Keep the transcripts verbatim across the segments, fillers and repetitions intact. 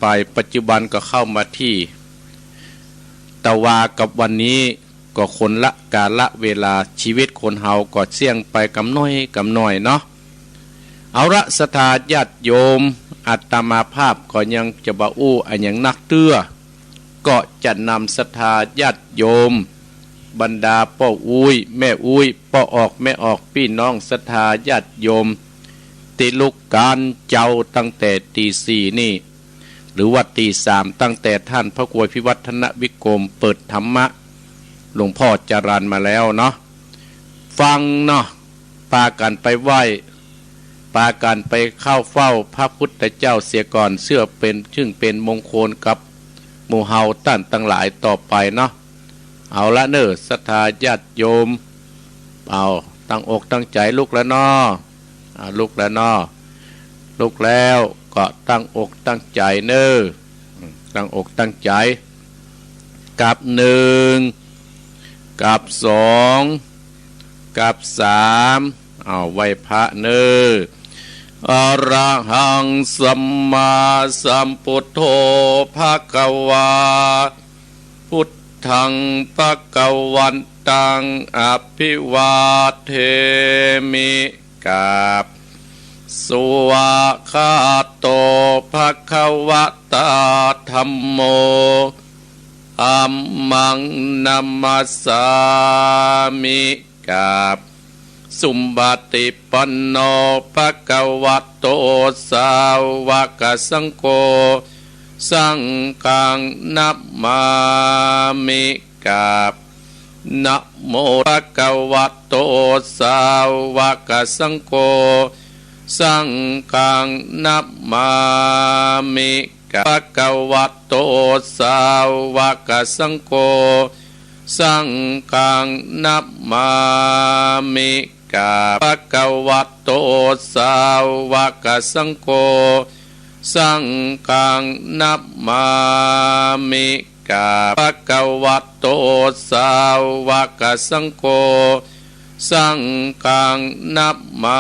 ไป ปัจจุบันก็เข้ามาตี้ ตะวากับวันนี้ก็คนละกาละเวลา ชีวิตคนเฮาก็เสี้ยงไปกำน้อยกำน้อยเนาะ เอาละ ศรัทธาญาติโยม อาตมาภาพก็ยังจะบ่อู้อะหยังนักเตื้อ ก็จะนำศรัทธาญาติโยม บรรดาป้ออุ๊ย แม่อุ๊ย ป้อออก แม่ออก ปี้น้องศรัทธาญาติโยม ตี้ลุกก๋านเจ๊าตั้งแต่ตีสี่นี่ หรือว่าตีสาม ตั้งแต่ต้านพระครูพิวัฒนวิกรมเปิดธรรมะ หลวงพ่อจรัญมาแล้วเนาะ ฟังเนาะ ปากั๋นไปไหว้ ปากั๋นไปเข้าเฝ้าพระพุทธเจ้าเสียก่อน เจื้อเป๋น จึ่งเป๋นมงคลกับหมู่เฮาต้านตังหลายต่อไปเนาะ เอาละเน่อ ศรัทธาญาติโยม เอา ตั้งอกตั้งใจ๋ลุกแล้วเนาะ อ่า ลุกแล้วเนาะ ลุกแล้วก็ตั้งอกตั้งใจ๋เน่อ อืม ตั้งอกตั้งใจ๋ กับหนึ่ง กับสอง กับสาม เอา ไหว้พระเน่อ อะระหังสัมมาสัมพุทโธ ภะคะวา พุทธัง ภะคะวันตัง อะภิวาเทมิ กราบ สุวากขาโต ภะคะวะตา ธัมโม ธัมมัง นะมัสสามิ กราบ สุปะฏิปันโน ภะคะวะโต สาวกสังโฆ สังฆัง นะมามิ กราบ นะโม ภะคะวะโต สาวกสังโฆ สังฆัง นะมามิ กราบ ภะคะวะโต สาวกสังโฆ สังฆัง นะมามิ กราบ ภะคะวะโต สาวกสังโฆ สังฆัง นะมามิ กราบ ภะคะวะโต สาวกสังโฆ สังฆัง นะมา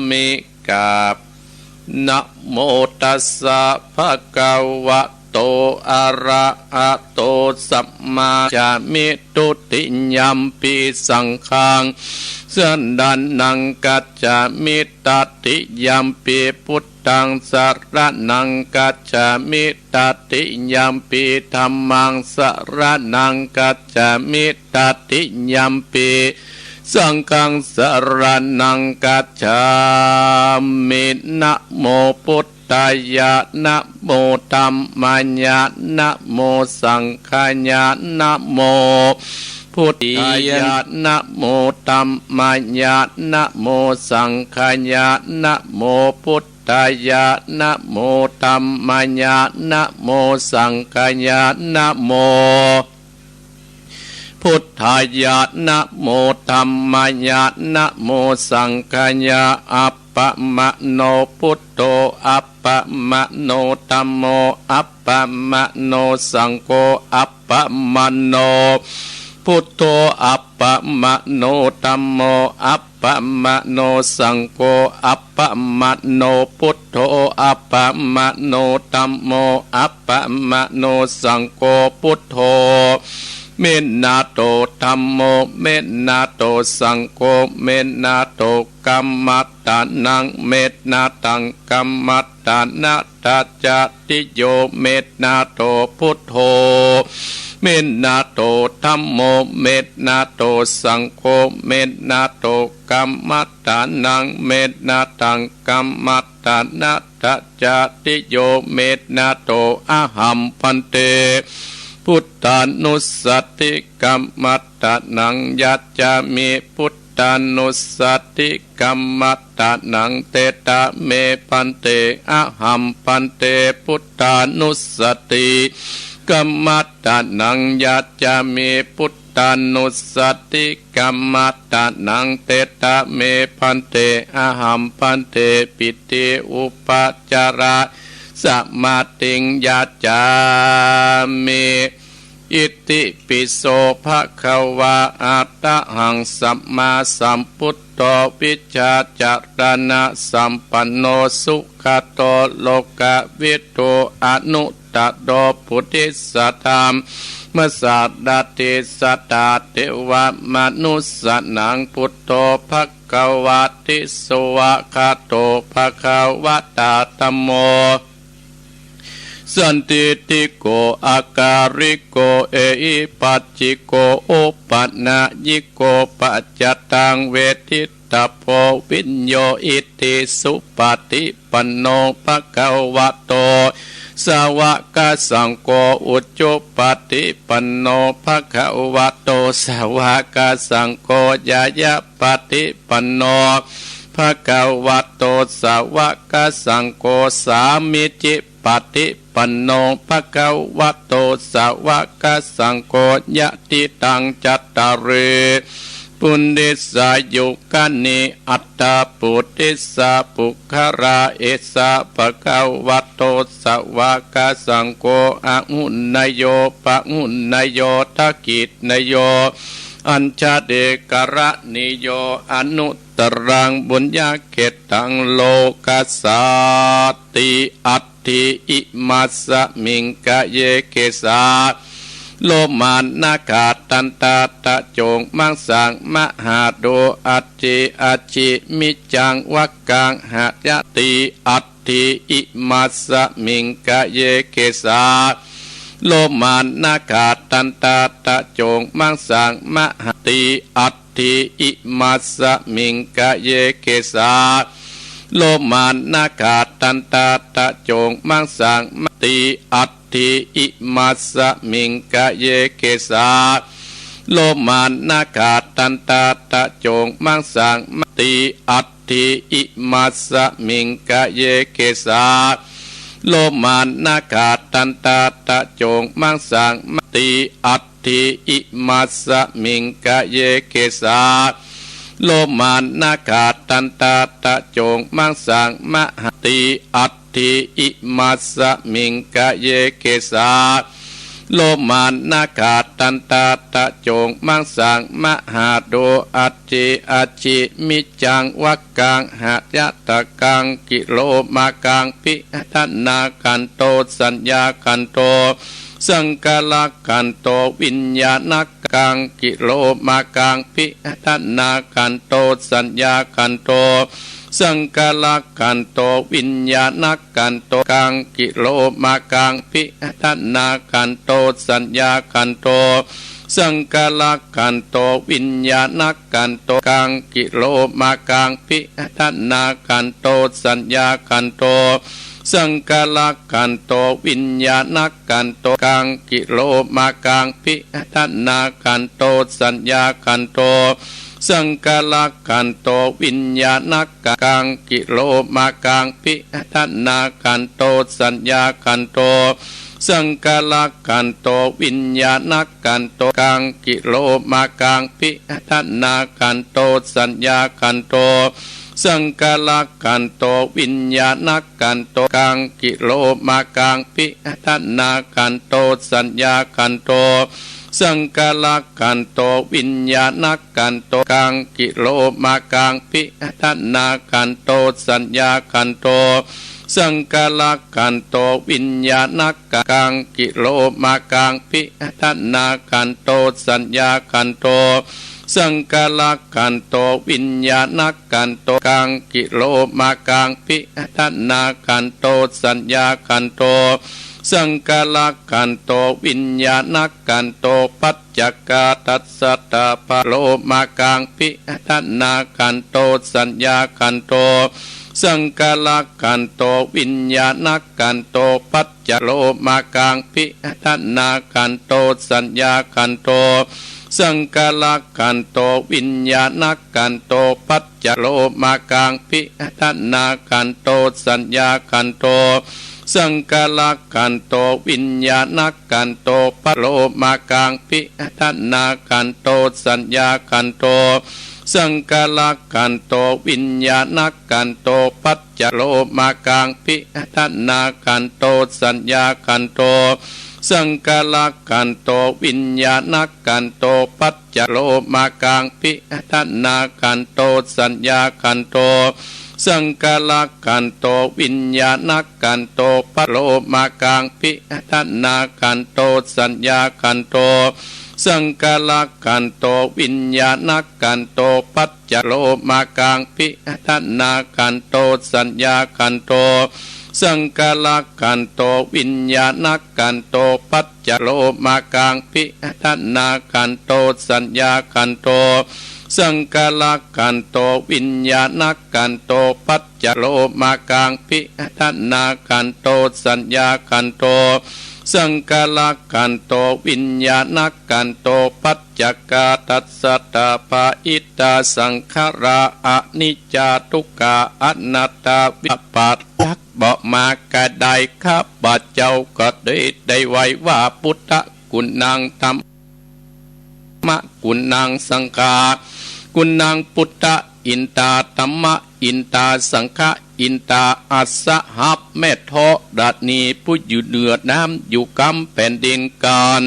มิ กราบ นะโมตัสสะ ภะคะวะโต อะระหะโต สัมมา จามิ ทุติยัมปิ สังฆัง สะระณัง กัจฉามิ ตติยัมปิ พุทธัง สะระณัง กัจฉามิ ตติยัมปิ ธัมมัง สะระณัง กัจฉามิ ตติยัมปิ สังฆัง สะระณัง กัจฉามิ นะโม พุทธายะ นะโม ธัมมายะ นะโม สังฆายะ นะโม พุทธายะ นะโม ธัมมายะ นะโม สังฆายะ นะโม พุทธายะ นะโม ธัมมายะ นะโม สังฆายะ นะโม พุทธายะ นะโม ธัมมายะ นะโม สังฆายะ อัปปะมะโน พุทโธ อัปปะมะโน ธัมโม อัปปะมะโน สังโฆ อัปปะมะโน พุทโธ อัปปะมะโน ธัมโม อัปปะมะโน สังโฆ อัปปะมะโน พุทโธ อัปปะมะโน ธัมโม อัปปะมะโน สังโฆ พุทโธ เมตนาโต ธัมโม เมตนาโต สังโฆ เมตนาโต กัมมัตตานัง เมตนาตัง กัมมัตตานะ ทัจจาติโย เมตนาโต พุทโธ เมตนาโต ธัมโม เมตนาโต สังโฆ เมตนาโต กัมมัตตานัง เมตนาตัง กัมมัตตานะ ทัจจาติโย เมตนาโต อะหัง ภันเต พุทธานุสสติ กัมมัตตานัง ยัจจามิ พุทธานุสสติ กัมมัตตานัง เตตะเม ภันเต อะหัง ภันเต พุทธานุสสติ กัมมัตตานัง ยัจจามิ พุทธานุสสติ กัมมัตตานัง เตตะเม ภันเต อะหัง ภันเต ปิติ อุปาจาระ สมาธิง ยัจจามิ อิติปิโส ภะคะวา อะระหัง สัมมาสัมพุทโธ วิชชาจารณะสัมปันโน สุข คโต โลกวิดู อนุตตโร ปุริสธัมมสารถิ สัตถาเทวมนุสสานัง พุทโธ ภะคะวะติ สวากขาโต ภะคะวะตา ธัมโม สันทิฏฐิโก อะกาลิโก เอหิปัสสิโก โอปะนะยิโก ปัจจตังเวทิตตะโพ วิญโญ อิทธิสุปะฏิปันโน ภะคะวะโต สาวะกะสังโฆ อุจุปะฏิปันโน ภะคะวะโต สาวะกะสังโฆ ญาณะปะฏิปันโน ภะคะวะโต สาวะกะสังโฆ สามีจิปะฏิปันโน ภะคะวะโต สาวะกะสังโฆ ยะติตัง จัตตาริ ปุริสายุคานิ อัตถะ ปุริสะปุคคละ เอสะ ภะคะวะโต สาวะกะสังโฆ อาหุเนยโย ปะหุเนยโย ทักขิเนยโย อัญชลีกรณีโย อนุตตรัง ปุญญะเขตตัง โลกัสสาติ อัต ถิ อิมัสสะมิง กะเย เกสา โลมา นะขา ตันตา ตะโจ มังสัง มะหาดู อัจฉิ อัจฉิ มิจจัง วักกัง หะยะติ อัตถิ อิมัสสะมิง กะเย เกสา โลมา นะขา ตันตา ตะโจ มังสัง มะหาติ อัต ถิ อิมัสสะมิง กะเย เกสา โลมา นะขา ตันตา ตะโจ มังสัง มะติ อัตถิ อิมัสสะมิง กะเย เกสา โลมา นะขา ตันตา ตะโจ มังสัง มะติ อัตถิ อิมัสสะมิง กะเย เกสา โลมา นะขา ตันตา ตะโจ มังสัง มะติ อัต ถิ อิมัสสะมิง กะเย เกสา โลมา นะขา ตันตา ตะโจ มังสัง มะหาติ อัตถิ อิมัสสะมิง กะเย เกสา โลมา นะขา ตันตา ตะโจ มังสัง มะหาดู อัจฉิ อัจฉิ มิจจัง วักกัง หะยะตะกัง กิโลมากัง ปิหะทะนาขันโต สัญญาขันโต สังขารขันโต วิญญาณขันโต กิโลมากัง ปิหะทะนาขันโต สัญญาขันโต สังขารขันโต วิญญาณขันโต กัง กิโลมากัง ปิหะทะนาขันโต สัญญาขันโต สังขารขันโต วิญญาณขันโต กัง กิโลมากัง ปิหะทะนาขันโต สัญญาขันโต สังขารขันโต วิญญาณขันโต กัง กิโลมากัง ปิหะทะนาขันโต สัญญาขันโต สังขารขันโต วิญญาณขันโต กัง กิโลมากัง ปิหะทะนาขันโต สัญญาขันโต สังขารขันโต วิญญาณขันโต กัง กิโลมากัง ปิหะทะนาขันโต สัญญาขันโต สังขารขันโต วิญญาณขันโต กัง กิโลมากัง ปิหะทะนาขันโต สัญญาขันโต สังขารขันโต วิญญาณขันโต กัง กิโลมากัง ปิหะทะนาขันโต สัญญาขันโต สังขารขันโต วิญญาณขันโต กัง กิโลมากัง ปิหะทะนาขันโต สัญญาขันโต สังขารขันโต วิญญาณขันโต กัง กิโลมากัง ปิหะทะนาขันโต สัญญาขันโต สังขารขันโต วิญญาณขันโต ปัจจคาทัสสะ ตา ปะโลมากัง ปิหะทะนาขันโต สัญญาขันโต สังขารขันโต วิญญาณขันโต ปัจจโลมากัง ปิหะทะนาขันโต สัญญาขันโต สังขารขันโต วิญญาณขันโต ปัจจโลมากัง ปิหะทะนาขันโต สัญญาขันโต สังขารขันโต วิญญาณขันโต ปะโลมากัง ปิหะทะนาขันโต สัญญาขันโต สังขารขันโต วิญญาณขันโต ปัจจโลมากัง ปิหะทะนาขันโต สัญญาขันโต สังขารขันโต วิญญาณขันโต ปัจจโลมากัง ปิหะทะนาขันโต สัญญาขันโต สังขารักขันโธ วิญญาณขันโธ ปะโลมากัง ปิอารัณาขันโธ สัญญาขันโธ สังขารักขันโธ วิญญาณขันโธ ปัจจโลมากัง ปิอารัณาขันโธ สัญญาขันโธ สังขารักขันโธ วิญญาณขันโธ ปัจจโลมากัง ปิอารัณาขันโธ สัญญาขันโธ สังขารักขันโธ วิญญาณขันโธ ปัจจโลมากัง ปิอารัณาขันโธ สัญญาขันโธ สังขารักขันโธ วิญญาณขันโธ ปัจจกาตัสสะ ตาปะอิตาสังขารา อนิจจา ทุกขา อนัตตา วิบัติจักบ่มากระได ข้าพเจ้าก็ได้ ได้ไหว้ว่า พุทธะกุณัง ธัมมะกุณัง สังฆะกุณัง พุทธะอินตา ธัมมะอินตา สังฆะอินตา อัสสะ ฮับแม่ธรณีผู้อยู่เหนือน้ำอยู่กำแผ่นดินกัน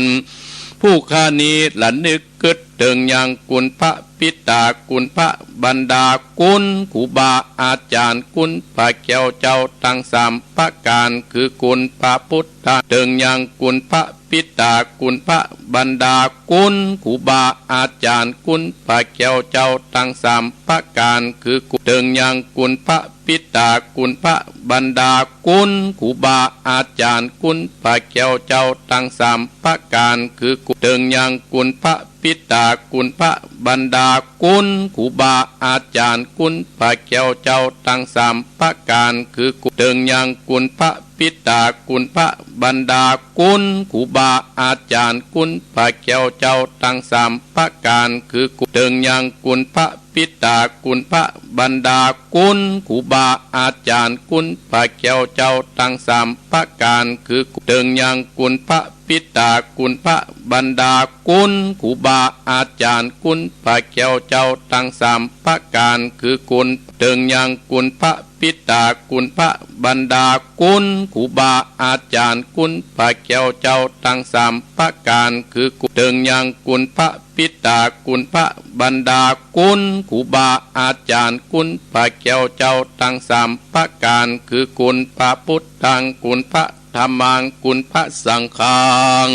ผู้ข้านี้ระนึกกึ๊ดเถิงยังคุณพระปิตา คุณพระบรรดาคุณครูบาอาจารย์ คุณพระแก้วเจ้าตังสามประก๋าน คือคุณพระพุทธะ เถิงยังคุณพระปิตา คุณพระบรรดาคุณครูบาอาจารย์ คุณพระแก้วเจ้าตังสามประก๋าน คือเถิงยังคุณพระ ปิตา คุณพระบรรดาคุณครูบาอาจารย์ คุณพระแก้วเจ้าตังสามประก๋าน คือเถิงยังคุณพระปิตา คุณพระบรรดาคุณครูบาอาจารย์ คุณพระแก้วเจ้าตังสามประก๋าน คือเถิงยังคุณพระปิตา คุณพระบรรดาคุณครูบาอาจารย์ คุณพระแก้วเจ้าตังสามประก๋าน คือเถิงยังคุณพระ ปิตา คุณพระบรรดาคุณครูบาอาจารย์ คุณพระแก้วเจ้าตังสามประก๋าน คือเถิงยังคุณพระปิตา คุณพระบรรดาคุณครูบาอาจารย์ คุณพระแก้วเจ้าตังสามประก๋าน คือคุณเถิงยังคุณพระปิตา คุณพระบรรดาคุณครูบาอาจารย์ คุณพระแก้วเจ้าตังสามประก๋าน คือเถิงยังคุณพระ ปิตา คุณพระบรรดาคุณครูบาอาจารย์ คุณพระแก้วเจ้าตังสามประก๋าน คือคุณพระพุทธัง คุณพระธัมมัง คุณพระสังฆัง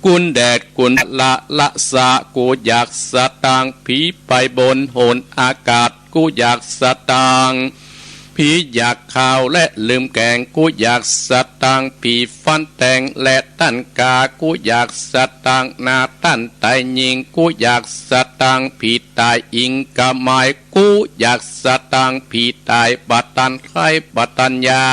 คุณแดด คุณละละสะ กูอยากสตางค์ ผีไปบนหนอากาศ กูอยากสตางค์ ผีอยากข้าวและลืมแกง กูอยากสตางค์ ผีฟันแตงและตันกา กูอยากสตางค์ หน้าตันต๋ายหญิง กูอยากสตางค์ ผีต๋ายอิงกะไม้ กูอยากสตางค์ ผีต๋ายบ่ตันใค่บ่ตันยา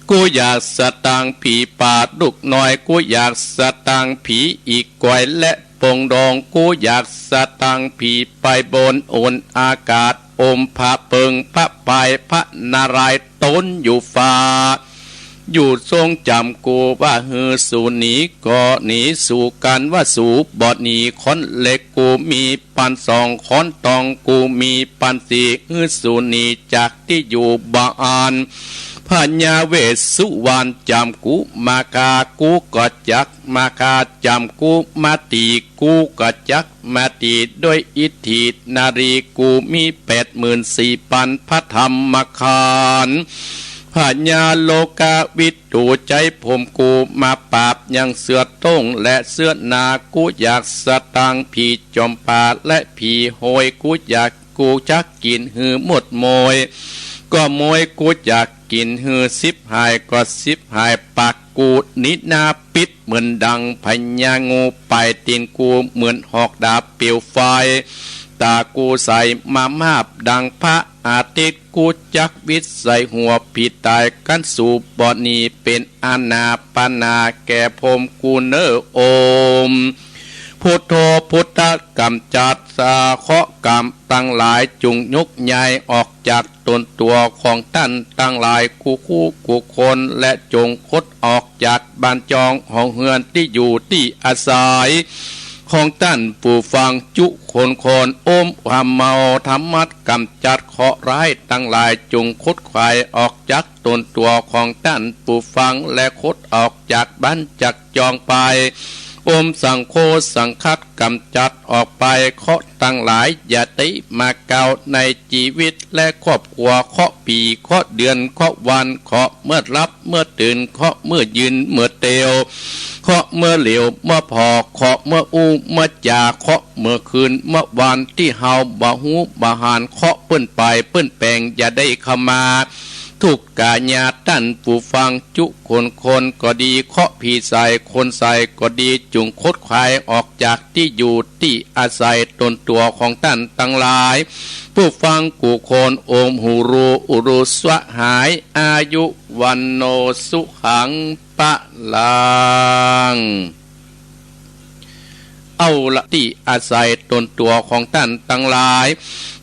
กูอยากสตางค์ ผีป่าลูกน้อย กูอยากสตางค์ ผีอีกวยและปงดอง กูอยากสตางค์ ผีไปบนหนอากาศ อมพระเปิงพระปายพระนารายณ์ ตนอยู่ฟ้า อยู่ทรงจ๋ำ กูว่าหื้อสูหนีก็หนี สูกั๋นว่าสูบ่หนี ค้อนเหล็กกูมีปันสอง ค้อนตองกูมีปันสี่ หื้อสูหนีจากตี้อยู่บ่อั้น พญาเวสสุวรรณจ๋ำกูมาฆ่า กูก็จักมาฆ่า จ๋ำกูมาตี๋ กูก็จักมาตี๋ ด้วยอิทธินารีกูมีแปดหมื่นสี่ปันพระธรรมขันธ์ พญาโลกาวิทูใจ๊ผมกูมาปราบยังเสือโต้งและเสือนา กูอยากสตางค์ ผีจ๋อมป่าและผีโหย กูอยาก กูจักกิ๋นหื้อหมดโมย ก็โมย กูจักกิ๋นหื้อฉิบหาย ก็ฉิบหาย ปากกูนี้หน้าปิดเหมือนดังพญางู ปลายตี๋นกูเหมือนหอกดาบเปลวไฟ ต๋ากูใสมามาบดังพระอาทิตย์ กูจักวิดใส่หัวผีต๋าย กั๋นสูบ่หนี เป๋นอานาปานาแก่ผมกูเน่อ โอม พุทโธ พุทธะก๋ำจัดสาเคราะห์ก๋รรมตังหลาย จุ่งยกย้ายออกจากต๋นตั๋วของต้านตังหลาย กู้คู่กู้คน และจุ่งขดออกจากบ้านจองห้องเฮือนตี้อยู่ตี้อาศัยของต้านผู้ฟังจุคนคน โอม ความเมาธรรมัดก๋ำจัดเคราะห์ร้ายตังหลาย จุ่งขดขวายออกจากต๋นตั๋วของต้านผู้ฟัง และขดออกจากบ้านจากจองไป ปมสังโคสังคัดกำจัดออกไป เคราะห์ตังหลายอย่าได้มาเกาในจีวิตและครอบครัว เคราะห์ปี๋ เคราะห์เดือน เคราะห์วัน เคราะห์เมื่อหลับเมื่อตื่น เคราะห์เมื่อยืนเมื่อเตียว เคราะห์เมื่อเหลียวเมื่อผ่อ เคราะห์เมื่ออู้เมื่อจ๋า เคราะห์เมื่อคืนเมื่อวาน ตี้เฮาบ่ฮู้บ่หาน เคราะห์เปิ้นไปเปิ้นแป๋งอย่าได้เข้ามา ทุกก๋ายาต้านผู้ฟังจุคนคนก็ดี เคราะห์ผีใสคนใสก็ดี จุ่งขดไขว่ออกจากตี้อยู่ตี้อาศัยตนตั๋วของต้านตังหลาย ผู้ฟังกู้คน โอมหูรู อุรูสหาย อายุ วันโณ สุขัง พลัง เอาละ ตี้อาศัยตนตั๋วของต้านตังหลาย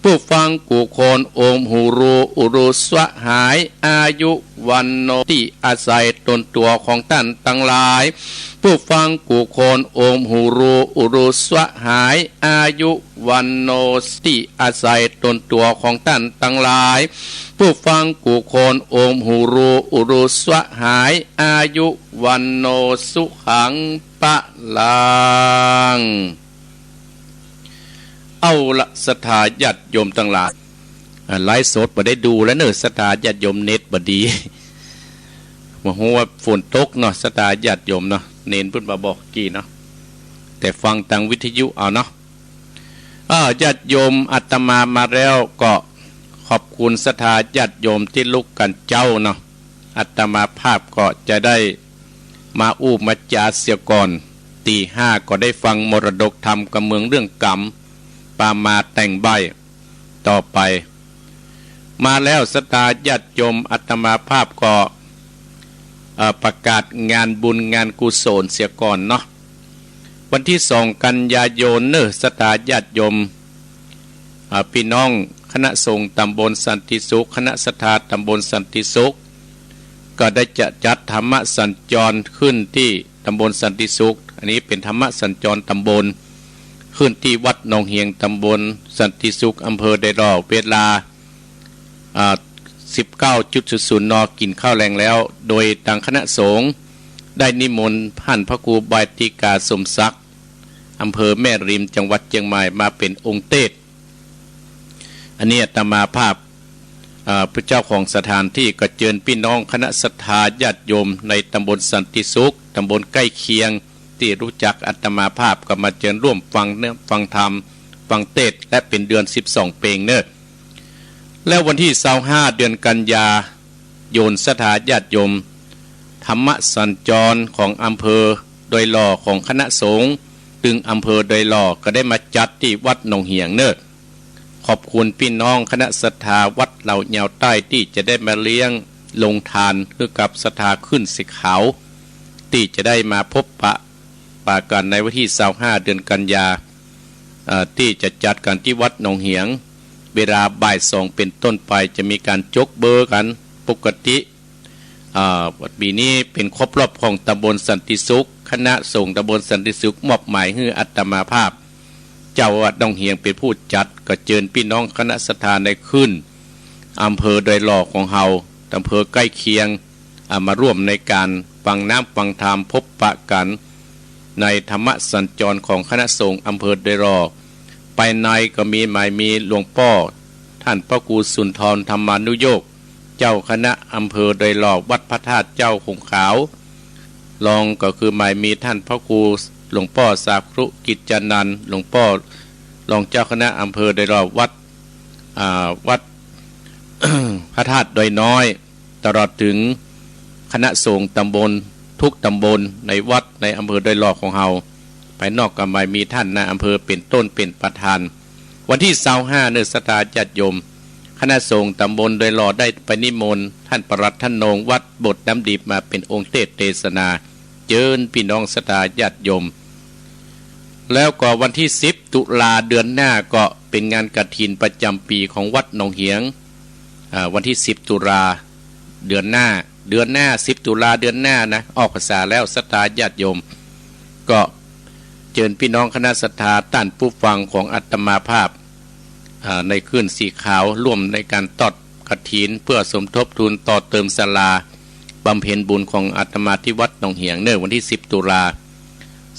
ผู้ฟังกู้คน โอมหูรู อุรูสหาย อายุ วันโณ ตี้อาศัยตนตั๋วของต้านตังหลาย ผู้ฟังกู้คน โอมหูรู อุรูสหาย อายุ วันโณ ตี้อาศัยตนตั๋วของต้านตังหลาย ผู้ฟังกู้คน โอมหูรู อุรูสหาย อายุ วันโณ สุขัง พลัง เอาละ ศรัทธาญาติโยมตังหลาย อ่า ไลฟ์สดบ่ได้ดูแล้วเน่อ ศรัทธาญาติโยม เน็ตบ่ดี บ่ฮู้ว่าฝนตกเนาะ ศรัทธาญาติโยมเนาะ เณรเปิ้นมาบอกกี้เนาะ แต่ฟังตางวิทยุเอาเนาะ อ่า ญาติโยม อาตมามาแล้ว ก็ขอบคุณศรัทธาญาติโยมตี้ลุกกั๋นเจ๊าเนาะ อาตมาภาพก็จะได้มาอู้มาจ๋าเสียก่อน ตีห้าก็ได้ฟังมรดกธรรมกำเมืองเรื่องกรรม ปามาแต่งใบ้ ต่อไป มาแล้วศรัทธาญาติโยม อาตมาภาพก็ เอ่อ ประกาศงานบุญงานกุศลเสียก่อนเนาะ วันตี้สองกันยายนเน่อ ศรัทธาญาติโยม อ่า ปี้น้องคณะสงฆ์ตำบลสันติสุข คณะศรัทธาตำบลสันติสุข ก็ได้จะจัดธรรมสัญจรขึ้นตี้ตำบลสันติสุข อันนี้เป๋นธรรมสัญจรตำบล ขึ้นตี้วัดหนองเหียง ตำบลสันติสุข อำเภอดอยหล่อ เวลา อ่า สิบเก้าจุดศูนย์ศูนย์ น กิ๋นข้าวแลงแล้ว โดยตางคณะสงฆ์ได้นิมนต์ต้านพระครูบาติกาสมศักดิ์ อำเภอแม่ริม จังหวัดเจียงใหม่ มาเป๋นองค์เตสน์ อันนี้อาตมาภาพ อ่า เป๋นเจ้าของสถานตี้ ก็เจิญปี้น้องคณะศรัทธาญาติโยมในตำบลสันติสุข ตำบลใก้เคียง ตี้ฮู้จักอาตมาภาพก็มาเจิญร่วมฟังเนื้อฟังธรรม ฟังเตสน์ และเป๋นเดือนสิบสองเป๋งเน่อ แล้ววันตี้ซาวห้าเดือนกันยายน ศรัทธาญาติโยม ธรรมสัญจรของอำเภอดอยหล่อ ของคณะสงฆ์ตึงอำเภอดอยหล่อ ก็ได้มาจัดตี้วัดหนองเหียงเน่อ ขอบคุณปี้น้องคณะศรัทธาวัดเหล่ายาวใต้ตี้จะได้มาเลี้ยงโรงทานหื้อกับศรัทธาขึ้นสีขาว ตี้จะได้มาพบปะปะกั๋นในวันตี้ซาวห้าเดือนกันยา เอ่อ ตี้จะจัดกั๋นตี้วัดหนองเหียง เวลาบ่ายสองเป๋นต้นไป จะมีก๋านจกเบอร์กั๋นปกติ อ่า ปี๋นี้เป๋นครบรอบของตำบลสันติสุข คณะสงฆ์ตำบลสันติสุขมอบหมายหื้ออาตมาภาพ เจ้าวัดหนองเหียงเป๋นผู้จัด ก็เจิญปี้น้องคณะศรัทธาในขึ้นอำเภอดอยหล่อของเฮา อำเภอใก้เคียง อ่า มาร่วมในก๋านฟังน้ำฟังธรรม พบปะกั๋นในธรรมสัญจรของคณะสงฆ์อำเภอดอยหล่อ ไปในก็มีหมายมีหลวงป้อต้านพระครูสุนทรธรรมานุโยค เจ้าคณะอำเภอดอยหล่อ วัดพระธาตุเจ้าขงขาว รองก็คือหมายมีต้านพระครูหลวงป้อสาครุกิจจานันท์ หลวงป้อรองเจ้าคณะอำเภอดอยหล่อ วัด อ่า วัด พระธาตุดอยน้อย ตลอดเถิงคณะสงฆ์ตำบลทุกตำบลในวัดในอำเภอดอยหล่อของเฮา ไปนอกก็หมายมีต้านนายอำเภอเป๋นต้นเป๋นประธาน วันตี้ซาวห้าเน่อศรัทธาญาติโยม คณะสงฆ์ตำบลดอยหล่อได้ไปนิมนต์ต้านปลัดถนนวัดโบสถ์น้ำดิบมาเป๋นองค์เตสน์เตสนา เจิญปี้น้องศรัทธาญาติโยม แล้วก็วันตี้สิบตุลาเดือนหน้าก็เป๋นงานกฐินประจ๋ำปี๋ของวัดหนองเหียง อ่า วันตี้สิบตุลาเดือนหน้า เดือนหน้า สิบตุลาเดือนหน้านะ ออกพรรษาแล้วศรัทธาญาติโยม ก็เจิญปี้น้องคณะศรัทธาต้านผู้ฟังของอาตมาภาพ อ่า ในขึ้นสีขาวร่วมในก๋านทอดกฐิน เปื้อสมทบทุนต่อเติมศาลาบำเพ็ญบุญของอาตมาตี้วัดหนองเหียงเน่อ วันตี้สิบตุลา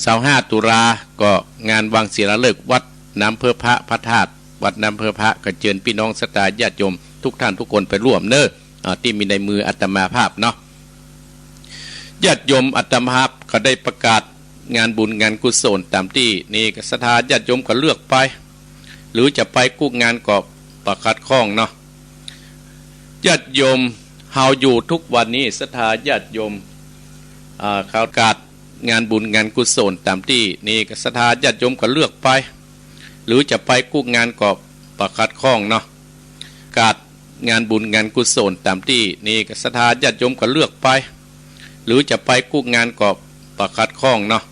ซาวห้าตุลาก็งานวางศิลาฤกษ์วัดน้ำเพิ้พระ พระธาตุวัดน้ำเพิ้พระ ก็เจิญปี้น้องศรัทธาญาติโยมทุกท่านทุกคนไปร่วมเน้อ อ่า ตี้มีในมืออาตมาภาพเนาะ ญาติโยม อาตมาภาพก็ได้ประกาศงานบุญงานกุศลต๋ามตี้นี้ ก็ศรัทธาญาติโยมก็เลือกไป หรือจะไปกู้งานก็บ่ขัดข้องเนาะ ญาติโยม เฮาอยู่ทุกวันนี้ ศรัทธาญาติโยม อ่า เขาประกาศงานบุญงานกุศลต๋ามตี้นี้ ก็ศรัทธาญาติโยมก็เลือกไป หรือจะไปกู้งานก็บ่ขัดข้องเนาะ ประกาศงานบุญงานกุศลต๋ามตี้นี้ ก็ศรัทธาญาติโยมก็เลือกไป หรือจะไปกู้งานก็บ่ขัดข้องเนาะ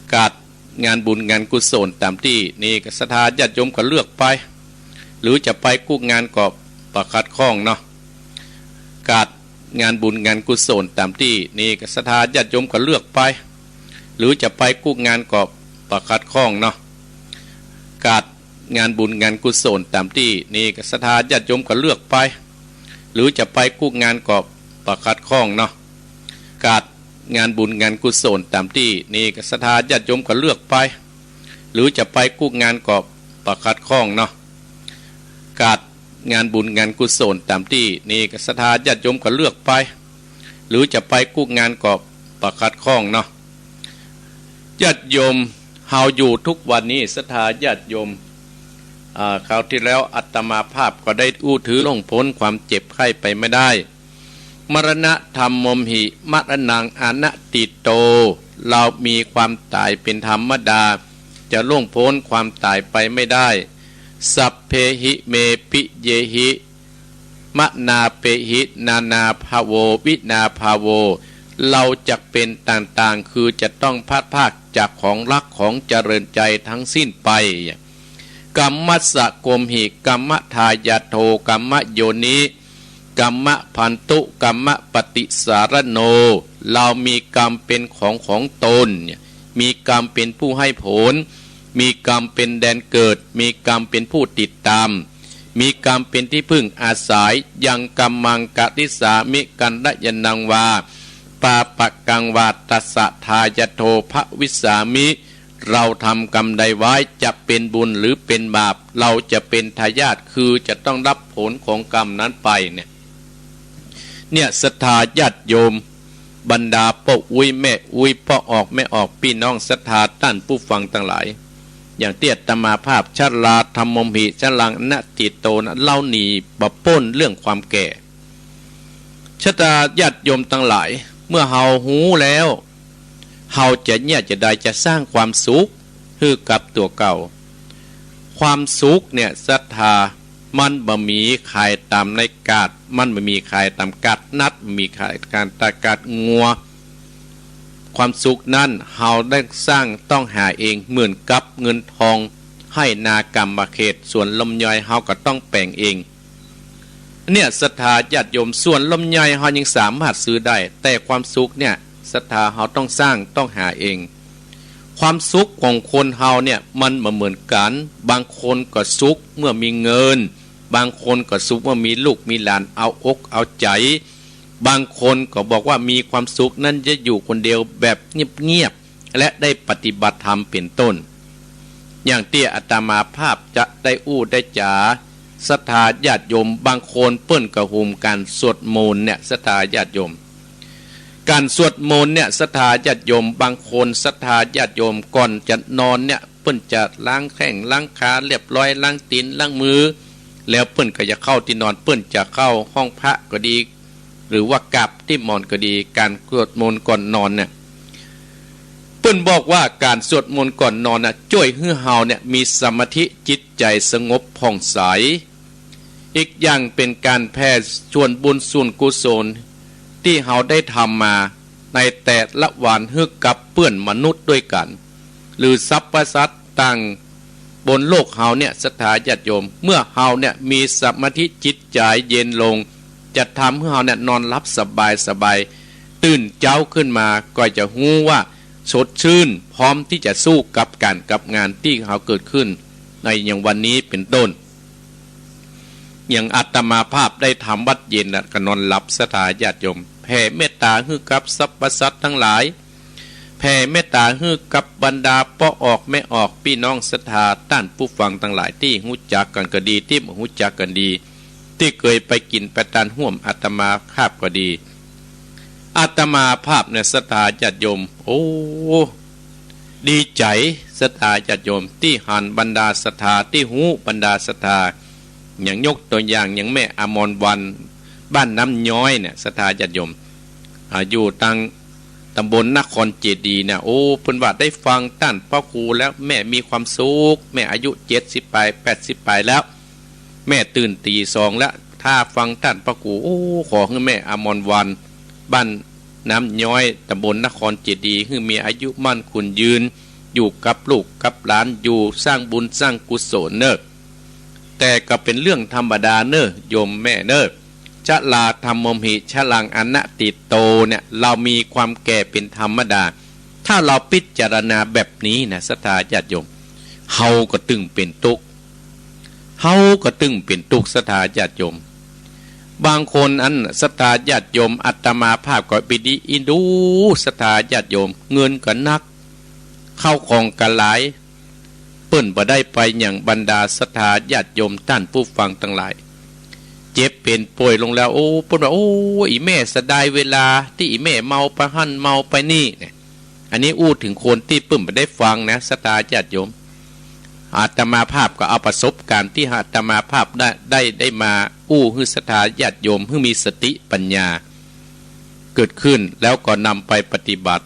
ประกาศงานบุญงานกุศลต๋ามตี้นี้ ก็ศรัทธาญาติโยมก็เลือกไป หรือจะไปกู้งานก็บ่ขัดข้องเนาะ ประกาศงานบุญงานกุศลต๋ามตี้นี้ ก็ศรัทธาญาติโยมก็เลือกไป หรือจะไปกู้งานก็บ่ขัดข้องเนาะ ประกาศงานบุญงานกุศลต๋ามตี้นี้ ก็ศรัทธาญาติโยมก็เลือกไป หรือจะไปกู้งานก็บ่ขัดข้องเนาะ ประกาศงานบุญงานกุศลต๋ามตี้นี้ ก็ศรัทธาญาติโยมก็เลือกไป หรือจะไปกู้งานก็บ่ขัดข้องเนาะ ประกาศงานบุญงานกุศลต๋ามตี้นี้ ก็ศรัทธาญาติโยมก็เลือกไป หรือจะไปกู้งานก็บ่ขัดข้องเนาะ ญาติโยม เฮาอยู่ทุกวันนี้ ศรัทธาญาติโยม อ่า คราวตี้แล้วอาตมาภาพก็ได้อู้ถือล่วงป๊นความเจ็บไข้ไปไม่ได้ มรณะธัมโมหิ มรณังอนัตถิโต เรามีความต๋ายเป๋นธรรมดา จะล่วงป๊นความต๋ายไปไม่ได้ สัพเพหิ เม ปิเยหิ มนาเปหิ นานาภาโว วินาภาโว เราจักเป๋นต่างๆ คือจะต้องพลัดพรากจากของฮักของเจริญใจ๋ตังสิ้นไป กัมมัสสะโกมหิ กัมมะทายาโท กัมมะโยนิ กัมมะภันตุ กัมมะปฏิสารโณ เรามีกรรมเป๋นของของตน มีกรรมเป๋นผู้ให้ผล มีกรรมเป๋นแดนเกิด มีกรรมเป๋นผู้ติดต๋าม มีกรรมเป๋นตี้พึ่งอาศัย ยังกัมมังกะริสสามิ กัลยาณังวา ปาปะกังวา ตัสสะทายาโทภวิสสามิ เราทำกรรมใดไว้ จะเป๋นบุญหรือเป๋นบาป เราจะเป๋นทายาท คือจะต้องฮับผลของกรรมนั้นไปเนี่ย เนี่ย ศรัทธาญาติโยม บรรดาป้ออุ๊ยแม่อุ๊ย ป้อออกแม่ออก ปี้น้องศรัทธาต้านผู้ฟังตังหลาย อย่างตี้อาตมาภาพ ชราธัมโมหิ ชรังอนัตถิโตนะ เฮาหนีบ่ป๊นเรื่องความแก่ ศรัทธาญาติโยมตังหลาย เมื่อเฮาฮู้แล้ว เฮาจะเยียะจาใดจะสร้างความสุขหื้อกับตั๋วเก่า ความสุขเนี่ย ศรัทธา มันบ่มีขายต๋ามในตลาด มันบ่มีขายต๋ามตลาดนัด บ่มีขายต๋ามตลาดงัว ความสุขนั้นเฮาได้สร้างต้องหาเอง เหมือนกับเงินทอง ไฮ่นากำมะเขต สวนลำไย เฮาก็ต้องแป๋งเอง เนี่ย ศรัทธาญาติโยม สวนลำไยเฮายังสามารถซื้อได้ แต่ความสุขเนี่ย ศรัทธา เฮาต้องสร้างต้องหาเอง ความสุขของคนเฮาเนี่ย มันบ่เหมือนกั๋น บางคนก็สุขเมื่อมีเงิน บางคนก็สุขเมื่อมีลูกมีหลานเอาอกเอาใจ๋ บางคนก็บอกว่ามีความสุขนั้นจะอยู่คนเดียวแบบเงียบๆ และได้ปฏิบัติธรรมเป๋นต้น อย่างตี้อาตมาภาพจะได้อู้ได้จ๋า ศรัทธาญาติโยม บางคนเปิ้นก็โฮมก๋านสวดมนต์เนี่ย ศรัทธาญาติโยม ก๋านสวดมนต์เนี่ย ศรัทธาญาติโยม บางคน ศรัทธาญาติโยม ก่อนจะนอนเนี่ย เปิ้นจะล้างแข้งล้างขาเรียบร้อย ล้างตี๋นล้างมือ แล้วเปิ้นก็จะเข้าตี้นอน เปิ้นจะเข้าห้องพระก็ดี หรือว่ากราบตี้หมอนก็ดี ก๋านสวดมนต์ก่อนนอนเนี่ย เปิ้นบอกว่าก๋านสวดมนต์ก่อนนอนน่ะ จ้วยหื้อเฮาเนี่ยมีสมาธิจิตใจ๋สงบผ่องใส อีกอย่างเป๋นก๋านแผ่ส่วนบุญส่วนกุศลตี้เฮาได้ทำมาในแต่ละวันหื้อกับเปื้อนมนุษย์ตวยกั๋น หรือสรรพสัตว์ต่างบนโลกเฮาเนี่ย ศรัทธาญาติโยม เมื่อเฮาเนี่ยมีสมาธิจิตใจ๋เย็นลง จะทำหื้อเฮาเนี่ยนอนหลับสบายสบาย ตื่นเจ๊าขึ้นมาก็จะฮู้ว่าสดชื่น พร้อมตี้จะสู้กับก๋านกับงานตี้เฮาเกิดขึ้นในอย่างวันนี้เป๋นต้น อย่างอาตมาภาพได้ทำวัตรเย็นน่ะ ก็นอนหลับ ศรัทธาญาติโยม แผ่เมตต๋าหื้อกับสรรพสัตว์ตังหลาย แผ่ ผ่เมตต๋าหื้อกับบรรดาป้อออกแม่ออก ปี้น้องศรัทธาต้านผู้ฟังตังหลายตี้ฮู้จักกั๋นก็ดี ตี้บ่ฮู้จักกั๋นดี ตี้เกยไปกิ๋นไปตานฮ่วมอาตมาภาพก็ดี อาตมาภาพเนี่ยศรัทธาญาติโยม โอ้ ดีใจ๋ศรัทธาญาติโยม ตี้หันบรรดาศรัทธา ตี้ฮู้บรรดาศรัทธา อย่างยกตั๋วอย่าง อย่างแม่อมรวรรณ บ้านน้ำย้อยเนี่ยศรัทธาญาติโยม อ่า อยู่ตางตำบลนครเจดีย์เนี่ย โอ้ เปิ้นว่าได้ฟังต้านพระครูแล้วแม่มีความสุข แม่อายุเจ็ดสิบปลาย แปดสิบปลายแล้ว แม่ตื่นตี๋สองแล้ว ถ้าฟังต้านพระครู โอ้ ขอหื้อแม่อมรวรรณ บ้านน้ำย้อย ตำบลนครเจดีย์ หื้อมีอายุมั่นขวัญยืน อยู่กับลูกกับหลาน อยู่สร้างบุญสร้างกุศลเน่อ แต่ก็เป๋นเรื่องธรรมดาเน่อ โยมแม่เน่อ ชราธัมโมหิ ชรังอนัตถิโต เนี่ย เฮามีความแก่เป๋นธรรมดา ถ้าเฮาพิจารณาแบบนี้นะ ศรัทธาญาติโยม เฮาก็ตึงเป๋นตุ๊กข์ เฮาก็ตึงเป๋นตุ๊กข์ ศรัทธาญาติโยม บางคนอัน ศรัทธาญาติโยม อาตมาภาพก็ไปดีอินดู ศรัทธาญาติโยม เงินก็นัก ข้าวของก็หลาย เปิ้นบ่ได้ไปหยังบรรดาศรัทธาญาติโยมต้านผู้ฟังตังหลาย เจ็บเป๋นป่วยลงแล้ว โอ้ เปิ้นว่า โอ้ อี่แม่เสียดายเวลา ตี้อี่แม่เมาไปหั้นเมาไปนี่ เนี่ย อันนี้อู้เถิงคนตี้เปิ้นบ่ได้ฟังนะ ศรัทธาญาติโยม อาตมาภาพก็เอาประสบการณ์ตี้อาตมาภาพได้ ได้ ได้มาอู้หื้อศรัทธาญาติโยม หื้อมีสติปัญญาเกิดขึ้น แล้วก็นำไปปฏิบัติ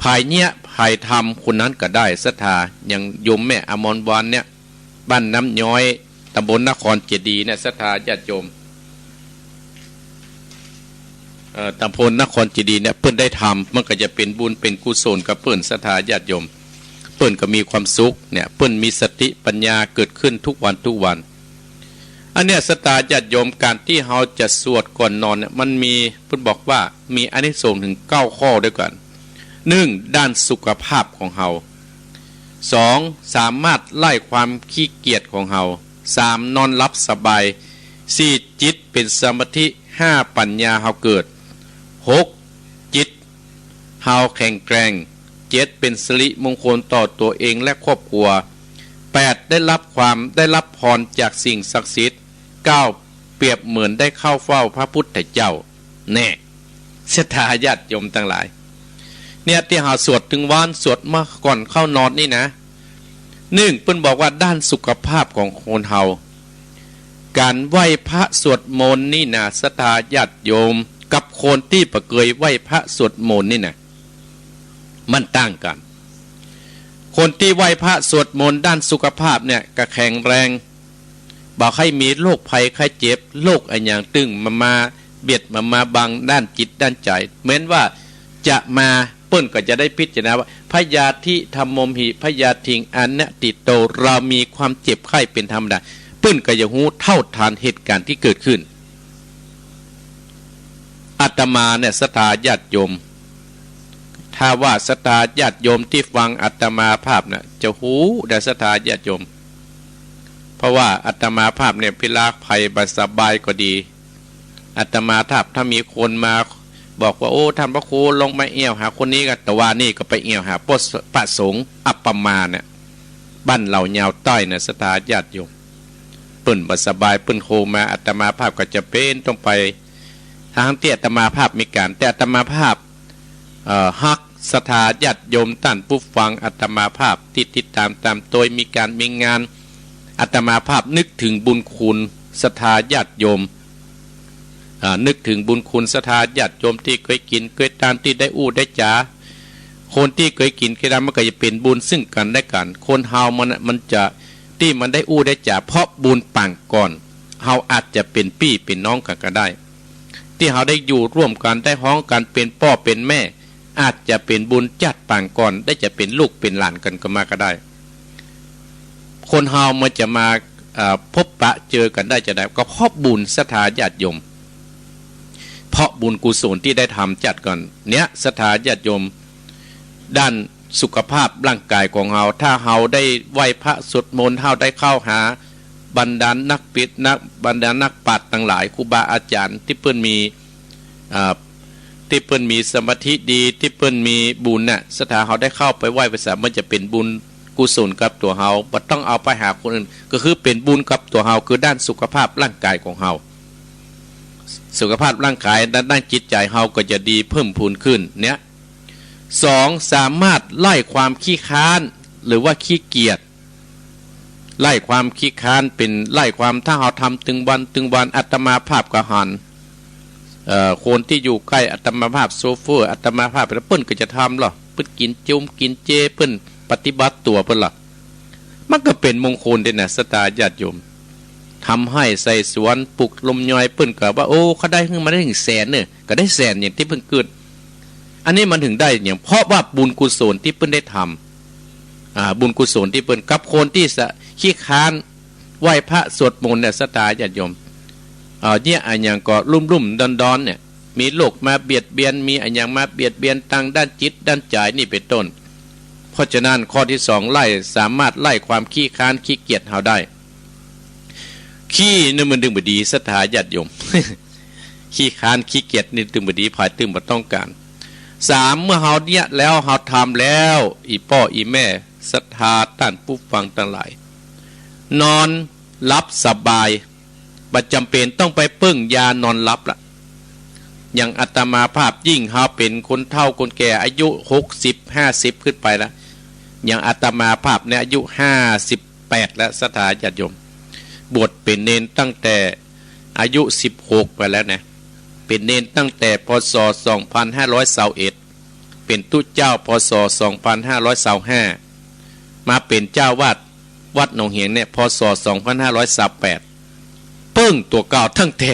ผายเยียะผายธรรมคนนั้นก็ได้ศรัทธา อย่างโยมแม่อมรวรรณเนี่ย บ้านน้ำย้อย ตำบลนครเจดีย์เนี่ย ศรัทธาญาติโยม เอ่อ ตำบลนครเจดีย์เนี่ย เปิ้นได้ธรรม มันก็จะเป๋นบุญเป๋นกุศลกับเปิ้น ศรัทธาญาติโยม เปิ้นก็มีความสุขเนี่ย เปิ้นมีสติปัญญาเกิดขึ้นทุกวันทุกวัน อันเนี้ย ศรัทธาญาติโยม ก๋านตี้เฮาจะสวดก่อนนอนเนี่ย มันมี เปิ้นบอกว่ามีอานิสงส์เถิงเก้าข้อด้วยกั๋น หนึ่ง ด้านสุขภาพของเฮา สอง สามารถไล่ความขี้เกียจของเฮา สาม นอนหลับสบาย สี่ จิตเป๋นสมาธิ ห้า ปัญญาเฮาเกิด หก จิตเฮาแข็งแกร่ง เจ็ด เป๋นสิริมงคลต่อตั๋วเองและครอบครัว แปด ได้รับความ ได้รับพรจากสิ่งศักดิ์สิทธิ์ เก้า เปรียบเหมือนได้เข้าเฝ้าพระพุทธเจ้า แน่ ศรัทธาญาติโยมตังหลาย เนี่ย ตี้เฮาสวดตึงวัน สวดเมื่อก่อนเข้านอนนี่นะ หนึ่ง เปิ้นบอกว่าด้านสุขภาพของคนเฮา ก๋านไหว้พระสวดมนต์นี่นะ ศรัทธาญาติโยม กับคนตี้บ่เกยไหว้พระสวดมนต์นี่นะ มันต่างกั๋น คนตี้ไหว้พระสวดมนต์ด้านสุขภาพเนี่ยก็แข็งแรง บ่ใค่มีโรคภัยไข้เจ็บ โรคอะหยังตึงมามาเบียดมามาบังด้านจิตด้านใจ๋ แม้นว่าจะมา เปิ้นก็จะได้พิจารณาว่า พยาธิธัมโมหิ พยาธิงอนัตถิโต เฮามีความเจ็บไข้เป๋นธรรมดา เปิ้นก็จะฮู้เท่าทันเหตุก๋ารณ์ตี้เกิดขึ้น อาตมาเนี่ยศรัทธาญาติโยม ถ้าว่าศรัทธาญาติโยมตี้ฟังอาตมาภาพน่ะ จะฮู้ได้ศรัทธาญาติโยม เพราะว่าอาตมาภาพเนี่ย เวลาใผบ่สบายก็ดี อาตมาภาพถ้ามีคนมาบอกว่า โอ้ ต้านพระครูลองมาแอ่วหาคนนี้ก็ ตะวานี้ก็ไปแอ่วหาพระส- พระสงฆ์อัปปมาเนี่ย บ้านเหล่ายาวใต้น่ะ ศรัทธาญาติโยม เปิ้นบ่สบาย เปิ้นโทรมา อาตมาภาพก็จะเป๋นต้องไป ทั้งตี้อาตมาภาพมีก๋าน แต่อาตมาภาพ เอ่อ ฮักศรัทธาญาติโยมต้านผู้ฟังอาตมาภาพตี้ติดต๋ามต๋ามโตย มีก๋านมีงาน อาตมาภาพนึกเถิงบุญคุณศรัทธาญาติโยม อ่า นึกเถิงบุญคุณศรัทธาญาติโยมตี้เกยกิ๋นเกยตาน ตี้ได้อู้ได้จ๋า คนตี้เกยกิ๋นเกยตาน มันก็จะเป๋นบุญซึ่งกั๋นและกั๋น คนเฮามันน่ะ มันจะ ตี้มันได้อู้ได้จ๋า เพราะบุญปางก่อน เฮาอาจจะเป๋นปี้เป๋นน้องกั๋นก็ได้ ตี้เฮาได้อยู่ร่วมกั๋น ได้ฮ้องกั๋นเป๋นป้อเป๋นแม่ อาจจะเป๋นบุญจาติปางก่อน ได้จะเป๋นลูกเป๋นหลานกั๋นก็มาก็ได้ คนเฮามันจะมา เอ่อ พบปะเจอกั๋นได้จาใด ก็เพราะบุญศรัทธาญาติโยม เพราะบุญกุศลตี้ได้ทำจาติก่อน เนี่ย ศรัทธาญาติโยม ด้านสุขภาพร่างก๋ายของเฮา ถ้าเฮาได้ไหว้พระสวดมนต์ เฮาได้เข้าหาบรรดานักปิด นัก บรรดานักปราชญ์ตังหลาย ครูบาอาจ๋ารย์ตี้เปิ้นมี อ่า ตี้เปิ้นมีสมาธิดี ตี้เปิ้นมีบุญน่ะ ศรัทธาเฮาได้เข้าไปไหว้พระสาม มันจะเป๋นบุญกุศลกับตั๋วเฮา บ่ต้องเอาไปหาคนอื่น ก็คือเป๋นบุญกับตั๋วเฮา คือด้านสุขภาพร่างกายของเฮา สุขภาพร่างกาย ด้าน ด้านจิตใจ๋เฮาก็จะดีเพิ่มพูนขึ้นเนี่ย สอง สามารถไล่ความขี้ค้าน หรือว่าขี้เกียจ ไล่ความขี้ค้านเป๋นไล่ความ ถ้าเฮาทำตึงวันตึงวัน อาตมาภาพก็หัน เอ่อ คนตี้อยู่ใก้อาตมาภาพ โชเฟอร์อาตมาภาพ แล้วเปิ้นก็จะทำลอ เปิ้นกิ๋นจุมกิ๋นเจ เปิ้นปฏิบัติตั๋วเปิ้นลอ มันก็เป๋นมงคลด้วยนะ ศรัทธาญาติโยม ทำไฮ่ใส่สวน ปลูกลมยอย เปิ้นก็ว่า โอ้ ข้าได้หื้อมาได้เถิงแสนเนี่ย ก็ได้แสนอย่างตี้เปิ้นกึ๊ด อันนี้มันเถิงได้อย่าง เพราะว่าบุญกุศลตี้เปิ้นได้ทำ อ่า บุญกุศลตี้เปิ้น กับคนตี้สะ ขี้ค้านไหว้พระสวดมนต์เนี่ย ศรัทธาญาติโยม เอ่อ เนี่ย อะหยังก็ลุ่มๆ ดอนๆ เนี่ย มีโรคมาเบียดเบียน มีอะหยังมาเบียดเบียนตางด้านจิตด้านใจ๋นี่เป๋นต้น เพราะฉะนั้นข้อตี้สอง ไล่ สามารถไล่ความขี้ค้านขี้เกียจเฮาได้ ขี้นี่มันตึงบ่ดี ศรัทธาญาติโยม ขี้ค้านขี้เกียจนี่ตึงบ่ดี ใผตึงบ่ต้องก๋าน สาม เมื่อเฮาเนี่ยแล้ว เฮาทำแล้ว อี่ป้ออี่แม่ ศรัทธาต้านผู้ฟังตังหลาย นอนหลับสบาย บ่จ๋ำเป๋นต้องไปเปิ้งยานอนหลับละ อย่างอาตมาภาพ ยิ่งเฮาเป๋นคนเฒ่าคนแก่ อายุหกสิบ ห้าสิบขึ้นไปละ อย่างอาตมาภาพเนี่ยอายุห้าสิบแปดแล้ว ศรัทธาญาติโยม บวชเป๋นเณรตั้งแต่อายุสิบหกไปแล้วนะ เป๋นเณรตั้งแต่ พ.ศ. สองพันห้าร้อยซาวเอ็ด เป๋นตุ๊เจ้า พ.ศ. สองพันห้าร้อยซาวห้า มาเป๋นเจ้าอาวาสวัดหนองเหียงเนี่ย พ.ศ. สองพันห้าร้อยซาวแปด เปิ้งตั๋วเก่าตั้งแต่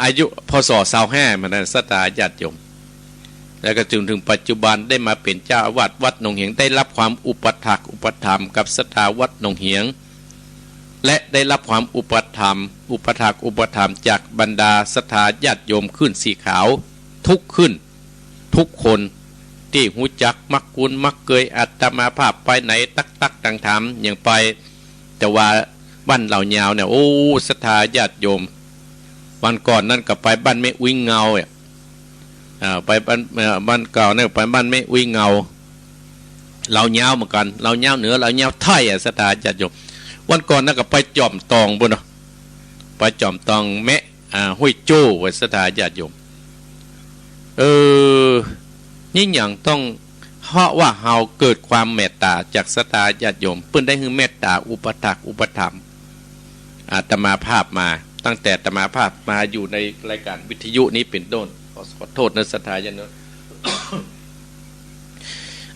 อายุ พ.ศ. ซาวห้า มานะ ศรัทธาญาติโยม แล้วก็จนถึงปัจจุบันได้มาเป๋นเจ้าอาวาสวัดหนองเหียง ได้รับความอุปัฏฐากอุปถัมภ์กับศรัทธาวัดหนองเหียง และได้รับความอุปัฏฐมภ์ อุปัฏฐากอุปถัมภ์จากบรรดาศรัทธาญาติโยมขึ้นสีขาวทุกขึ้น ทุกคนตี้ฮู้จักมักคุ้นมักเกยอาตมาภาพไปไหนตักตักถามถาม อย่างไป แต่ว่าบ้านเหล่ายาวเนี่ย โอ้ ศรัทธาญาติโยม วันก่อนนั้นก็ไปบ้านแม่อุ๊ยเงาเนี่ย อ่า ไปบ้าน เอ่อ บ้านเก่าเนี่ย ไปบ้านแม่อุ๊ยเงา เหล่ายาวเหมือนกั๋น เหล่ายาวเหนือ เหล่ายาวใต้อะ ศรัทธาญาติโยม วันก่อนนั้นก็ไปจ่อมตองปู้นเนาะ ไปจ่อมตองแมะ อ่า ห้วยโจ้ ว่าศรัทธาญาติโยม เออ นี่หยังต้อง เพราะว่าเฮาเกิดความเมตต๋าจากศรัทธาญาติโยม เปิ้นได้หื้อเมตต๋าอุปัฏฐากอุปถัมภ์อาตมาภาพมา ตั้งแต่อาตมาภาพมาอยู่ในรายการวิทยุนี้เป๋นต้น ขอ ขอโต้ษนะศรัทธาญาติโยม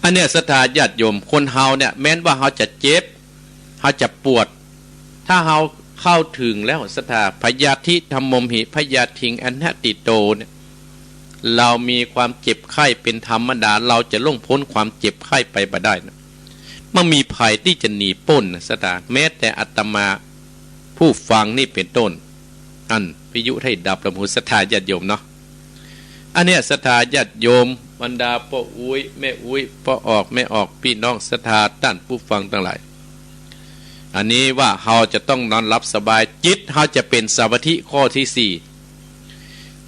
อันเนี้ยศรัทธาญาติโยม คนเฮาเนี่ย แม้นว่าเฮาจะเจ็บ เฮาจะปวด ถ้าเฮาเข้าถึงแล้วศรัทธา พยาธิธัมโมหิ พยาธิง อนัตถิโต เนี่ย เฮามีความเจ็บไข้เป๋นธรรมดา เฮาจะล่วงป๊นความเจ็บไข้ไปบ่ได้นะ บ่มีใผตี้จะหนีป๊นนะศรัทธา แม้แต่อาตมาผู้ฟังนี่เป๋นต้น อันวิทยุได้ดับลำพูน ศรัทธาญาติโยมเนาะ อันเนี้ยศรัทธาญาติโยม บรรดาป้ออุ๊ย แม่อุ๊ย ป้อออก แม่ออก ปี้น้องศรัทธาต้านผู้ฟังตังหลาย อันนี้ว่าเฮาจะต้องนอนหลับสบาย จิตเฮาจะเป๋นสมาธิ ข้อตี้สี่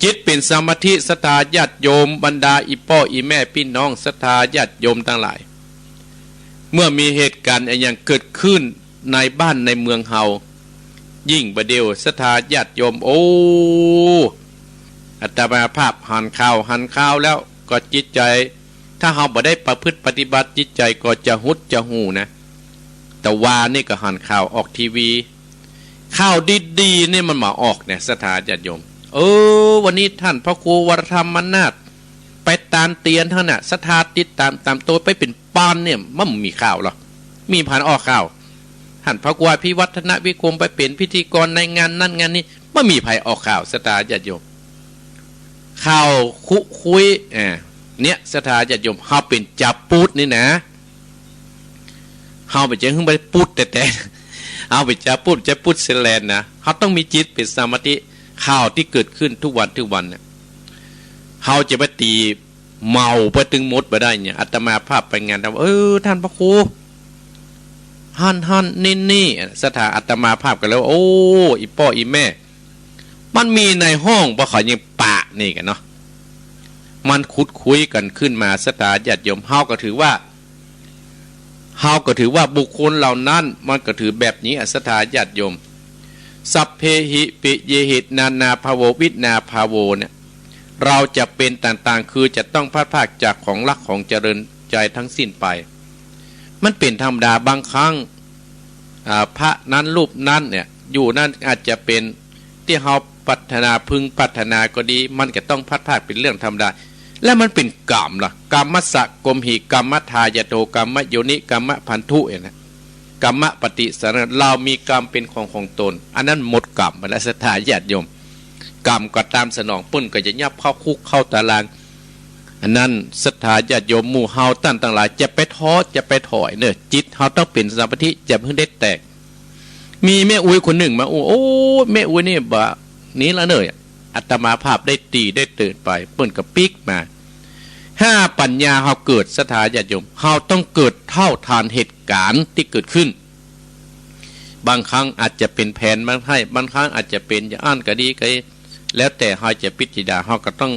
จิตเป๋นสมาธิ ศรัทธาญาติโยม บรรดาอี่ป้ออี่แม่ ปี้น้องศรัทธาญาติโยมตังหลาย เมื่อมีเหตุก๋ารณ์อะหยังเกิดขึ้นในบ้านในเมืองเฮา ยิ่งบ่าเดี่ยวศรัทธาญาติโยม โอ้ อาตมาภาพหันข่าว หันข่าวแล้วก็จิตใจ๋ ถ้าเฮาบ่ได้ประพฤติปฏิบัติ จิตใจ๋ก็จะหดจะหู่นะ แต่วานี่ก็หันข่าวออกทีวี ข่าวดีๆ นี่มันบ่ออกเนี่ย ศรัทธาญาติโยม เออ วันนี้ต้านพระครูวรธรรมนาถไปตานเตียนหั้นน่ะ ศรัทธาติดต๋าม ต๋ามตั๋วไปเป๋นปานเนี่ย มันบ่มีข่าวหรอก มีใผออกข่าว ต้านพระครูอภิวัฒนวิกรมไปเป๋นพิธีกรในงานนั้นงานนี้ บ่มีใผออกข่าว ศรัทธาญาติโยม ข่าวคุคุย เอ่อ เนี่ย ศรัทธาญาติโยม เฮาเป๋นจาวพุทธนี่นะ เฮาบ่ใจ้หื้อบ่ใจ้พุทธแต๊ๆ เฮาเป๋นจาวพุทธ จาวพุทธเซแลนนะ เฮาต้องมีจิตเป๋นสมาธิ ข่าวตี้เกิดขึ้นทุกวันทุกวันเนี่ย เฮาจะไปตี๋เมาไปตึงหมดบ่ได้เนี่ย อาตมาภาพไปงาน เออ ต้านพระครู หั้นๆ นี่ๆ ศรัทธา อาตมาภาพก็เลยว่า โอ้ อี่ป้ออี่แม่ มันมีในห้องบ่ เขายังปะนี่กั๋นเนาะ มันขุดคุยกั๋นขึ้นมา ศรัทธาญาติโยม เฮาก็ถือว่า เฮาก็ถือว่าบุคคลเหล่านั้น มันก็ถือแบบนี้อะ ศรัทธาญาติโยม สัพเพหิ ปิเยหิ นานาภาโว วินาภาโว เนี่ย เราจะเป๋นต่างๆ คือจะต้องพลัดพรากจากของฮักของเจริญใจ๋ตังสิ้นไป มันเป๋นธรรมดา บางครั้ง อ่า พระนั้นรูปนั้นเนี่ย อยู่นั้นอาจจะเป๋นตี้เฮาปรารถนา พึงปรารถนาก็ดี มันก็ต้องพลัดพรากเป๋นเรื่องธรรมดา และมันเป๋นกรรมล่ะ กรรมัสสะ กรรมหิ กรรมทายาโท กรรมโยนิ กรรมพันธุ เนี่ยนะ กรรมปฏิสังขาร เรามีกรรมเป๋นของของตน อันนั้นหมดกรรมไปแล้ว ศรัทธาญาติโยม กรรมก็ต๋ามสนอง เปิ้นก็จะยับเข้าคุกเข้าตาราง อันนั้น ศรัทธาญาติโยม หมู่เฮาต้านตังหลาย จะไปท้อ จะไปถอยเน่อ จิตเฮาต้องเป๋นสมาธิ จะบ่หื้อได้แตก มีแม่อุ๊ยคนนึ่งมาอู้ โอ้ แม่อุ๊ยนี่บ่านี้ละเน่อ อาตมาภาพได้ตี้ได้เตื๋อนไป เปิ้นก็ปิ๊กมา ถ้าปัญญาเฮาเกิด ศรัทธาญาติโยม เฮาต้องเกิดเท่าทันเหตุก๋ารณ์ตี้เกิดขึ้น บางครั้งอาจจะเป๋นแผนมันไห้ บางครั้งอาจจะเป๋นอย่างอั้นก็ดีก็ แล้วแต่เฮาจะพิจารณา เฮาก็ต้อง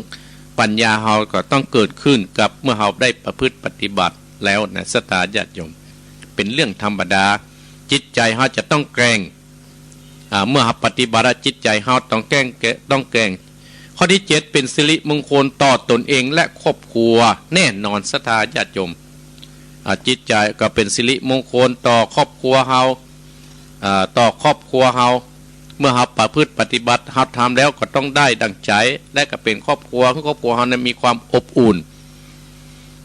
ปัญญาเฮาก็ต้องเกิดขึ้นกับเมื่อเฮาได้ประพฤติปฏิบัติแล้วนะ ศรัทธาญาติโยม เป๋นเรื่องธรรมดา จิตใจ๋เฮาจะต้องแกร่ง อ่า เมื่อเฮาปฏิบัติแล้ว จิตใจ๋เฮาต้องแกร่ง ต้องแกร่ง ข้อตี้เจ็ด เป๋นสิริมงคลต่อตนเองและครอบครัวแน่นอน ศรัทธาญาติโยม อ่า จิตใจ๋ก็เป๋นสิริมงคลต่อครอบครัวเฮา อ่า ต่อครอบครัวเฮา เมื่อเฮาประพฤติปฏิบัติ เฮาทำแล้วก็ต้องได้ดั่งใจ๋ และก็เป๋นครอบครัว หื้อครอบครัวเฮานั้นมีความอบอุ่น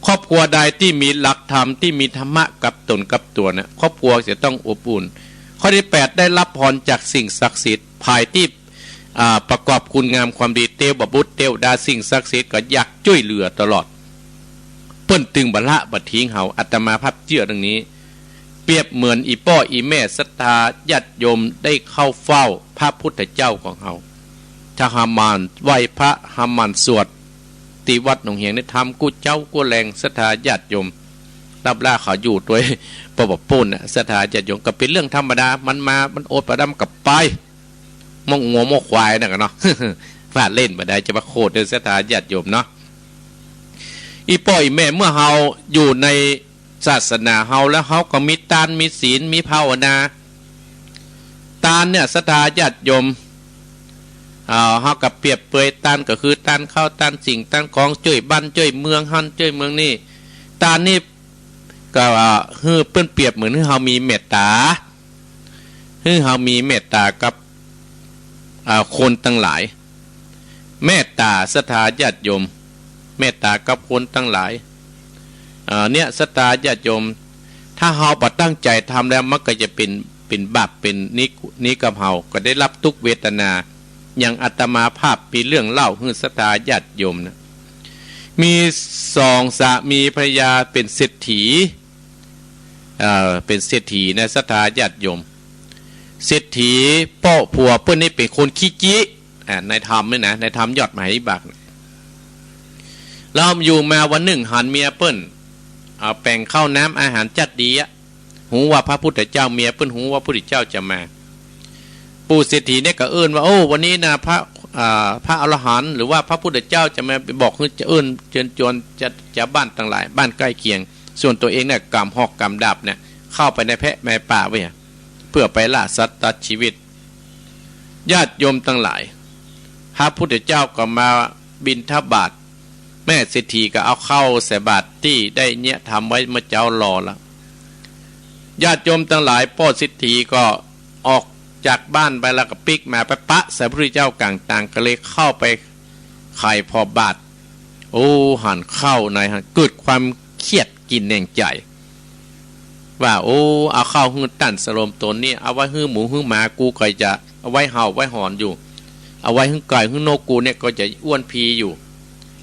ครอบครัวใดตี้มีหลักธรรม ตี้มีธรรมะกับต๋นกับตั๋วเนี่ย ครอบครัวจะต้องอบอุ่น ข้อตี้แปด ได้ฮับผลจากสิ่งศักดิ์สิทธิ์ ภายตี้ อ่า ประกอบคุณงามความดี เตวบุตรเตวดา สิ่งศักดิ์สิทธิ์ก็อยากจ้วยเหลือตลอด เปิ้นตึงบ่ละบ่ถิงเฮา อาตมาภาพเจื้อดังนี้ เปรียบเหมือนอี่ป้ออี่แม่ศรัทธาญาติโยมได้เข้าเฝ้าพระพุทธเจ้าของเฮา ถ้าหาหมั่นไหว้พระ หาหมั่นสวด ตี้วัดหนองเหียงนี่ทำกู้เจ๊ากู้แลง ศรัทธาญาติโยม ลับล้าเขาอยู่ตวย ปะปะปูนน่ะ ศรัทธาญาติโยม ก็เป๋นเรื่องธรรมดา มันมา มันโอดปะดำกับไป มกงัวมกควายนั่นก็เนาะ ว่าเล่นบ่ได้ จะมาโขดเน่อ ศรัทธาญาติโยมเนาะ อี่ป้ออี่แม่ เมื่อเฮาอยู่ในศาสนาเฮาแล้ว เฮาก็มีตาน มีศีล มีภาวนา ตานเนี่ย ศรัทธาญาติโยม อ่า เฮาก็เปรียบเปยตานก็คือตานข้าว ตานสิ่ง ตานของ จ้วยบ้าน จ้วยเมืองหั้น จ้วยเมืองนี่ ตานนี่ก็ อ่า หื้อเปิ้นเปรียบเหมือนหื้อเฮามีเมตต๋า หื้อเฮามีเมตต๋ากับ อ่า คนตังหลาย เมตต๋า ศรัทธาญาติโยม เมตต๋ากับคนตังหลาย อ่า เนี่ย ศรัทธาญาติโยม ถ้าเฮาบ่ตั้งใจ๋ทำแล้ว มันก็จะเป๋น เป๋นบาป เป๋นนี้ นี้กับเฮา ก็ได้ฮับตุ๊กเวทนา อย่างอาตมาภาพมีเรื่องเล่าหื้อศรัทธาญาติโยมนะ มีสองสามีภรรยาเป๋นเศรษฐี เอ่อ เป๋นเศรษฐีนะ ศรัทธาญาติโยม เศรษฐีป้อผัวเปิ้นนี่เป๋นคนขี้จี้ อ่า ในธรรมนี่นะ ในธรรมยอดมหาวิบาก แล้วอยู่มาวันนึ่งหันเมียเปิ้น อ่า แป๋งข้าวน้ำอาหารจัดดีอะ ฮู้ว่าพระพุทธเจ้า เมียเปิ้นฮู้ว่าพุทธเจ้าจะมา ปู่เศรษฐีเนี่ยก็เอิ้นว่า โอ้ วันนี้นะ พระ อ่า พระอรหันต์ หรือว่าพระพุทธเจ้าจะมา ไปบอกหื้อ จะเอิ้นเจิญจวนจะ จะบ้านตังหลาย บ้านใก้เคียง ส่วนตั๋วเองเนี่ยก๋ำหอกก๋ำดาบเนี่ย เข้าไปในแพะในป่าเว้ย เพื่อไปล่าสัตว์ตัดชีวิต ญาติโยมตังหลาย พระพุทธเจ้าก็มาบิณฑบาต แม่เศรษฐีก็เอาข้าวใส่บาตรตี้ได้เยียะทำไว้เมื่อเจ๊าหล่อแล้ว ญาติโยมตังหลาย ป้อเศรษฐีก็ออกจากบ้านไปแล้วก็ปิ๊กมาไปปะใส่พระพุทธเจ้าก๋างตาง ก็เลยเข้าไปไขผ่อบาตร โอ้ หันข้าวในหัน เกิดความเคียดกินแหนงใจ๋ ว่า โอ้ เอาข้าวหื้อต้านสลมต๋นนี่ เอาไว้หื้อหมูหื้อหมากูก็จะ เอาไว้เห่าไว้หอนอยู่ เอาไว้หื้อไก่หื้อนกกูเนี่ยก็จะอ้วนพีอยู่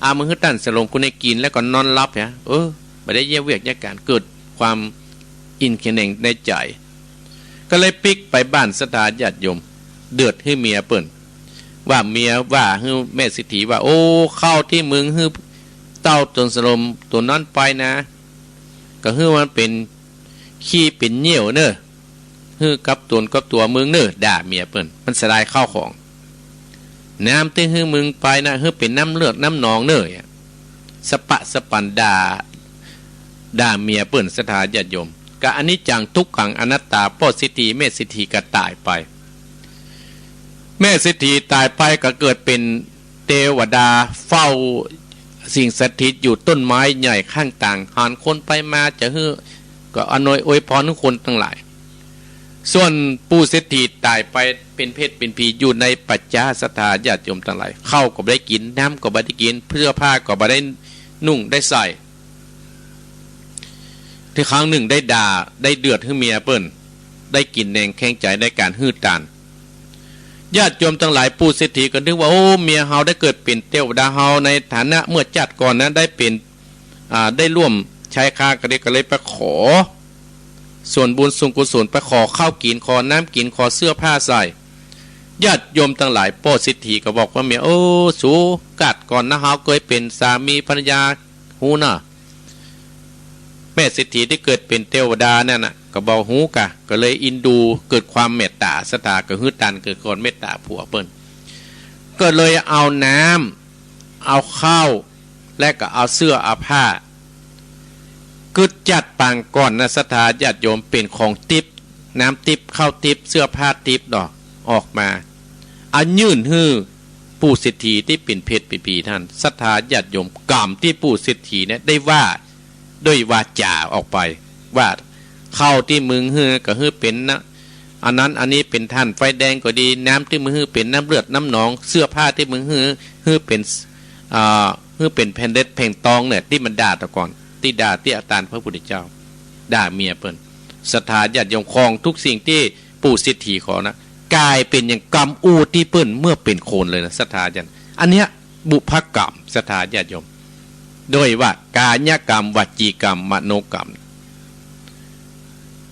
เอามาหื้อต้านสลมกูเนี่ยกิ๋นแล้วก็นอนหลับเหีย เออ บ่ได้เยียะเวียกเยียะก๋าน เกิดความอินเคียดแหนงในใจ๋ ก็เลยปิ๊กไปบ้านศรัทธาญาติโยม เดือดหื้อเมียเปิ้น ว่าเมียว่าหื้อแม่เศรษฐีว่า โอ้ ข้าวตี้มึงหื้อเต้าต๋นสลมต๋นนั้นไปนะ ก็หื้อมันเป๋นขี้เป๋นเยี่ยวเน่อ หื้อกับต๋นกับตั๋วมึงเน่อ ด่าเมียเปิ้น มันเสียดายข้าวของ น้ำตี้หื้อมึงไปนะ หื้อเป๋นน้ำเลือดน้ำหนองเน่อ สะปะสะปันด่า ด่าเมียเปิ้น ศรัทธาญาติโยม กะอนิจจังทุกขังอนัตตา ป้อเศรษฐีแม่เศรษฐีก็ต๋ายไป แม่เศรษฐีต๋ายไปก็เกิดเป๋นเตวดาเฝ้าสิ่งสถิตอยู่ต้นไม้ใหญ่ข้างตาง หันคนไปมาจะหื้อ ก็อำนวยอวยพรหื้อคนตังหลาย ส่วนปู่เศรษฐีต๋ายไปเป๋นเผตเป๋นผีอยู่ในป่าจ๊า ศรัทธาญาติโยมตังหลาย ข้าวก็บ่ได้กิ๋น น้ำก็บ่ได้กิ๋น เสื้อผ้าก็บ่ได้นุ่งได้ใส่ ตี้ครั้งนึ่งได้ด่า ได้เดือดหื้อเมียเปิ้น ได้กิ๋นแหนงแคลงใจ๋ในก๋านหื้อตาน ญาติโยมตังหลาย ปู่เศรษฐีก็นึกว่า โอ้ เมียเฮาได้เกิดเป๋นเตวดา เฮาในฐานะเมื่อจาติก่อนนะ ได้เป๋น อ่า ได้ร่วมใช้คาก็ดี ก็เลยไปขอส่วนบุญส่วนกุศล ไปขอข้าวกิ๋น ขอน้ำกิ๋น ขอเสื้อผ้าใส่ ญาติโยมตังหลาย ป้อเศรษฐีก็บอกว่าเมีย โอ้ สู กาดก่อนนะ เฮาเกยเป๋นสามีภรรยา ฮู้เนาะ แม่เศรษฐีตี้เกิดเป๋นเตวดานั่นน่ะ ก็บอกฮู้กา ก็เลยอินดู เกิดความเมตต๋าศรัทธา ก็หื้อตาน เกิดความเมตต๋าผัวเปิ้น ก็เลยเอาน้ำ เอาข้าว และก็เอาเสื้อเอาผ้า กึ๊ดจัดปางก่อนนะ ศรัทธาญาติโยม เป๋นของติ๊บ น้ำติ๊บ ข้าวติ๊บ เสื้อผ้าติ๊บดอก ออกมา เอายื่นหื้อปู่เศรษฐีตี้เป๋นเผตเป๋นผีหั้น ศรัทธาญาติโยม กำตี้ปู่เศรษฐีเนี่ยได้ว่าด้วยวาจ๋าออกไป ว่าข้าวตี้มึงหื้อก็หื้อเป๋นนะ อันนั้นอันนี้เป๋นถ่านไฟแดงก็ดี น้ำตี้มึงหื้อเป๋นน้ำเลือดน้ำหนอง เสื้อผ้าตี้มึงหื้อ หื้อเป๋น อ่า หื้อเป๋นแผ่นเหล็กแผ่นตองเนี่ย ตี้มันด่าตะก่อน ตี้ด่าตี้อตานพระพุทธเจ้า ด่าเมียเปิ้น ศรัทธาญาติโยม ของทุกสิ่งตี้ปู่เศรษฐีขอนะ ก๋ายเป๋นอย่างกำอู้ตี้เปิ้นเมื่อเป๋นคนเลยนะ ศรัทธาญาติ อันเนี้ยบุพกรรม ศรัทธาญาติโยม โดยว่ากายกรรม วจีกรรม มโนกรรม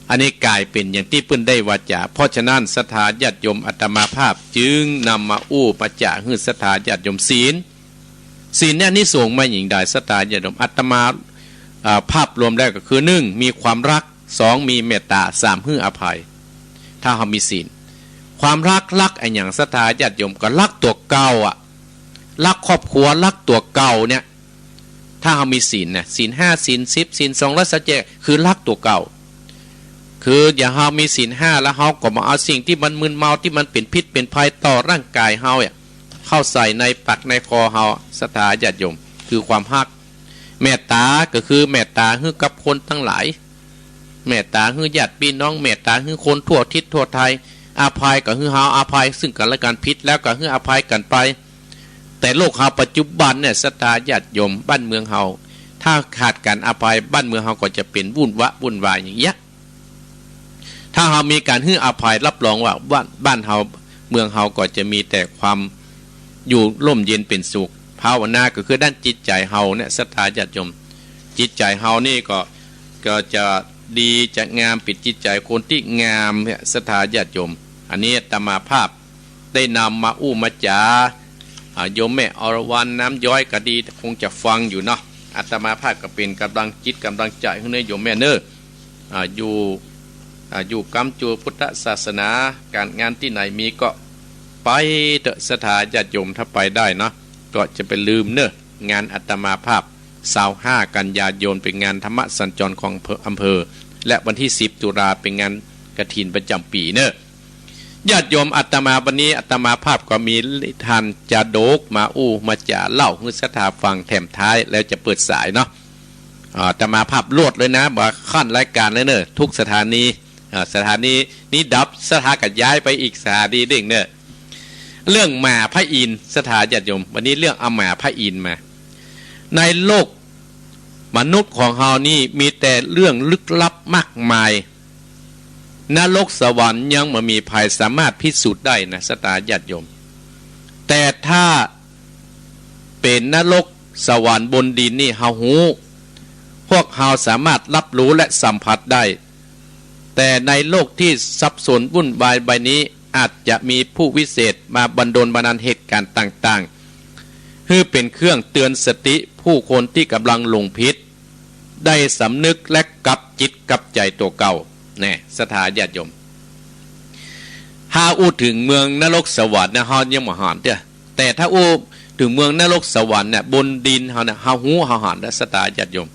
อันนี้ก๋ายเป๋นอย่างตี้เปิ้นได้วาจ๋า เพราะฉะนั้น ศรัทธาญาติโยม อาตมาภาพจึงนำมาอู้มาจ๋าหื้อศรัทธาญาติโยม ศีล ศีลเนี่ยอานิสงส์มาอย่างใด ศรัทธาญาติโยม อาตมา อ่า ภาพรวมแล้วก็คือ หนึ่ง มีความรัก สอง มีเมตต๋า สาม หื้ออภัย ถ้าเฮามีศีล ความรัก รักอะหยัง ศรัทธาญาติโยม ก็รักตั๋วเก่าอะ รักครอบครัว รักตั๋วเก่าเนี่ย ถ้าเฮามีศีลนะ ศีลห้า ศีลสิบ ศีลสองร้อยซาวเจ็ด คือรักตั๋วเก่า คืออย่างเฮามีศีลห้าแล้ว เฮาก็บ่เอาสิ่งตี้มันมึนเมา ตี้มันเป๋นพิษเป๋นภัยต่อร่างก๋ายเฮาเนี่ย เข้าใส่ในปากในคอเฮา ศรัทธาญาติโยม คือความฮัก เมตต๋าก็คือเมตต๋าหื้อกับคนตังหลาย เมตต๋าหื้อญาติปี้น้อง เมตต๋าหื้อคนทั่วทิศทั่วไทย อภัยก็หื้อเฮาอภัยซึ่งกั๋นและกั๋น ผิดแล้วก็หื้ออภัยกั๋นไป แต่โลกเฮาปัจจุบันเนี่ย ศรัทธาญาติโยม บ้านเมืองเฮา ถ้าขาดก๋านอภัย บ้านเมืองเฮาก็จะเป๋นวุ่นวะวุ่นวายอย่างเงี้ย ถ้าเฮามีก๋านหื้ออภัย รับรองว่าบ้าน บ้านเฮา เมืองเฮาก็จะมีแต่ความอยู่ร่มเย็นเป๋นสุข ภาวนาก็คือด้านจิตใจ๋เฮาเนี่ย ศรัทธาญาติโยม จิตใจ๋เฮานี่ก็ ก็จะดีจะงาม เป๋นจิตใจ๋คนตี้งามเนี่ย ศรัทธาญาติโยม อันนี้อาตมาภาพได้นำมาอู้มาจ๋า อ่า โยมแม่อรวรรณ น้ำย้อยก็ดี คงจะฟังอยู่เนาะ อาตมาภาพก็เป๋นก๋ำลังจิตก๋ำลังใจ๋หื้อเน้อโยมแม่เน้อ อ่า อยู่ อ่า อยู่ก๊ำจูพุทธศาสนา ก๋านงานตี้ไหนมีก็ไปเต๊อะ ศรัทธาญาติโยม ถ้าไปได้เนาะ ก็จะไปลืมเน้อ งานอาตมาภาพ ซาวห้า กันยายน เป๋นงานธรรมสัญจรของอำเภอ อำเภอ และวันตี้สิบตุลาเป๋นงานกฐินประจ๋ำปี๋เน้อ ญาติโยม อาตมา วันนี้อาตมาภาพก็มีนิทานจาดกมาอู้มาจ๋าเล่าหื้อศรัทธาฟังแถมท้าย แล้วจะเปิดสายเนาะ อ่า อาตมาภาพรวดเลยนะ บ่าขั้นรายก๋านเลยเน้อ ทุกสถานี อ่า สถานีนี้ดับ ศรัทธาก็ย้ายไปอีกสถานีนึ่งเน้อ เรื่องหมาพระอินทร์ ศรัทธาญาติโยม วันนี้เรื่องเอาหมาพระอินทร์มา ในโลกมนุษย์ของเฮานี่มีแต่เรื่องลึกลับมากมาย นรกสวรรค์ยังบ่มีใผสามารถพิสูจน์ได้นะ ศรัทธาญาติโยม แต่ถ้าเป๋นนรกสวรรค์บนดินนี่เฮาฮู้ พวกเฮาสามารถรับรู้และสัมผัสได้ แต่ในโลกที่สับสนวุ่นวายใบนี้ อาจจะมีผู้วิเศษมาบันดลบันดาลเหตุก๋ารณ์ต่างๆ หื้อเป๋นเครื่องเตือนสติผู้คนตี้ก๋ำลังหลงผิด ได้สำนึกและกลับจิตกลับใจ๋ตั๋วเก่า แน่ ศรัทธาญาติโยม ถ้าอู้เถิงเมืองนรกสวรรค์นะ เฮายังบ่หันเตื้อ แต่ถ้าอู้ เถิงเมืองนรกสวรรค์เนี่ย บนดินเฮาเนี่ย เฮาฮู้เฮาหันนะ ศรัทธาญาติโยม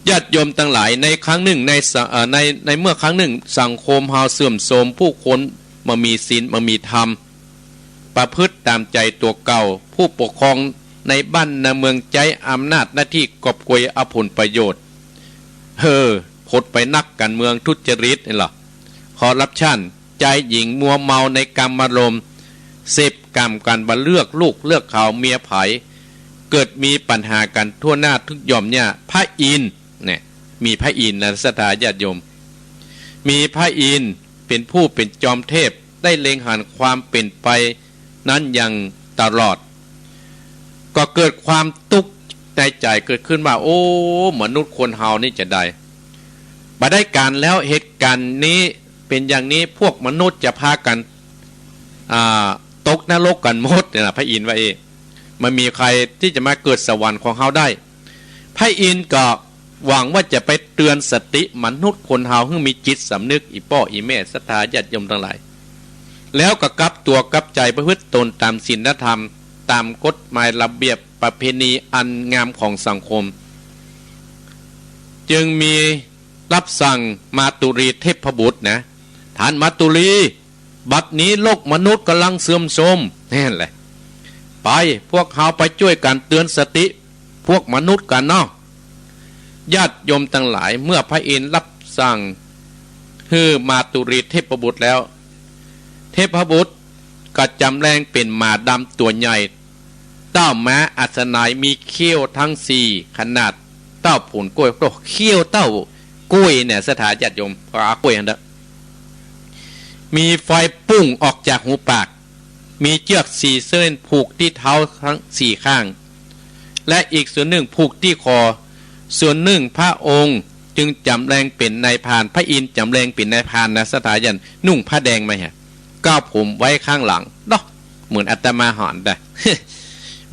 ญาติโยมตังหลาย ในครั้งนึ่ง ในสะ เอ่อ ใน ในเมื่อครั้งนึ่ง สังคมเฮาเสื่อมโทรม ผู้คนบ่มีศีล บ่มีธรรม ประพฤติต๋ามใจ๋ตั๋วเก่า ผู้ปกครองในบ้านในเมืองใจ๊อำนาจหน้าตี้กอบโกยเอาผลประโยชน์ เฮ้อ ขดไปนัก ก๋านเมืองทุจริตนี่ล่ะ คอร์รัปชัน จายหญิงมัวเมาในกามารมณ์ เสพกามกั๋น บ่เลือกลูกเลือกเขา เมียใผ เกิดมีปัญหากั๋นทั่วหน้าทุกหย่อมเนี่ย พระอินทร์เนี่ย มีพระอินทร์นะ ศรัทธาญาติโยม มีพระอินทร์เป๋นผู้เป๋นจอมเทพ ได้เล็งหันความเป๋นไปนั้นอย่างตลอด ก็เกิดความตุ๊กข์ในใจ๋เกิดขึ้นว่า โอ้ มนุษย์คนเฮานี่จะใด บ่ได้ก๋านแล้ว เหตุก๋ารณ์นี้เป๋นอย่างนี้ พวกมนุษย์จะพากั๋น อ่า ตกนรกกั๋นหมดเนี่ยนะ พระอินทร์ว่าเอ้ บ่มีใผตี้จะมาเกิดสวรรค์ของเฮาได้ พระอินทร์ก็หวังว่าจะไปเตือนสติมนุษย์คนเฮาหื้อมีจิตสำนึก อี่ป้ออี่แม่ศรัทธาญาติโยมตังหลาย แล้วก็กลับตั๋วกลับใจ๋ประพฤติตนต๋ามศีลธรรม ต๋ามกฎหมายระเบียบประเพณีอันงามของสังคม จึงมีรับสั่งมาตุลีเทพบุตรนะ ท่านมาตุลี บัดนี้โลกมนุษย์ก่ำลังเสื่อมโทรม แน่นแหละ ไป พวกเฮาไปจ้วยกั๋นเตือนสติพวกมนุษย์กั๋นเนาะ ญาติโยมตังหลาย เมื่อพระอินทร์รับสั่งหื้อมาตุลีเทพบุตรแล้ว เทพบุตรก็จ๋ำแลงเป๋นหมาดำตั๋วใหญ่ เต้าม้าอัศนัย มีเขี้ยวทั้งสี่ขนาดเต้าผลกล้วย โอ้ เขี้ยวเต้ากล้วยเนี่ย ศรัทธาญาติโยม ก็เอากล้วยหั้นเต๊อะ มีไฟปุ้งออกจากหูปาก มีเจื้อกสี่เส้นผูกตี้เท้าทั้งสี่ข้าง และอีกส่วนนึ่งผูกตี้คอ ส่วนนึ่งพระองค์จึงจ๋ำแลงเป๋นนายพราน พระอินทร์จ๋ำแลงเป๋นนายพรานนะ ศรัทธาญาติ นุ่งผ้าแดงมาเหีย เก๊าผมไว้ข้างหลังเนาะ เหมือนอาตมาหันได้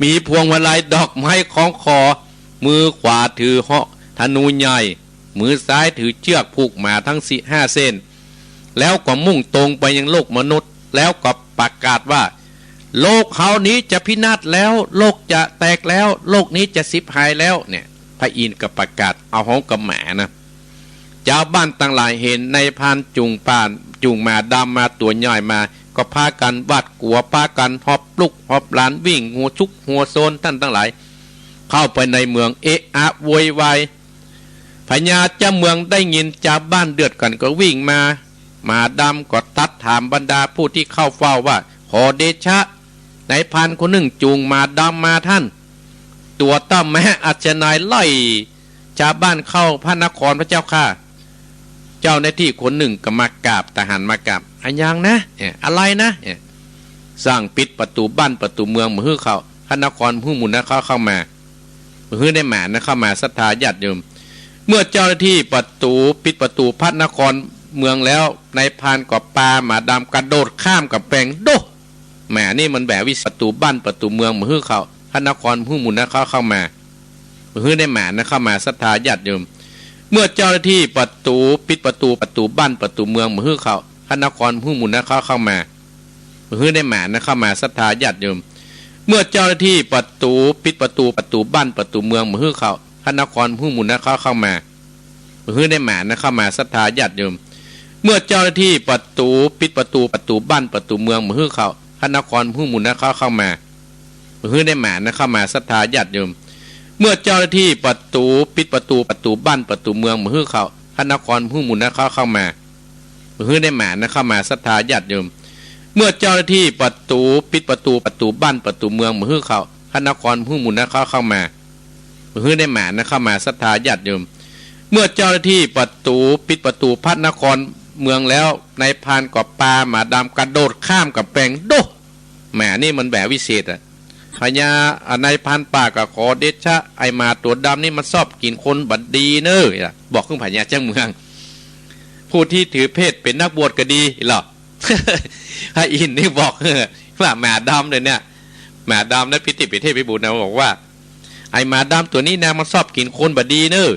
มีพวงมาลัยดอกไม้คล้องคอ มือขวาถือเหาะธนูใหญ่ มือซ้ายถือเจื้อกผูกหมาทั้งสี่ห้าเส้น แล้วก็มุ่งตรงไปยังโลกมนุษย์ แล้วก็ประกาศว่า โลกเฮานี้จะพินาศแล้ว โลกจะแตกแล้ว โลกนี้จะฉิบหายแล้ว เนี่ย พระอินทร์ก็ประกาศเอาฮ้องกับหมานะ จาวบ้านตังหลายหันนายพรานจูงป่า จูงหมาดำมาตั๋วใหญ่มา ก็พากั๋นหวาดกลัว พากั๋นหอบลูกหอบหลานวิ่งหัวซุกหัวโซน ต้านตังหลาย เข้าไปในเมืองเอะอะโวยวาย พญาเจ้าเมืองได้ยินจาวบ้านเดือดกั๋นก็วิ่งมา หมาดำก็ตัดถามบรรดาผู้ตี้เข้าเฝ้าว่า ขอเดชะ นายพรานคนนึ่งจูงหมาดำมาต้าน ตั๋วเต้าม้าอัศนัยไล่จาวบ้านเข้าพระนครพระเจ้าข้า เจ้าหน้าตี้คนนึ่งก็มากราบ ทหารมากราบ อะหยังนะ เอ่อ อะไรนะ เอ่อ สั่งปิดประตู๋บ้านประตู๋เมือง บ่หื้อเข้าพระนคร บ่หื้อหมู่นักเข้า เข้ามา บ่หื้อนายหมานะเข้ามา ศรัทธาญาติโยม เมื่อเจ้าหน้าตี้ประตู๋ ปิดประตู๋พระนครเมืองแล้ว นายพรานก็ปาหมาดำกระโดดข้ามก๋ำแปง โด้ หมานี่มันแหววิเศษ ประตู๋บ้านประตู๋เมือง บ่หื้อเข้าพระนคร บ่หื้อหมู่นักเข้า เข้ามา บ่หื้อนายหมานะเข้ามา ศรัทธาญาติโยม เมื่อเจ้าหน้าตี้ประตู๋ ปิดประตู๋ ประตู๋บ้านประตู๋เมือง บ่หื้อเข้าพระนคร บ่หื้อหมู่นักเข้า เข้ามา บ่หื้อนายหมานะเข้ามา ศรัทธาญาติโยม เมื่อเจ้าหน้าตี้ประตู๋ ปิดประตู๋ ประตู๋บ้านประตู๋เมือง บ่หื้อเข้าพระนคร บ่หื้อหมู่นักเข้า เข้ามา บ่หื้อนายหมานะเข้ามา ศรัทธาญาติโยม เมื่อเจ้าหน้าตี้ประตู๋ ปิดประตู๋ ประตู๋บ้านประตู๋เมือง บ่หื้อเข้าพระนคร บ่หื้อหมู่นักเข้า เข้ามา บ่หื้อนายหมานะเข้ามา ศรัทธาญาติโยม เมื่อเจ้าหน้าตี้ประตู๋ ปิดประตู๋ ประตู๋บ้านประตู๋เมือง บ่หื้อเข้าพระนคร บ่หื้อหมู่นักเข้า เข้ามา บ่หื้อนายหมานะเข้ามา ศรัทธาญาติโยม เมื่อเจ้าหน้าตี้ประตู๋ ปิดประตู๋ ประตู๋บ้านประตู๋เมือง บ่หื้อเข้าพระนคร บ่หื้อหมู่นักเข้า เข้ามา บ่หื้อนายหมานะเข้ามา ศรัทธาญาติโยม เมื่อเจ้าหน้าตี้ประตู๋ ปิดประตู๋พระนครเมืองแล้ว นายพรานก็ปาหมาดำกระโดดข้ามก๋ำแปง โด้ หมานี่มันแหววิเศษอะ พญา อ่ะ นายพรานป่าก็ขอเดชะ ไอ้หมาตั๋วดำนี่มันชอบกิ๋นคนบ่ดีเน่อ บอกขึ้นพญาเจ้าเมือง ผู้ตี้ถือเพศเป๋นนักบวชก็ดีเหรอ พระอินทร์นี่บอกว่าหมาดำเลยเนี่ย หมาดำนะ ปิติปิเทศพิบูลนะ บอกว่า ไอ้หมาดำตั๋วนี้นะ มันชอบกิ๋นคนบ่ดีเน่อ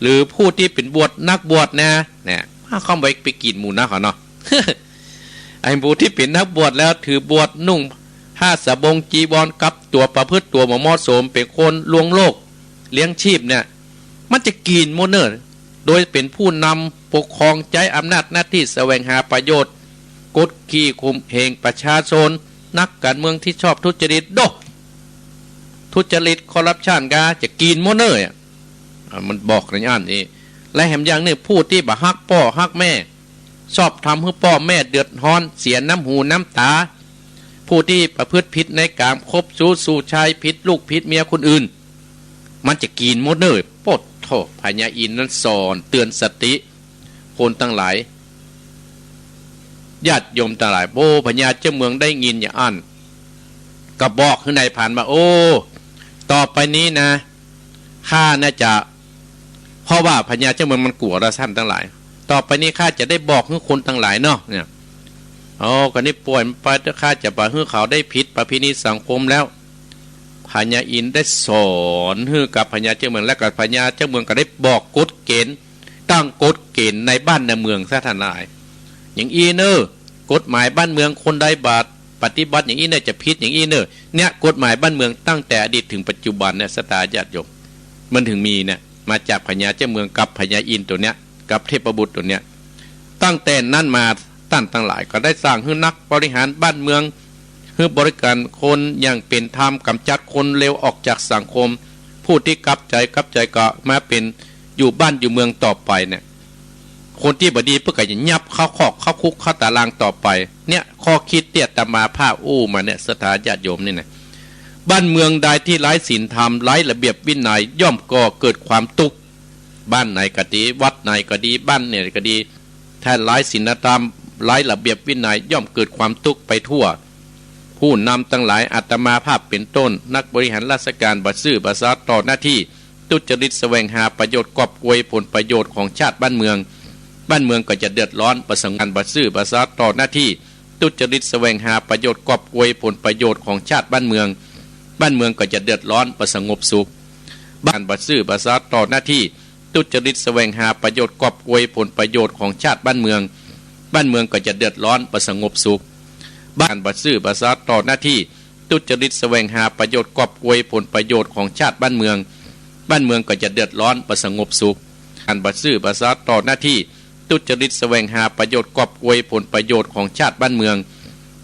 หรือผู้ตี้เป๋นบวช นักบวชนะ เนี่ย เข้าไป ไปกิ๋นหมู่นักเขาเนาะ ไอ้ผู้ตี้เป๋นนักบวชแล้วถือบวชนุ่ง ผ้าสบงจีวรกับตั๋วประพฤติตั๋วบ่เหมาะสม เป๋นคนลวงโลกเลี้ยงชีพเนี่ย มันจะกี๋นหมดเน่อ โดยเป๋นผู้นำปกครองใจ๊อำนาจหน้าตี้แสวงหาประโยชน์ กดขี่ข่มเหงประชาชน นักก๋านเมืองตี้ชอบทุจริต โด ทุจริตคอร์รัปชันกา จะกี๋นหมดเน่อ อ่ะ อ่ะ มันบอกในอันนี้ และแหมอย่างนึ่ง ผู้ตี้บ่ฮักป้อฮักแม่ ชอบทำหื้อป้อแม่เดือดฮ้อน เสียน้ำหูน้ำต๋า ผู้ตี้ประพฤติผิดในกาม คบชู้สู่ชาย ผิดลูกผิดเมียคนอื่น มันจะกี๋นหมดเน่อ โป๊ดโธ่ พญาอินทร์นั้นสอนเตือนสติ คนตังหลาย ญาติโยมตังหลาย โอ้ พญาเจ้าเมืองได้ยินอย่างอั้น ก็บอกหื้อนายพรานว่า โอ้ ต่อไปนี้นะ ข้าน่าจะ เพราะว่าพญาเจ้าเมืองมันกั๋วแล้ว ท่านตังหลาย ต่อไปนี้ข้าจะได้บอกหื้อคนตังหลายเนาะ เนี่ย โอ้ ก็นี่ป่อยมันไปเต๊อะ ข้าจะบ่หื้อเขาได้ผิดประเพณีสังคมแล้ว พญาอินทร์ได้สอนหื้อกับพญาเจ้าเมือง แล้วก็พญาเจ้าเมืองก็ได้บอกกฎเกณฑ์ ตั้งกฎเกณฑ์ในบ้านในเมืองซะ ท่านหลาย อย่างอี้เน่อ กฎหมายบ้านเมืองคนใดบ่ปฏิบัติอย่างอี้เน่อ จะผิดอย่างอี้เน่อ เนี่ย กฎหมายบ้านเมืองตั้งแต่อดีตถึงปัจจุบันเนี่ย ศรัทธาญาติโยม มันถึงมีเนี่ย มาจากพญาเจ้าเมืองกับพญาอินทร์ตั๋วเนี้ย กับเทพบุตรตั๋วเนี้ย ตั้งแต่นั้นมา ต้านตังหลายก็ได้สั่งหื้อนักบริหารบ้านเมือง หื้อบริการคนอย่างเป๋นธรรม ก๋ำจัดคนเลวออกจากสังคม ผู้ตี้กลับใจ๋ กลับใจ๋ก็มาเป๋นอยู่บ้านอยู่เมืองต่อไปเนี่ย คนตี้บ่ดีเปิ้นก็จะยับเข้าคอกเข้าคุกเข้าตารางต่อไป เนี่ย ข้อคิดตี้อาตมาภาพอู้มาเนี่ย ศรัทธาญาติโยมนี่นะ บ้านเมืองใดที่ไร้ศีลธรรม ไร้ระเบียบวินัย ย่อมก่อเกิดความตุ๊กข์ บ้านไหนก็ดี วัดไหนก็ดี บ้านไหนก็ดี ถ้าไร้ศีลธรรม ไร้ระเบียบวินัย ย่อมเกิดความตุ๊กข์ไปทั่ว ผู้นำตังหลาย อาตมาภาพเป๋นต้น นักบริหารราชการบ่ซื่อบ่สัตย์ต่อหน้าตี้ ทุจริตแสวงหาประโยชน์กอบโกยผลประโยชน์ของชาติบ้านเมือง บ้านเมืองก็จะเดือดร้อนบ่สงบ บ่ซื่อบ่สัตย์ต่อหน้าตี้ ทุจริตแสวงหาประโยชน์กอบโกยผลประโยชน์ของชาติบ้านเมือง บ้านเมืองก็จะเดือดร้อนบ่สงบสุข บ้านบ่ซื่อบ่สัตย์ต่อหน้าตี้ ทุจริตแสวงหาประโยชน์กอบโกยผลประโยชน์ของชาติบ้านเมือง บ้านเมืองก็จะเดือดร้อนบ่สงบสุข บ้านบ่ซื่อบ่สัตย์ต่อหน้าตี้ ทุจริตแสวงหาประโยชน์กอบโกยผลประโยชน์ของชาติบ้านเมือง บ้านเมืองก็จะเดือดร้อนบ่สงบสุข บ้านบ่ซื่อบ่สัตย์ต่อหน้าตี้ ทุจริตแสวงหาประโยชน์กอบโกยผลประโยชน์ของชาติบ้านเมือง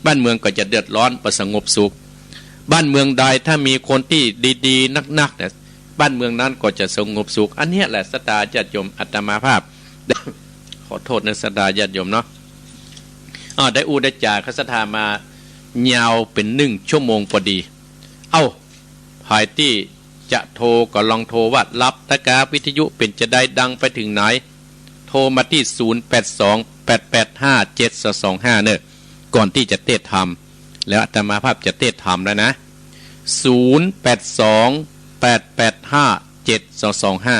บ้านเมืองก็จะเดือดร้อนบ่สงบสุข บ้านเมืองใดถ้ามีคนตี้ดีๆ นักๆ เนี่ย บ้านเมืองนั้นก็จะสงบสุข อันเนี้ยแหละ ศรัทธาญาติโยม อาตมาภาพ ขอโทษนะ ศรัทธาญาติโยมเนาะ อ้าว ได้อู้ได้จ๋ากับศรัทธามายาวเป๋นหนึ่งชั่วโมงพอดี เอ้า ใผตี้จะโทรก็ลองโทรว่า รับตะกา วิทยุเป๋นจาใด ดังไปเถิงไหน โทรมาตี้ ศูนย์ แปด สอง แปด แปด ห้า เจ็ด สอง สอง ห้า เน่อ ก่อนตี้จะเตศน์ธรรม แล้วอาตมาภาพจะเตศน์ธรรมแล้วนะ ศูนย์ แปด สอง แปด แปด ห้า เจ็ด สอง สอง ห้า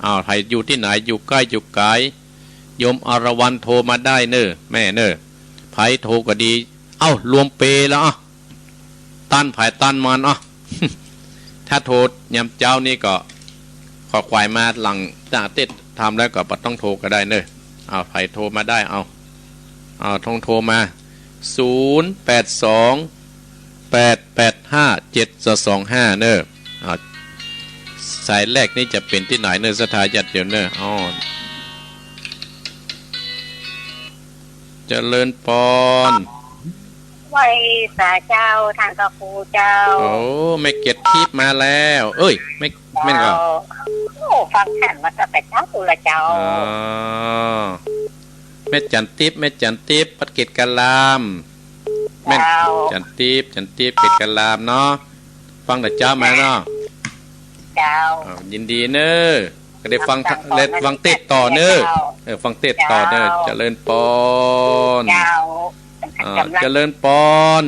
อ้าว ใผอยู่ตี้ไหน อยู่ใก้อยู่ไก๋ โยมอรวรรณโทรมาได้เน่อ แม่เน่อ ใผโทรก็ดี เอ้า รวมเปแล้ว อ่ะ ตันไผตันมัน อ่ะ ถ้าโทรยามเจ๊านี่ก็ ขอขวายมาหลังจากเตศน์ธรรมแล้วก็บ่ต้องโทรก็ได้เน่อ อ้าว ใผโทรมาได้ เอา เอา ต้องโทรมา ศูนย์ แปด สอง แปด แปด ห้า เจ็ด สอง สอง ห้า เน่อ อ้าว สายแรกนี่จะเป๋นตี้ไหนเน่อ ศรัทธาญาติโยมเน่อ อ้อ เจริญปอน ไหว้สาเจ้า ต้านพระครูเจ้า โอ้ แม่เกศทิพย์มาแล้ว เอ้ย แม่ แม่นก่อ เจ้า โอ้ ฟังธรรมมาตั้งแต่เจ๊าพู้นละเจ้า อ๋อ แม่จันทิพย์ แม่จันทิพย์ วัดเกศกาลาม แม่น เจ้า จันทิพย์ จันทิพย์ เกศกาลามเนาะ ฟังแต่เจ๊ามาเนาะ เจ้า อ้าว ยินดีเน่อ ก็ได้ฟัง ฟังต่อ ได้ฟังเตศน์ต่อเน่อ เจ้า เออ ฟังเตศน์ต่อเน่อ เจ้า เจริญปอน เจ้า อ่า กำลัง เจริญปอน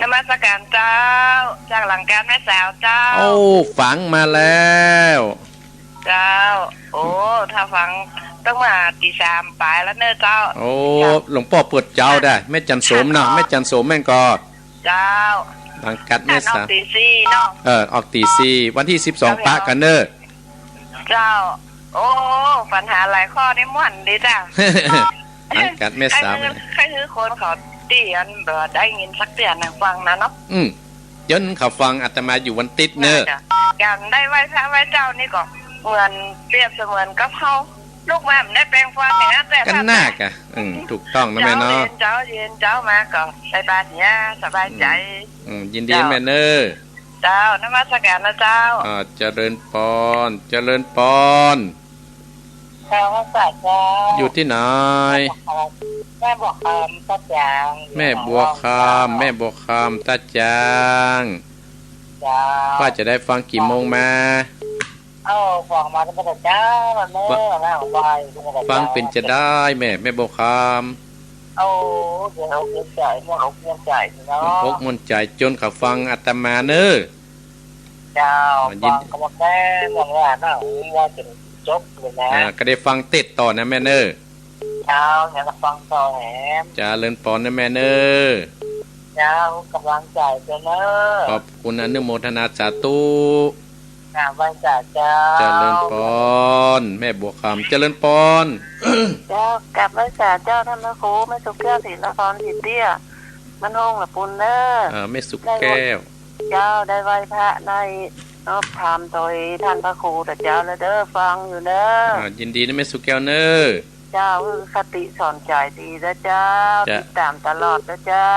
นมัสการเจ้า จากหลังการแม่สาวเจ้า โอ้ ฟังมาแล้ว เจ้า โอ้ ถ้าฟังตั้งมาตีสามป๋ายแล้วเน่อเจ้า โอ้ ตีสาม หลวงป้อเปิดเจ๊าได้ แม่จันโสมเนาะ เจ้า แม่จันโสมแม่นก่อ เจ้า หลังการแม่สาว ออกตีสี่เนาะ เออ ออกตีสี่ วันตี้สิบสอง เจ้า ปะกั๋นเน่อ เจ้า โอ้ ปัญหาหลายข้อนี่ม่วนดีจ้ะ หลังการแม่สาว ใค่หื้อ ใค่หื้อคนเขา ตี้อันบ่ได้ยินสักเตื้อนะ ฟังนะเนาะ อืม จนเขาฟังอาตมาอยู่วันติดเน่อ น่าจะ การได้ไหว้พระไหว้เจ้านี่ก็เหมือน เปรียบเสมือนกับเฮาลุกมาบ่ได้แปรงฟันเนี่ย แต่ ก็ ถ้า น่ากะ อืม ถูกต้องนะแม่เนาะ เจ๊าเย็น เจ๊าเย็น เจ๊ามาก็ใส่บาตรเนี่ยสบายใจ๋ อืม อืม ยินดี เจ้า แม่เน่อ เจ้า นมัสการนะเจ้า อ่า เจริญปอน เจริญปอน เจ้า พระสาเจ้า อยู่ตี้ไหน แม่บัวคำ ตาจ๋าง แม่บัวคำ แม่บัวคำ ตาจ๋าง เจ้า ว่าจะได้ฟังกี่โมงมา เอ้า ฟังมาตั้งแต่เจ๊าแล้วเน่อ ว่า แล้วบ่ายตั้งแต่เจ๊า ฟังเป๋นจะได้แม่ แม่บัวคำ โอ้ เย็นอกเย็นใจ๋ ม่วนอกม่วนใจ๋เนาะ ม่วนอกม่วนใจ๋ จนเขาฟังอาตมาเน่อ เจ้า อ่า ยิน ฟังก็บ่แม่นว่านะ ว่าจ๋นจบเลยนะ อ่า ก็ได้ฟังเตสน์ต่อนะแม่เน่อ เจ้า เดี๋ยวก็ฟังต่อแหม เจริญปอนนะแม่เน่อ เจ้า กำลังใจ๋เจ้าเน่อ ขอบคุณ อนุโมทนาสาธุ กราบไหว้สาเจ้า เจริญปอน แม่บัวคำ เจริญปอน เจ้า กราบไหว้สาเจ้า ต้านพระครู แม่สุแก้ว ศรีนคร ศรีเตี้ย บ้านโฮ่งละปูนเน่อ อ่า แม่สุแก้ว เจ้า ได้ไหว้พระ ได้นอบธรรมโตยต้านพระครูเจ้าแล้วเน่อ ฟังอยู่เน่อ อ่า ยินดีนะแม่สุแก้วเน่อ เจ้า คือคติสอนใจ๋ดีนะเจ้า จ้ะ ติดต๋ามตลอดนะเจ้า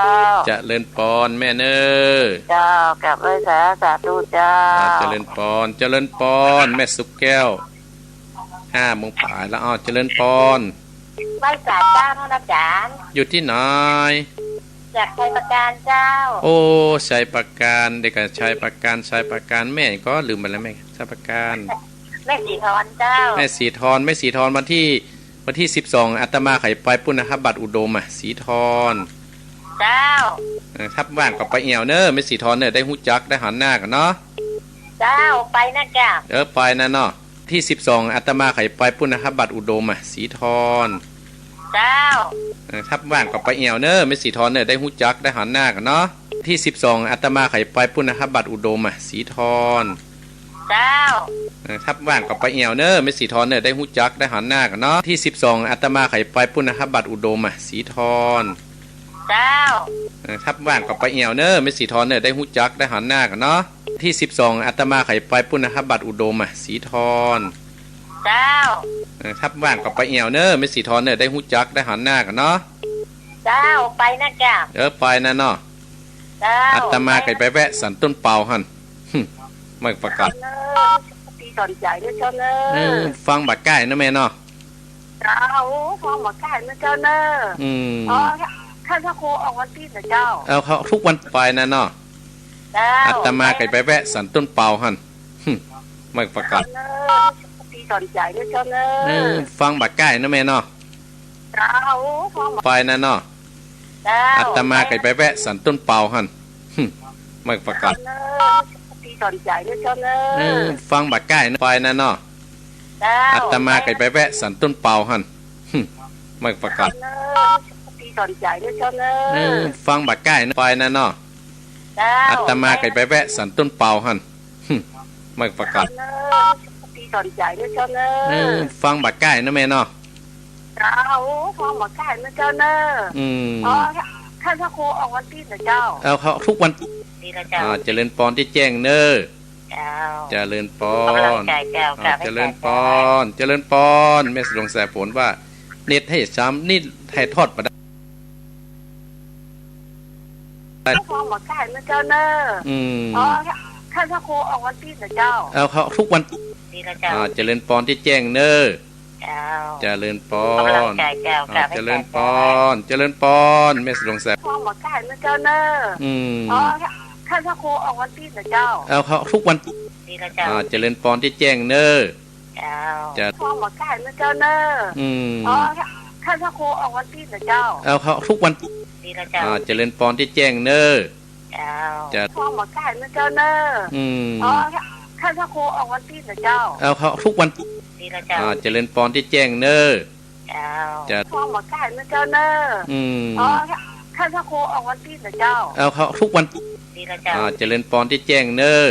เจริญปอนแม่เน่อ เจ้า กราบไหว้สา สาธุเจ้า อ่า เจริญปอน เจริญปอน แม่สุแก้ว ห้าโมงป๋ายแล้ว อ้าว เจริญปอน ไหว้สาเจ้านะอาจ๋ารย์ อยู่ตี้ไหน จากชัยปราการเจ้า โอ้ ชัยปราการ เดี๋ยวก่อน ชัยปราการ ชัยปราการ แม่ก็ลืมไปแล้วแม่ ชัยปราการ แม่ศรีธรเจ้า แม่ศรีธร แม่ศรีธร วันตี้ วันตี้สิบสอง อาตมาใค่ไปปู๊นนะ ทับวัดอุดมอะ ศรีธร เจ้า เออ ถ้าว่างก็ไปแอ่วเน่อ แม่ศรีธรเน่อ ได้ฮู้จัก ได้หันหน้ากั๋นเนาะ เจ้า ไปนะเจ้า เออ ไปนะเนาะ ตี้สิบสอง อาตมาใค่ไปปู๊นนะ ทับวัดอุดมอะ ศรีธร เจ้า เออ ถ้าว่างก็ไปแอ่วเน่อ แม่ศรีธรเน่อ ได้ฮู้จัก ได้หันหน้ากั๋นเนาะ ตี้สิบสอง อาตมาใค่ไปปู๊นนะ ทับวัดอุดมอะ ศรีธร เจ้า เออ ถ้าว่างก็ไปแอ่วเน่อ แม่ศรีธรเน่อ ได้ฮู้จัก ได้หันหน้ากั๋นเนาะ ตี้สิบสอง อาตมาใค่ไปปู๊นนะ ทับวัดอุดมอะ ศรีธร เจ้า เออ ถ้าว่างก็ไปแอ่วเน่อ แม่ศรีธรเน่อ ได้ฮู้จัก ได้หันหน้ากั๋นเนาะ ตี้สิบสอง อาตมาใค่ไปปู๊นนะ ทับวัดอุดมอะ ศรีธร เจ้า เออ ถ้าว่างก็ไปแอ่วเน่อ แม่ศรีธรเน่อ ได้ฮู้จัก ได้หันหน้ากั๋นเนาะ เจ้า ไปนะเจ้า เออ ไปนะเนาะ เจ้า อาตมาใค่ไปแวะสันต้นเปาหั่น หึ ไม่ประกาศ เจ้าเน่อ สติสอนใจ๋เน่อเจ้าเน่อ เออ ฟังบ่ใก้เนาะแม่เนาะ เจ้า ฟังบ่ใก้เน่อเจ้าเน่อ อืม อ๋อ ต้านพระครูออกวันตี้นะเจ้า เอา เขาทุกวันไปนะเนาะ เจ้า อาตมาใค่ไปแวะสันต้นเปาหั่น หึ ไม่ประกาศ เจ้าเน่อ สติสอนใจ๋เน่อเจ้าเน่อ เออ ฟังบ่ใก้เนาะแม่เนาะ เจ้า ฟังบ่ ไปนะเนาะ เจ้า อาตมาใค่ไปแวะสันต้นเปาหั่น หึ ไม่ประกาศ เจ้าเน่อ สติสอนใจ๋เน่อเจ้าเน่อ เออ ฟังบ่ใก้เนาะ ไปนะเนาะ เจ้า อาตมาใค่ไปแวะสันต้นเปาหั่น หึ ไม่ประกาศ เจ้าเน่อ สติสอนใจ๋เน่อเจ้าเน่อ เออ ฟังบ่ใก้เนาะ ไปนะเนาะ เจ้า อาตมาใค่ไปแวะสันต้นเปาหั่น หึ ไม่ประกาศ เจ้าเน่อ สติสอนใจ๋เน่อเจ้าเน่อ เออ ฟังบ่ใก้เนาะแม่เนาะ เจ้า ฟังบ่ใก้เน่อเจ้าเน่อ อืม อ๋อ ต้านพระครูออกวันตี้นะเจ้า เอา เขาทุกวัน ดีแล้วเจ้า อ่า เจริญปอนตี้แจ้งเน่อ เจ้า เจริญปอน กำลังใจ๋เจ้า อ่า กราบไหว้ เจริญปอน เจ้า เจริญปอน แม่หลวงสายฝนว่า เน็ตหื้อซ้ำ นี่ถ่ายทอดบ่ได้ ฟังบ่ใก้เน่อเจ้าเน่อ อืม อ๋อ ต้านพระครูออกวันตี้นะเจ้า เอา เขาทุกวัน ดีแล้วเจ้า อ่า เจริญปอนตี้แจ้งเน่อ เจ้า เจริญปอน กำลังใจ๋เจ้า อ่า กราบไหว้ เจริญปอน เจ้า เจริญปอน แม่หลวงสาย ฟังบ่ใก้เน่อเจ้าเน่อ อืม อ๋อ ต้านพระครูออกวันตี้นะเจ้า เอา เขาทุกวัน ดีแล้วเจ้า อ่า เจริญปอนตี้แจ้งเน่อ เจ้า เจ้า ฟังบ่ใก้เน่อเจ้าเน่อ อืม อ๋อ ต้านพระครูออกวันตี้นะเจ้า เอา เขาทุกวัน ดีแล้วเจ้า อ่า เจริญปอนตี้แจ้งเน่อ เจ้า เจ้า ฟังบ่ใก้เน่อเจ้าเน่อ อืม อ๋อ ต้านพระครูออกวันตี้นะเจ้า เอา เขาทุกวัน ดีแล้วเจ้า อ่า เจริญปอนตี้แจ้งเน่อ เจ้า เจ้า ฟังบ่ใก้เน่อเจ้าเน่อ อืม อ๋อ ต้านพระครูออกวันตี้นะเจ้า เอา เขาทุกวัน ดีแล้วเจ้า อ่า เจริญปอนตี้แจ้งเน่อ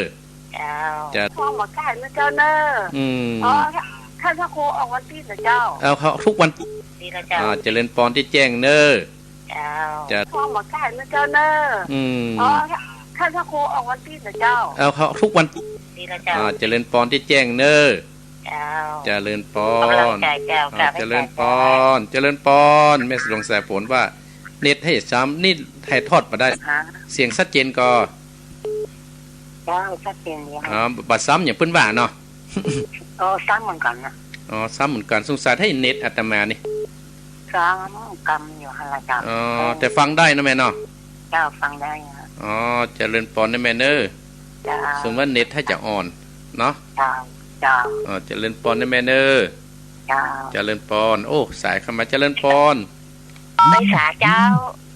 เจ้า เจ้า ฟังบ่ใก้เน่อเจ้าเน่อ อืม อ๋อ ต้านพระครูออกวันตี้นะเจ้า เอา เขาทุกวัน ดีแล้วเจ้า อ่า เจริญปอนตี้แจ้งเน่อ เจ้า จะ ฟ้องบ่ได้นะเจ้าเน่อ อืม อ๋อ ท่านพระครูออกวันตี้เหรอเจ้า เอา เขาทุกวัน ดีแล้วเจ้า อ่า เจริญปอนตี้แจ้งเน่อ เจ้า เจริญปอน กำลังใจเจ้า อ่า กราบไหว้ เจริญปอน เจ้า เจริญปอน แม่หลวงสายฝนว่า เน็ตหื้อซ้ำ นี่ถ่ายทอดบ่ได้ ฮะ เสียงชัดเจนก่อ เจ้า ชัดเจนดี อ๋อ บ่ซ้ำอย่างเปิ้นว่าเนาะ อ๋อ ซ้ำเหมือนกั๋นนะ อ๋อ ซ้ำเหมือนกั๋น สงสัยหื้อเน็ตอาตมานี่ ซ้ำกำอยู่หั้นละเจ้า อ๋อ เออ แต่ฟังได้นะแม่เนาะ เจ้า ฟังได้ฮะ อ๋อ เจริญปอนนะแม่เน่อ เจ้า สมมุติว่าเน็ตหื้อจะอ่อนเนาะ เจ้า เจ้า อ๋อ เจริญปอนนะแม่เน่อ เจ้า เจริญปอน โอ้ สายเข้ามา เจริญปอน ไปสาเจ้า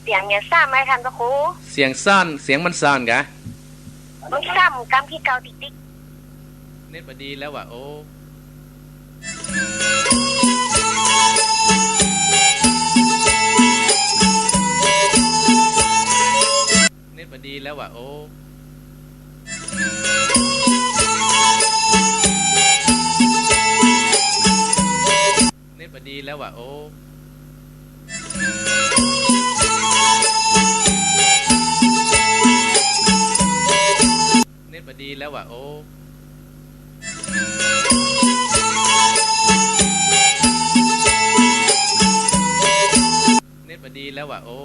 เสียงเนี่ยสั้นไหมท่านพระครู เสียงสั้น เสียงมันสั้นกะ มันซ้ำกำตี้เก่าติ๊กติ๊ก เน็ตบ่ดีแล้วว่ะ โอ้ เน็ตบ่ดีแล้วว่ะ โอ้ เน็ตบ่ดีแล้วว่ะ โอ้ เน็ตบ่ดีแล้วว่ะ โอ้ เน็ตบ่ดีแล้วว่ะ โอ้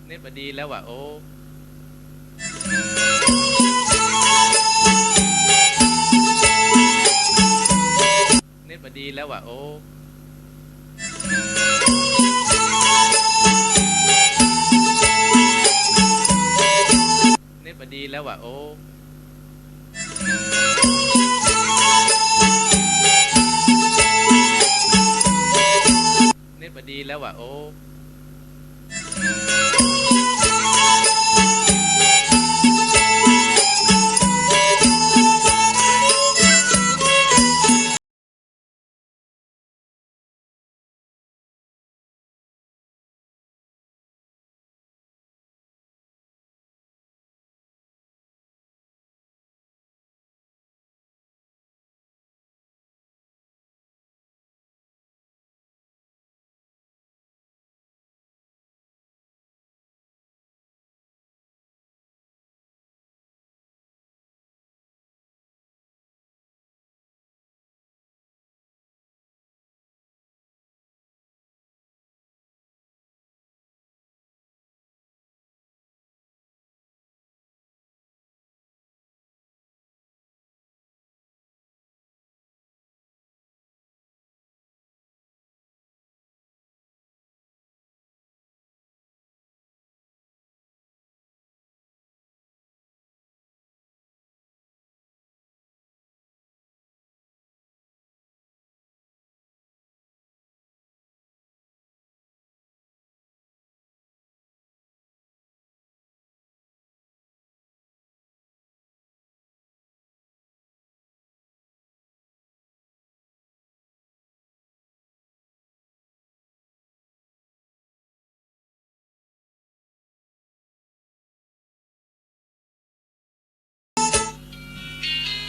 เน็ตบ่ดีแล้วว่ะ โอ้ เน็ตบ่ดีแล้วว่ะ โอ้ เน็ตบ่ดีแล้วว่ะ โอ้ เน็ตบ่ดีแล้วว่ะ โอ้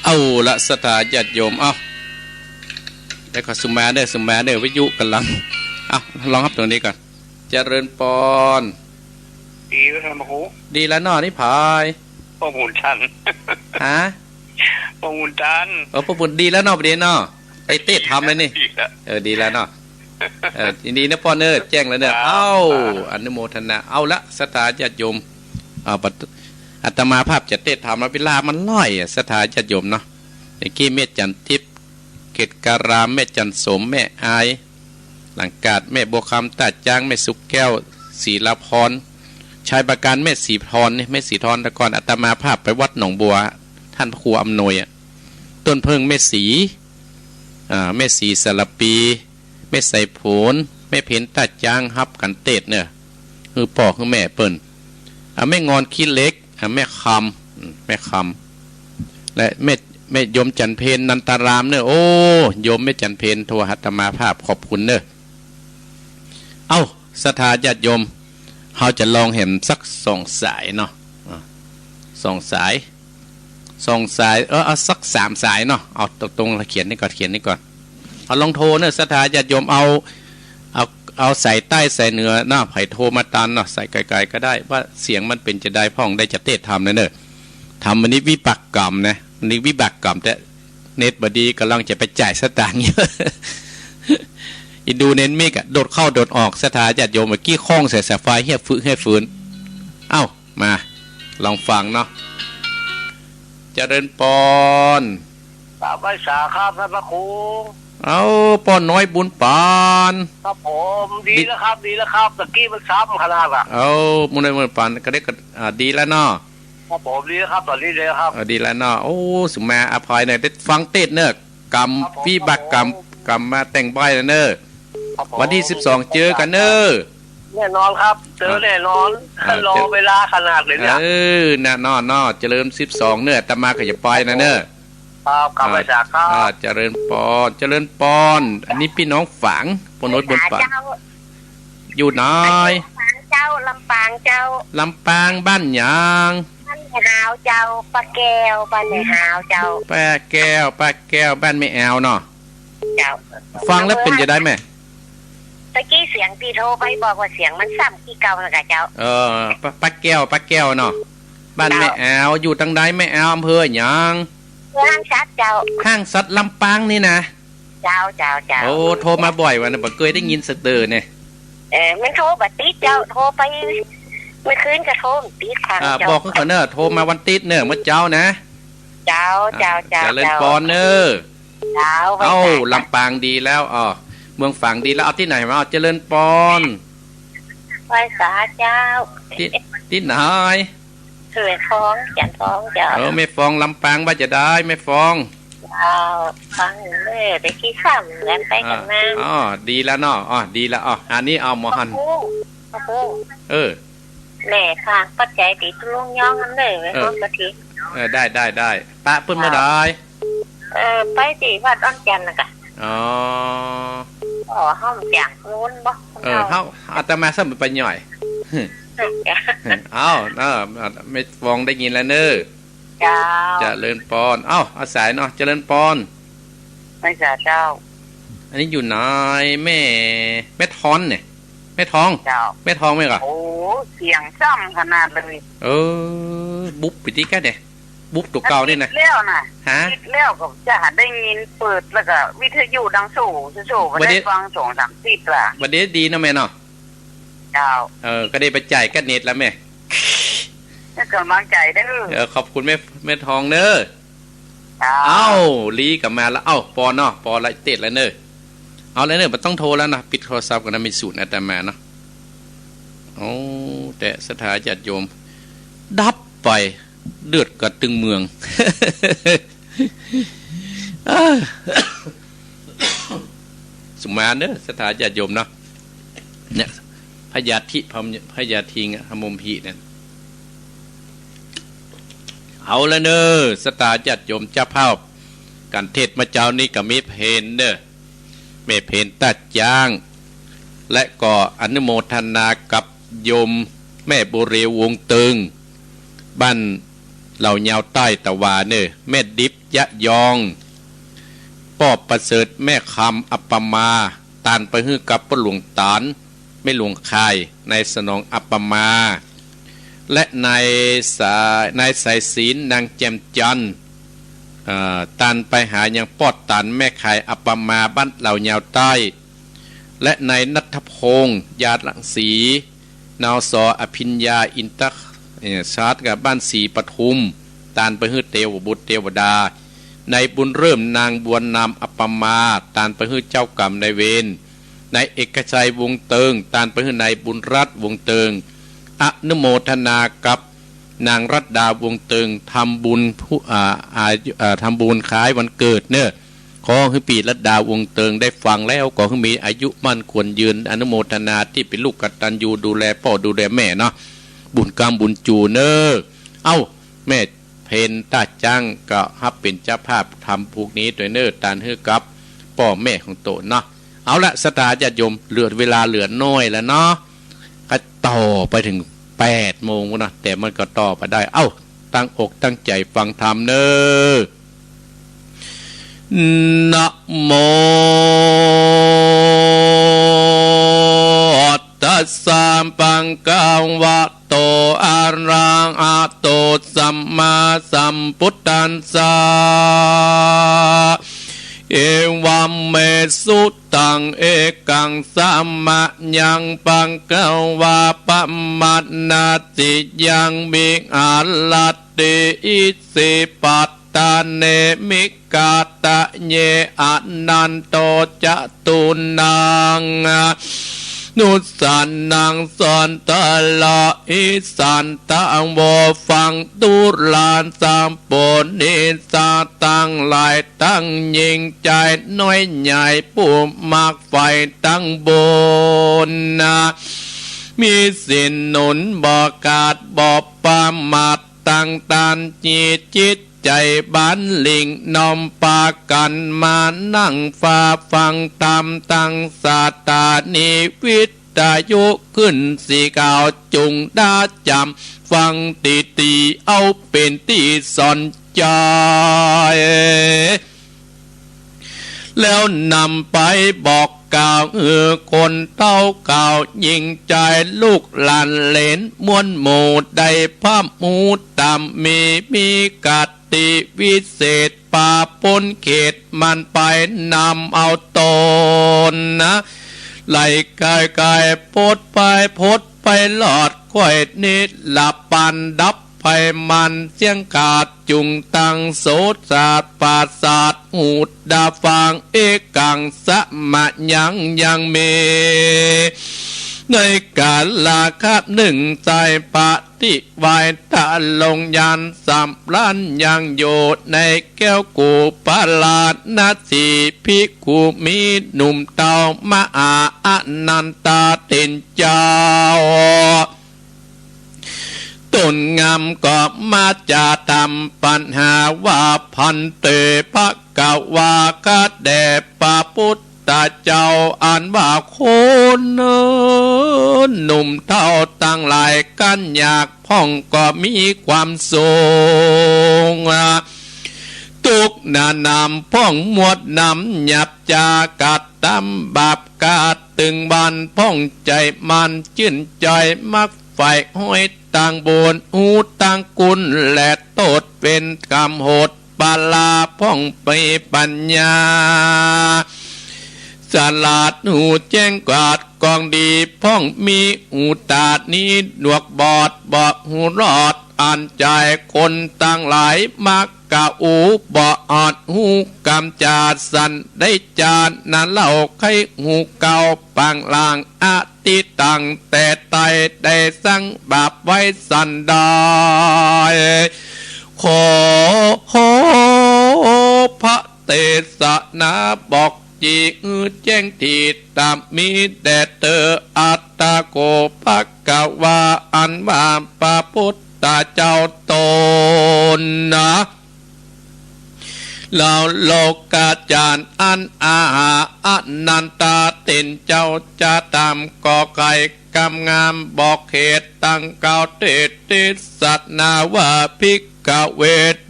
เอาละ ศรัทธาญาติโยม เอา เดี๋ยวขอสุมมาเด้อ สุมมาเด้อ วิทยุก๋ำลัง เอา ลองฮับตรงนี้ก่อน เจริญปอน ดีแล้วท่านพระครู ดีแล้วเนาะ นี่ผาย ป้อบุญตัน ฮะ ป้อบุญตัน เออ ป้อบุญดีแล้วเนาะ ประเดี๋ยวเนาะ ไปเตะทำเลยนี่ ดีแล้ว เออ ดีแล้วเนาะ เออ ยินดีนะป้อเน่อ แจ้งแล้วเน่อ ครับ เอ้า ครับ อนุโมทนา เอาละ ศรัทธาญาติโยม อ่า ปัต อาตมาภาพจะเตะทำแล้ว เวลามันน้อยอะ ศรัทธาญาติโยมเนาะ เมื่อกี้แม่จันทิพย์ เกตการาม แม่จันสม แม่อาย หลังกาด แม่บัวคำ ต้าจ๊าง แม่สุขแก้ว ศรีลาพร ชัยประการ แม่ศรีทรนี่ แม่ศรีทร แต่ก่อนอาตมาภาพไปวัดหนองบัว ท่านพระครูอำนวยอะ ต้นเพิ่ง แม่ศรี อ่า แม่ศรีสารปี แม่ไสโผน แม่เพ็ญ ต้าจ๊าง ฮับกั๋นเตศน์เน่อ คือป้อคือแม่เปิ้น อ่า แม่งอนขี้เหล็ก อ่า แม่คำ อืม แม่คำ และแม่ แม่โยมจันเพญ นันตารามเน่อ โอ้ โยมแม่จันเพญ โทรหาอาตมาภาพ ขอบคุณเน่อ เอ้า ศรัทธาญาติโยม เฮาจะลองแหมสักสองสายเนาะ อ่า สองสาย สองสาย เออ เอาสักสามสายเนาะ เอาตรงๆ เขียนนี่ก่อน เขียนนี่ก่อน เอาลองโทรเนอะ ศรัทธาญาติโยม เอา เอา เอาสายใต้สายเหนือเนาะ ใผโทรมาตันเนาะ สายไกลๆ ก็ได้ ว่าเสียงมันเป๋นจาใด พ่องได้จะเตศน์ธรรมนะเนอะ ธรรมนิวิบากกรรมนะ นิวิบากกรรม แต่เน็ตบ่ดี ก่ำลังจะไปจ่ายสตางค์อยู่ อินดูเน็ตมิกอะ โดดเข้าโดดออก ศรัทธาญาติโยม เมื่อกี้ข้องใส่สายไฟ เฮี้ยฟึเฮี้ยฟืน เอ้า มา ลองฟังเนาะ เจริญปอน กราบไหว้สาครับท่านพระครู เอ้า ป้อน้อยบุญปาน ครับผม ดี ดีแล้วครับ ดีแล้วครับ ตะกี้มันซ้ำขนาดอะ เอ้า ป้อน้อยบุญปาน ก็ได้ก็ อ่า ดีแล้วเนาะ ครับผม ดีแล้วครับ ต๋อนนี้ดีแล้วครับ เออ ดีแล้วเนาะ โอ้ สุมาอภัยหน่อย ได้ฟังเตศน์เนอะ กรรม ครับผม วิบากกรรม ครับผม กรรมมาแต่งใบ้แล้วเนอะ ครับผม วันตี้สิบสองเจอกั๋นเนอะ แน่นอนครับ เจอแน่นอน อ่า รอเวลาขนาดเลยเนี่ย เออ แน่นอนเนาะ เจริญสิบสองเนอะ อาตมาก็จะไปนะเนอะ ครับ กราบไหว้สาครับ อ่า เจริญปอน เจริญปอน อันนี้ปี้น้องฝาง ป้อน้อยบุญปาน เจ้า อยู่ไหน ลำปางเจ้า ลำปางเจ้า ลำปางบ้านหยัง บ้านแม่หาวเจ้า ป้าแก้ว บ้านแม่หาวเจ้า ป้าแก้ว ป้าแก้ว บ้านแม่แอวเนาะ เจ้า ฟังแล้วเป๋นจาใดแม่ ตะกี้เสียงตี้โทรไปบอกว่าเสียงมันซ้ำตี้เก่านะกะเจ้า เออ ป้า ป้าแก้ว ป้าแก้วเนาะ บ้านแม่แอว เจ้า อยู่ตางใดแม่แอว อำเภอหยัง ห้างฉัตรเจ้า ห้างฉัตรลำปางนี่นะ เจ้า เจ้า เจ้า โอ้ โทรมาบ่อยวะนะ บ่เกยได้ยินสักเตื้อเนี่ย เออ มันโทรบ่ติดเจ้า โทรไปเมื่อคืนก็โทรบ่ติดทาง อ่า เจ้า บอกเขาเนอะ โทรมาวันติ๊ดเนอะ เมื่อเจ๊านะ เจ้า เจ้า อ่า เจ้า เจริญปอนเนอะ เจ้า เอ้า ไหว้สา ลำปางดีแล้ว อ้อ เมืองฝางดีแล้ว เอาตี้ไหนมา เอาเจริญปอน ไหว้สาเจ้า ตี้ ตี้ไหน แม่ฟอง จันทร์ฟองเจ้า เออ แม่ฟอง ลำปางว่าจะใดแม่ฟอง เจ้า ฟังอยู่เน่อ แต่กี้ซ้ำกั๋นไปกั๋นมา อ่า อ๋อ ดีแล้วเนาะ อ๋อ ดีแล้ว อ๋อ อันนี้เอาหมอหัน พระครู พระครู เออ แม่ฝากปัจจัยตี้ตุ๊ลุงย้องหั้นเน่อ ไป เออ ฮ้องกฐิน เออ ได้ ได้ ได้ ปะเปิ้นเมื่อใด เออ ไปตี้วัดอ้อนจันทน์นะกะ อ๋อ อ๋อ ฮ้องจันทน์นู้นบ่ เออ เฮา อาตมาซ้ำไปหน่อย เจ้า เอ้า เออ แม่ฟองได้ยินแล้วเน่อ เจ้า เจริญปอน เอ้า เอาสายเนาะ เจริญปอน ไหว้สาเจ้า อันนี้อยู่ไหน แม่ แม่ทองเนี่ย แม่ทอง เจ้า แม่ทองไหมก่อ โอ้ เสียงซ้ำขนาดเลย เออ บุบไปตี้แกเนี่ย บุบตั๋วเก่านี่นะ ติดแล้วนะ ฮะ ติดแล้วก็จะหาได้ยิน เปิดแล้วก็วิทยุดังสู้ๆ บ่ได้ฟังสองสามติดละ บ่ได้ดีเนาะแม่เนาะ เจ้า เออ ก็ได้ไปจ่ายกับเน็ตแล้วแม่ ให้ก๋ำลังใจ๋เน่อ เออ ขอบคุณแม่ แม่ทองเน่อ เจ้า เอ้า ลีกลับมาแล้ว เอ้า ปอเนาะ ปอละเตศน์แล้วเน่อ เอาแล้วเน่อ บ่ต้องโทรแล้วนะ ปิดโทรศัพท์ก่อนนะ มีศูนย์อาตมาเนาะ โอ้ แต่ศรัทธาญาติโยม ดับไป เดือดกั๋นตึงเมือง เอ้อ สุมาเน่อ ศรัทธาญาติโยมเนาะ เนี่ย พยาธิ พยาธิงะ หมมหิเนี่ย เอาละเน่อ ศรัทธาญาติโยม เจ้าภาพก๋านเทศน์เมื่อเจ๊านี้ก็แม่เพนเน่อ แม่เพนต้าจ๊าง และก็อนุโมทนากับโยมแม่บุเรวงเติง บ้านเหล่ายาวใต้ตะวาเน่อ แม่ดิบยะยอง ป้อประเสริฐ แม่คำ อัปปมา ตานไปหื้อกับป้อหลวงต๋าน แม่หลวงคาย นายสนอง อัปปมา และนายสาย นายสายสิญจน์ นางแจ่มจันทร์ เอ่อ ตานไปหายังป้อต๋าน แม่คาย อัปปมา บ้านเหล่ายาวใต้ และนายณัฐพงษ์ ยารังสี นส.อภิญญา อินทะ เอ่อ ชาติ กับบ้านศรีปทุม ตานไปหื้อเตวบุตรเตวดา นายบุญเริ่ม นางบัวนาม อัปปมา ตานไปหื้อเจ้ากรรมนายเวร นายเอกชัย วงศ์เติง ตานไปหื้อนายบุญรัตน์ วงศ์เติง อนุโมทนากับนางรัตดา วงศ์เติง ทำบุญผู้ อ่า อายุ อ่า ทำบุญคล้ายวันเกิดเน่อ ขอหื้อปี้รัตดา วงศ์เติง ได้ฟังแล้ว ขอหื้อมีอายุมั่นขวัญยืน อนุโมทนาตี้เป๋นลูกกตัญญูดูแลป้อดูแลแม่เนาะ บุญกำบุญจู๋เน่อ เอ้า แม่เพนต้าจ๊างก็ฮับเป๋นเจ้าภาพทำพวกนี้ตวยเน่อ ตานหื้อกับป้อแม่ของโต๋นเนาะ เอาละ ศรัทธาญาติโยม เหลือเวลาเหลือน้อยแล้วเนาะ ก็ต่อไปเถิงแปดโมงพู้นเนาะ แต่มันก็ต่อไปได้ เอ้า ตั้งอกตั้งใจ๋ฟังธรรมเน่อ นะโม ตัสสะ ภะคะวะโต อะระหะโต สัมมาสัมพุทธัสสะ เอวะเม สุตัง เอกัง สะมะยัง ภะคะวา ปะมาณะติยัง วิหะระติ อิสิปัตตะเน มิกขะทะเย อะนันโต จะตุนัง อนุสสะนัง สัตถะโล อิสัตถะโว ฟังดูรา สัพโพธิสัตว์ตังหลาย ตังหญิงจายน้อยใหญ่ ผู้มักใฝ่ตังบุญนะ มีศีลหนุนบ่ขาดบ่ประมาท ตังต้านจิตจิตใจ๋บานหลิ้ง น้อมปากั๋นมานั่งฟังธรรม ตังสถานีวิทยุขึ้นสีขาว จุ่งได้จ๋ำฟังดีๆ เอาเป๋นตี้สอนใจ๋ แล้วนำไปบอกกล่าวหื้อคนเฒ่าเก่า หญิงจายลูกหลานเหลนมวลหมู่ ได้พร่ำฮู้ธรรมมี มีคติวิเศษ ผ่าป๊นเขตมันไป นำเอาต๋นนะ ไหลกายกายพดไป พดไปรอด ค่อยนิรภัณฑ์ดับภัยมันเสี้ยงขาด จุ่งตั้งโสตประสาท หูตาฟัง เอกัง สะมะยัง ยังมี ในกาละคาบนึ่ง ใส่ปฏิ ไหว้ตะลงยานสำราญยังอยู่ในแก้วกูปาราณสี ภิกขุมีหนุ่มเฒ่ามหาอนันทะเถรเจ้า ต๋นงามก็มาจะถามปัญหาว่า ภันเต ภะคะวา ข้าแด่พระพุทธ ตาเจ้า อันว่าคนหนุ่มเฒ่าตังหลาย คันอยากพ่องก็มีความสุข ตุ๊กข์หนานำพ่องมวดนำ หยาบจ๋ากระตำบาปกา ตึงวันพ่องใจ๋มันจื้นใจ๋ มักใฝ่ห้อยตางบุญ ฮู้ตางคุณและโต้ษเวรกรรมโหด ปาราพ่องมีปัญญา สลาดฮู้แจ้งกวาดกองดี พ่องมีหูต๋าดี หนวกบอดบ่ฮู้รอด อันใจ๋คนตังหลาย มักกะอู้บ่ออด ฮู้กำจ๋าสันได้จา นั้นเล่าใค่ฮู้เก่า ปางหลังอธิตัง แต่ใต้ได้สั่งบาปไว้สันใด ขอ ขอพระเตสนาบอก จีหื้อแจ้งตี้ต๋ามมีแด่เตอ อัตถะโข ภะคะวา อันว่าพระพุทธเจ้าต๋นนะ แล้วโลกาจารย์อันอาหาอนันทะเถรเจ้าจะถามก็ใค่กำงามบอกเหตุ ตังกล่าวเตสนาว่า ภิกขเว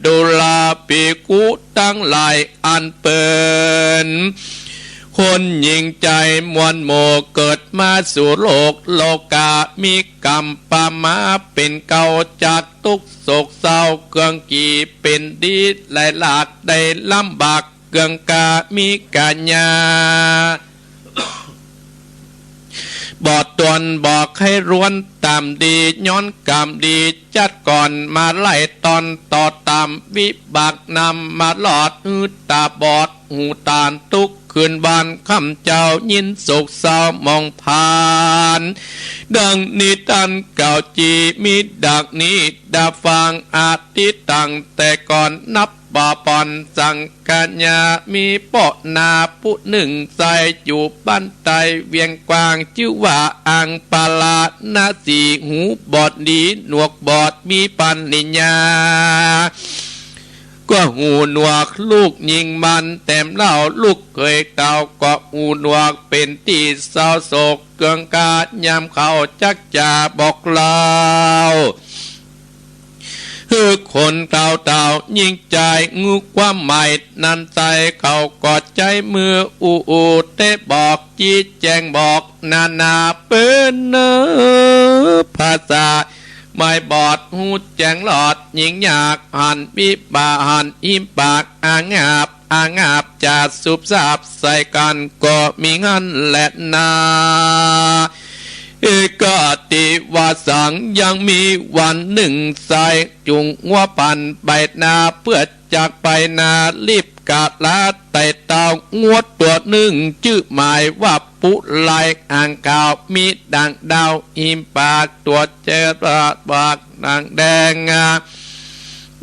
ดูราภิกขุตังหลาย อันเป๋นคนหญิงใจ๋มวลหมู่ เกิดมาสู่โลกโลกา มีกรรมประมาเป๋นเก่า จากทุกข์โศกเศร้า เกื้องกี่เป๋นดี ไหลหลากได้ลำบาก เกื้องกามีกัญญา บ่ตวนบ่ใค่รวนต๋ามดี ย้อนกรรมดีจัดก่อน มาไล่ตอนต่อต๋ามวิบากนำ มาลอดหื้อต๋าบอด หูตานทุกคืนวัน ค่ำเจ๊ายินโศกเศร้ามองผ่าน ดังนิทานเก่าจีมีดังนี้ ดาฟังอดีตตังแต่ก่อนนับ บ่ปอนสังกัญญา มีป้อนาผู้นึ่ง ใส่อยู่บ้านใต้เวียงกว้าง จื้อว่าอังปาราณสี หูบอดดี หนวกบอด มีปัญญา ก็หูหนวก ลูกหญิงมันแถมเล่า ลูกเขยเก่าก็หูหนวก เป๋นตี้เศร้าโศก เกื้องกายามเขาจักจะบอกเล่า คือคนเฒ่าๆ ญิงจาย งื้อความหมายนั้นใส่ เขาก็ใจ๊มืออู้ๆ เต๊บอก จี๊แจงบอก นานาเปิ้นเนอ ภาษา ไม้บอด ฮู้แจ้งลอด ยิ่งยาก หันวิบาก หันอิมปาก อางาบ อางาบ จะสุบซาบใส่กั๋น ก็มีหั้นแลนา เอกติวาสัง ยังมีวันนึ่งไส้ จุ่งงัวปั่นไปนา เปื้อจักไปนา รีบกะลาไต่เต้า งัวตั๋วนึ่ง จื้อหมายว่า ปุไล อ่างขาว มีดั่งดาว อิมปาก ตั๋วแจ๊ดปาก หนังแดง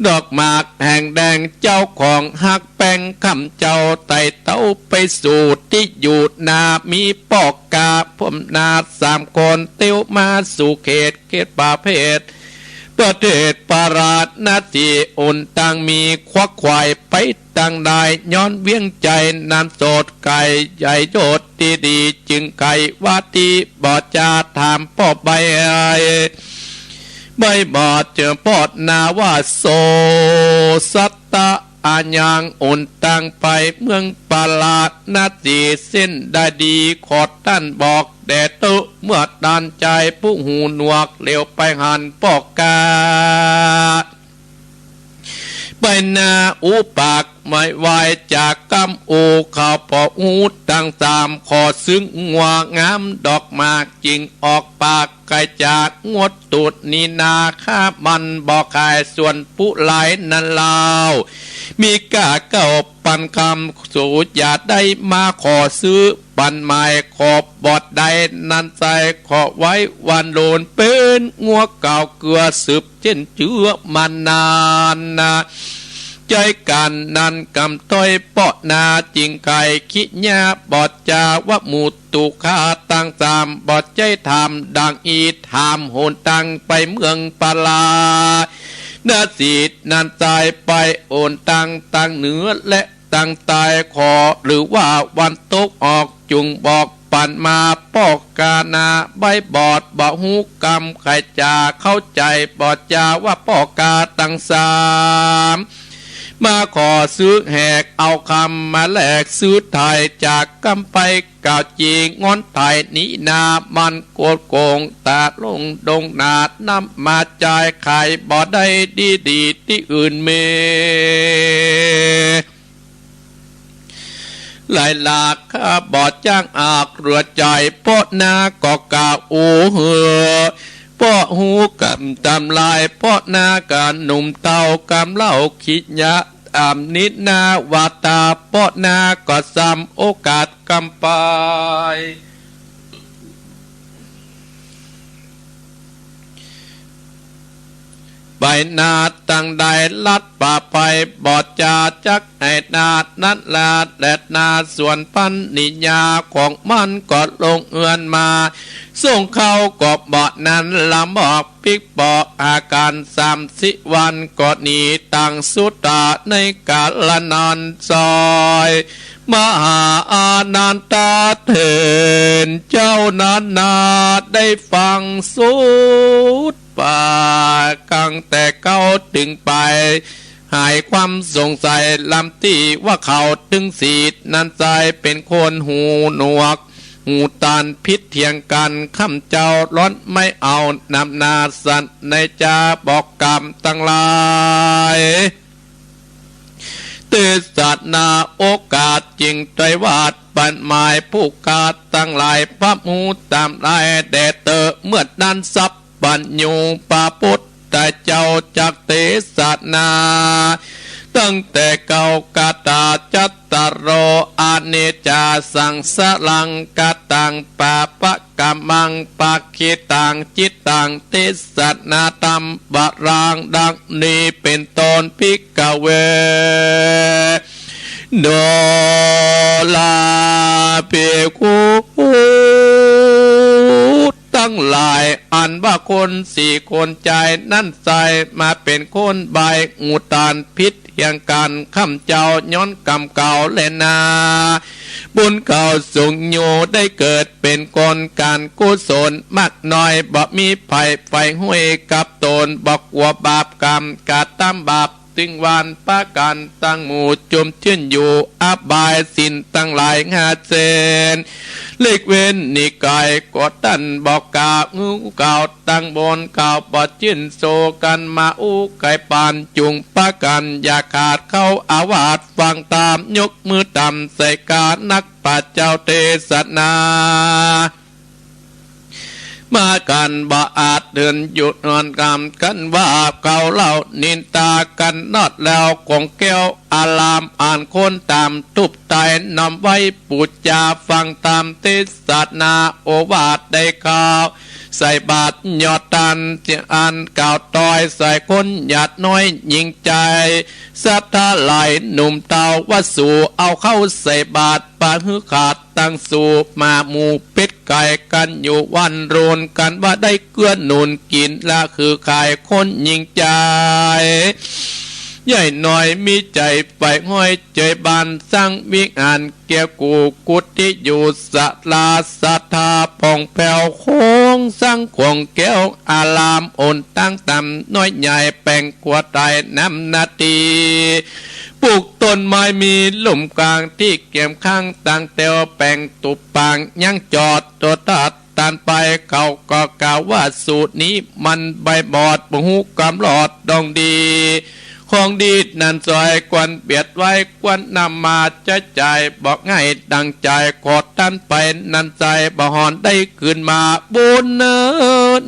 ดอกหมากแห่งแดง เจ้าของฮักแป้ง คำเจ้าไต่เต้าไปสู่ตี้อยู่นา มีป้อกาพ่วมนาสามคน เตียวมาสู่เขต เขตประเภท ประเทศปาราณสี อุ่นตังมีควักไขว่ไปตังใด ย้อนเวียงใจ๋นั้นสด ใก่ใหญ่ยศตี้ดี จึงใค่ว่าตี้บ่จา ถามป้อใบ้ ใบ้บอด เจิมป้อนาว่า โสสัตตะ อายัง อุ่นตังไปเมืองปาราณสี เส้นได้ดี ขอต้านบอกแด่เต๊อะ เมื่อต้านจายผู้หูหนวก เหลียวไปหันป้อกา ไปนาอู้ปาก ไม้ไหว้จากกำอู้ เขาป้ออู้ตังสาม ขอซื้องัวงามดอกหมาก จึงออกปาก ใก่จากงัวตั๋วนี้นา ข้ามันบ่ขาย ส่วนปุไลนั้นลาว มีก้าเก้าปันคำ สูอย่าได้มาขอซื้อ ปันหมายขอบ่ได้นั้นไส้ ขอไว้วันโลน เป๋นงัวเก่าเกื้อสืบเจ้นเจื้อมานานนา ใจ๊กั๋นนั้นกำต้อยป้อนา จึงใค่คิดเยียะบ่จาว่าหมู่ ตุคาตังสาม บ่ใจ้ถามดังอี้ ถามหนตังไปเมืองปาราณสีนั้นไส้ ไปหนตังตังเหนือและตังใต้ ขอหรือว่าวันตกออก จุ่งบอกปันมาป้อกานา ใบ้บอดบ่ฮู้กำ ใค่จะเข้าใจ๋บ่จาว่าป้อกาตังสาม มาขอซื้อแหกเอาคำ มาแลกซื้อไถ่จากกำไป กล่าวจีงอนไถ่นี้นา มันโกดโกงตาลงดงนา นำมาจ่ายขายบ่ได้ดีดีตี้อื่นเม หลายหลากข้าบ่จ้างอากเรือใจ๋ ป้อนาก็กล่าวอู้เหือ ป้อฮู้กำตำลาย ป้อนาก็หนุ่มเฒ่ากำเล่า คิดเยียะ อำนิดนาว่าตา ป้อนาก็ซ้ำโอกาสกำไป ไปนาตังใดลัดป่าไป บ่จาจักไอ้นานั้นลา แลนาส่วนปันนิยา ของมันก็ลงเฮือนมา ส่งเข้าก็บ่นั้นละหมอก ปิ๊กปอกอาก๋านสามสี่วัน ก็หนีตังสุตา ในกาละนั้นไส้ มหาอานันทะเถรเจ้านั้นนา ได้ฟังสุดปาก กังแต่เก๊าตึงไป หายความสงสัยลำตี้ ว่าเขาตึงสีนั้นไส้ เป๋นคนหูหนวก หูตานผิดเถียงกั๋น คำเจ้าร้อนไม่เอานำนาสัน ในจาบอกกำตังหลาย เตสนาโอกาสจึงไตรวาทปันหมาย ผู้ข้าตังหลาย พระหมู่ตามหลายแด่เต๊อะ เมื่อนั้นสัพพัญญูพระปุทธเจ้าจักเตสนา ตั้งแต่เก๊ากาถา จัตตาโร อเนจจา สังสารัง กตัง ปาปะกัมมัง ปะขิตัง จิตตัง เตสนาธรรมะรัง ดังนี้เป๋นต้น ภิกขเว ดูราภิกขุตังหลาย อันว่าคนสี่คนจายนั้นไส้ มาเป๋นคนใบ้ หูตานผิด เคียงกั๋นข้ำเจ้า ย้อนกรรมเก่าแลนา บุญเก่าสูงอยู่ ได้เกิดเป๋นคน ก๋านกุศลมากน้อย บ่มีภัยใฝ่ห้วยกับต๋น บ่กั๋วบาปกรรม กระตำบาป ตึงวานปะกั๋นตังหมู่ จุ่มจื้นอยู่อบาย ศีลตังหลายห้าเส้น หลีกเว้นนิกาย ก็ต้านบ่กล้า หื้อกล่าวตังบน กล่าวบ่จื้น โสกั๋นมาอู้ไขปาน จุ่งปะกั๋นอย่าขาด เข้าอาวาสฟังธรรม ยกมือต่ำใส่กา นักปราชญ์เจ้าเตสนา มากั๋นบ่อาจเดินหยุดนอนกำ กั๋นว่าเขาเล่านินตากั๋นนอดแล้ว ของแก้วอาราม อันคนต๋ามทุบตาย น้อมไว้ปู๋จาฟังธรรมเตสนา โอวาทได้กล่าว ใส่บาตรยอดตาน เจียอันกล่าวตอย ใส่คนหยาดน้อยหยิ่งใจ๋ ศรัทธาหลายหนุ่มเต้าวัดสู เอาเข้าใส่บาตร ปะหื้อขาดตังสู มาหมู่เป็ดไก่กั๋นอยู่วันโรน กั๋นว่าได้เกื้อหนุน กิ๋นละคือขายคนหยิ่งใจ๋ ใหญ่น้อยมีใจ๋ใฝ่ห้อย ใจ๋บานสร้างวิหาร แก้วกู่กุฏิอยู่ ศาลาศรัทธาผ่องแผ้ว โครงสร้างของแก้วอาราม โอนตังต๋ามน้อยใหญ่ แป๋งขัวต๋ายน้ำนาตี ปลูกต้นไม้มีลุ่มกลาง ตี้เก็บข้างตังแถว แป๋งตูบปางยังจอด ตัวตัดตานไป เขาก็กล่าวว่า สูตรนี้มันใบบอด บ่ฮู้กำหลอดดองดี ของดีนั้นสวย ควรเบียดไว้ ควรนำมาใจ๊จ่าย บ่ง่ายดังใจ๋ ขอต้านไปนั้นใจ๋ บ่ฮอนได้คืนมา บุญเน้อ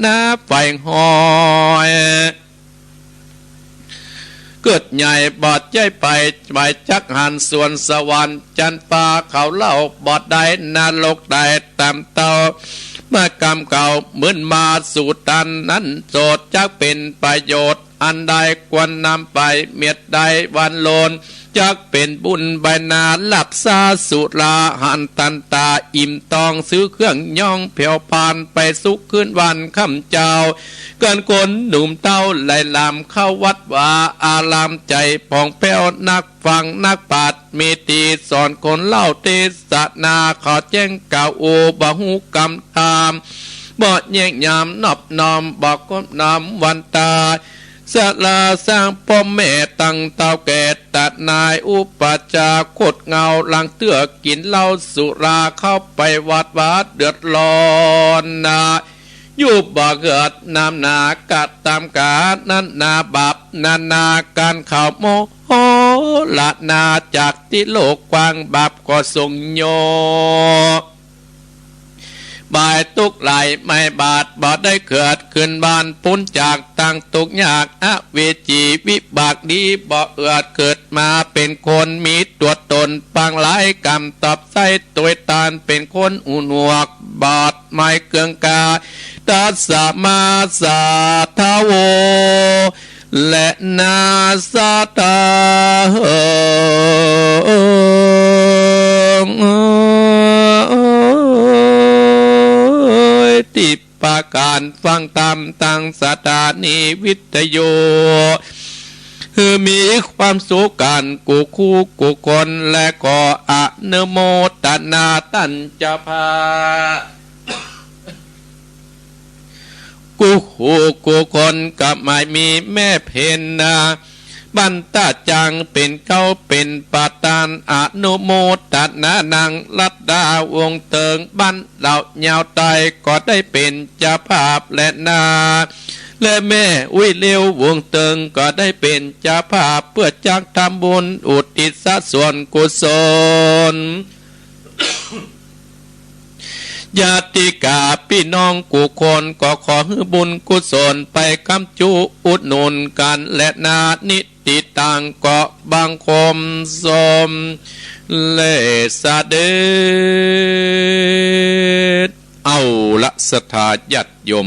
นาใฝ่ห้อย เกิดใหญ่บ่ใจ้ไป ไปจักหันสวนสวรรค์ จันฟ้าเขาเล่าบ่ได้ นรกได้ต๋ามเต้า มากรรมเก่าหมื่นมา สูตานนั้นโสด จักเป๋นประโยชน์อันใด ควรนำไปเมียดได้วันโลน จักเป๋นบุญใบหน้า ลับซาสุราหันตันตา อิ่มตองซื้อเครื่องย้องแผ้วพาน ไปสุขคืนวันค่ำเจ้า กั๋นคนหนุ่มเต้าไหลหลาม เข้าวัดวาอาราม ใจ๋ผ่องแผ้วนักฟังนักปราชญ์ มีตี้สอนคนเล่าเตสนา เขาแจ้งกล่าวโอ บ่ฮู้กำธรรม บ่แย้งยามนอบน้อม บ่ก้มน้อมวันตา ศาลาสร้างป้อมแม่ ตั้งเต้าแก่ตัดนาย อุปัชฌาย์คดเหง้า หลังเตื้อกิ๋นเหล้าสุรา เข้าไปวัดวาเดือดร้อนนา อยู่บ่เกิดน้ำหนา กระตำก๋านนั้นนา บาปนานาก๋าน เขาโมโหละนา จากตี้โลกกว้าง บาปก็สูงโย บ่ายตุ๊กข์หลายไม่บาด บ่ได้เกิดคืนบ้าน ป๊นจากตังตุ๊กข์ยาก อเวจีวิบากดี บ่เอือดเกิดมาเป๋นคน มีตั๋วต๋นปางหลาย กรรมตอบใส้ ตวยตานเป๋นคนหูหนวก บอดไม้เกืองกา ตัสมาสาทโว และนาสาทาเหิง ติปาการฟังธรรมตังสถานีวิทยุ หื้อมีความสุขกั๋นกู้คู่กู้คน และขออนุโมตนาต้านเจ้าภาพ กู้คู่กู้คน ก็หมายมีแม่เพ็ญนา บ้านต้าจางเป๋นเก๊าเป๋นประธาน อนุโมตนา นางรัตดาวงศ์เติง บ้านเหล่ายาวใต้ ก็ได้เป๋นเจ้าภาพแลนา และแม่อุ๊ยเลี้ยววงศ์เติง ก็ได้เป๋นเจ้าภาพ เปื้อจักทำบุญอุทิศส่วนกุศล ญาติกาปี้น้องกู้คน ก็ขอหื้อบุญกุศลไปค้ำจุอุดหนุนกั๋นแลนา นิติตังก็บังคมสมเร็จเสด็จ เอาละศรัทธาญาติโยม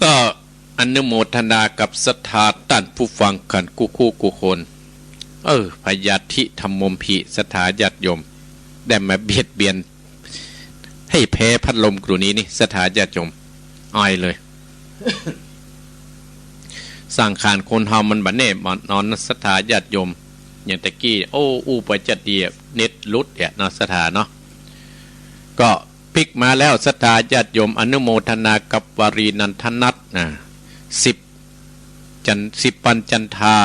ก็ อนุโมทนากับศรัทธาต้านผู้ฟังกั๋นกู้คู่กู้คน เออ พยาธิธรรมมมภิ ศรัทธาญาติโยม ได้มาเบียดเบียน หื้อแผลพัดลมกรูนี้นี่ ศรัทธาญาติโยม อายเลย สังขารคนเฮามันบ่แน่บ่นอนนะศรัทธาญาติโยม อย่างตะกี้ โอ้ อู้ไปจะเดีย เน็ตหลุดแอะเนาะศรัทธาเนาะ ก็พลิกมาแล้วศรัทธาญาติโยม อนุโมทนากับวรีนันทนัทนะ สิบ จัน สิบปันจันทา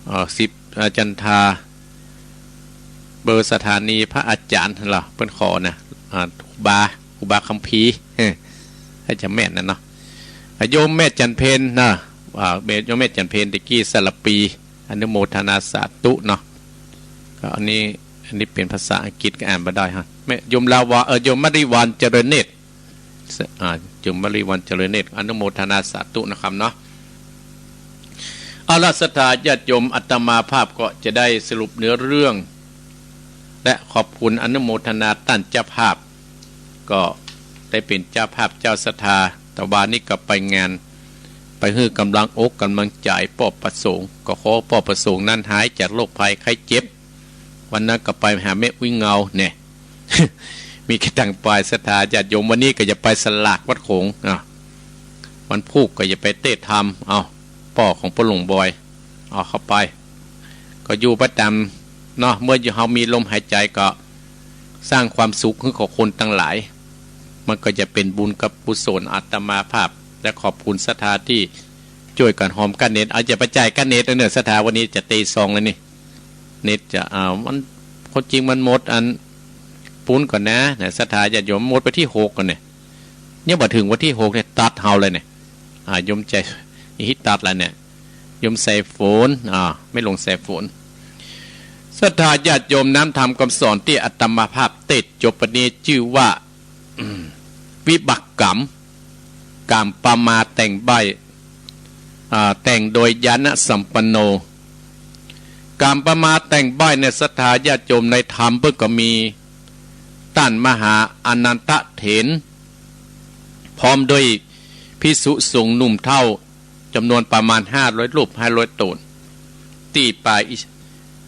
เอ่อ สิบ เอ่อ จันทา เบอร์สถานีพระอาจารย์เหรอ เปิ้นขอนะ อ่า ครูบา ครูบาคัมภีร์ ถ้าจะแม่นนะเนาะ อ่ะ โยมแม่จันเพญนะ อ่า แม่ โยมแม่จันเพญตะกี้ สระปี อนุโมทนาสาธุเนาะ ก็อันนี้ อันนี้เป๋นภาษาอังกฤษก็อ่านบ่ได้ฮะ แม่ โยมลาวา เอ่อ โยมมริวันเจริญเนตร อ่า โยมมริวันเจริญเนตร อนุโมทนาสาธุนะครับเนาะ เอาละศรัทธาญาติโยม อาตมาภาพก็จะได้สรุปเนื้อเรื่อง และขอบคุณอนุโมทนาต้านเจ้าภาพ ก็ได้เป๋นเจ้าภาพเจ้าศรัทธา ตะวานี้ก็ไปงาน ไปหื้อกำลังอกกำลังใจ๋ป้อประสงค์ ก็ขอป้อประสงค์นั้นหายจากโรคภัยไข้เจ็บ วันนั้นก็ไปหาแม่อุ๊ยเงาแน่ มีกระตังไปศรัทธาญาติโยม วันนี้ก็จะไปสลากวัดโขง อ่ะ วันพูกก็จะไปเตะธรรม เอา ป้อของป้อหลวงบอย เอาเข้าไป ก็อยู่ประจ๋ำเนาะ เมื่อเฮามีลมหายใจ๋ก็สร้างความสุขหื้อกับคนตังหลาย มันก็จะเป๋นบุญกับกุศล อาตมาภาพ และขอบคุณศรัทธาตี้จ้วยกั๋นหอมก้าเน็ต เอา จะไปจ่ายก้าเน็ตแล้วเน่อศรัทธา วันนี้จะตีสองแล้วนี่ เน็ตจะ อ่า มัน ความจริงมันหมดอันปู๊นก่อนนะ นะ ศรัทธาญาติโยม หมดวันตี้หกก่อนเนี่ย ยังบ่เถิงวันตี้หกเนี่ย ตัดเฮาเลยเนี่ย อ่า โยมใจ๋ อิฮิตัดแล้วเนี่ย โยมสายฝน อ่า แม่หลวงสายฝน ศรัทธาญาติโยม น้ำธรรมกำสอนตี้อาตมาภาพเตสน์จบวันนี้จื้อว่า อืม วิบากกรรม กรรมประมาแต่งใบ้ อ่า แต่งโดยญาณสัมปันโน กรรมประมาแต่งใบ้เนี่ย ศรัทธาญาติโยม ในธรรมเปิ้นก็มี ต้านมหาอานันทเถร พร้อมด้วยภิกษุสงฆ์หนุ่มเฒ่า จ๋ำนวนประมาณห้าร้อยรูป ห้าร้อยต๋น ตี้ป่าอิ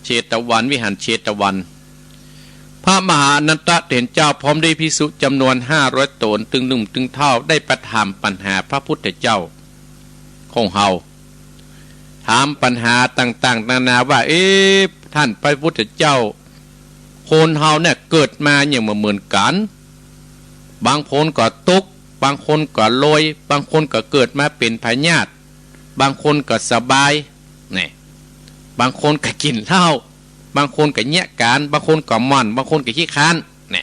เชตวัน วิหารเชตวัน พระมหาอานันทเถรเจ้าพร้อมด้วยภิกษุจ๋ำนวนห้าร้อยต๋น ตึงหนุ่มตึงเฒ่า ได้ไปถามปัญหาพระพุทธเจ้าของเฮา ถามปัญหาต่างๆ นานาว่า เอ๊ะ ท่านพระพุทธเจ้า คนเฮาเนี่ยเกิดมาเนี่ยบ่เหมือนกั๋น บางคนก็ตุ๊กข์ บางคนก็รวย บางคนก็เกิดมาเป๋นพยาธิ บางคนก็สบาย นี่ บางคนก็กิ๋นเหล้า บางคนก็เยียะก๋าน บางคนก็หม่อน บางคนก็ขี้คร้าน นี่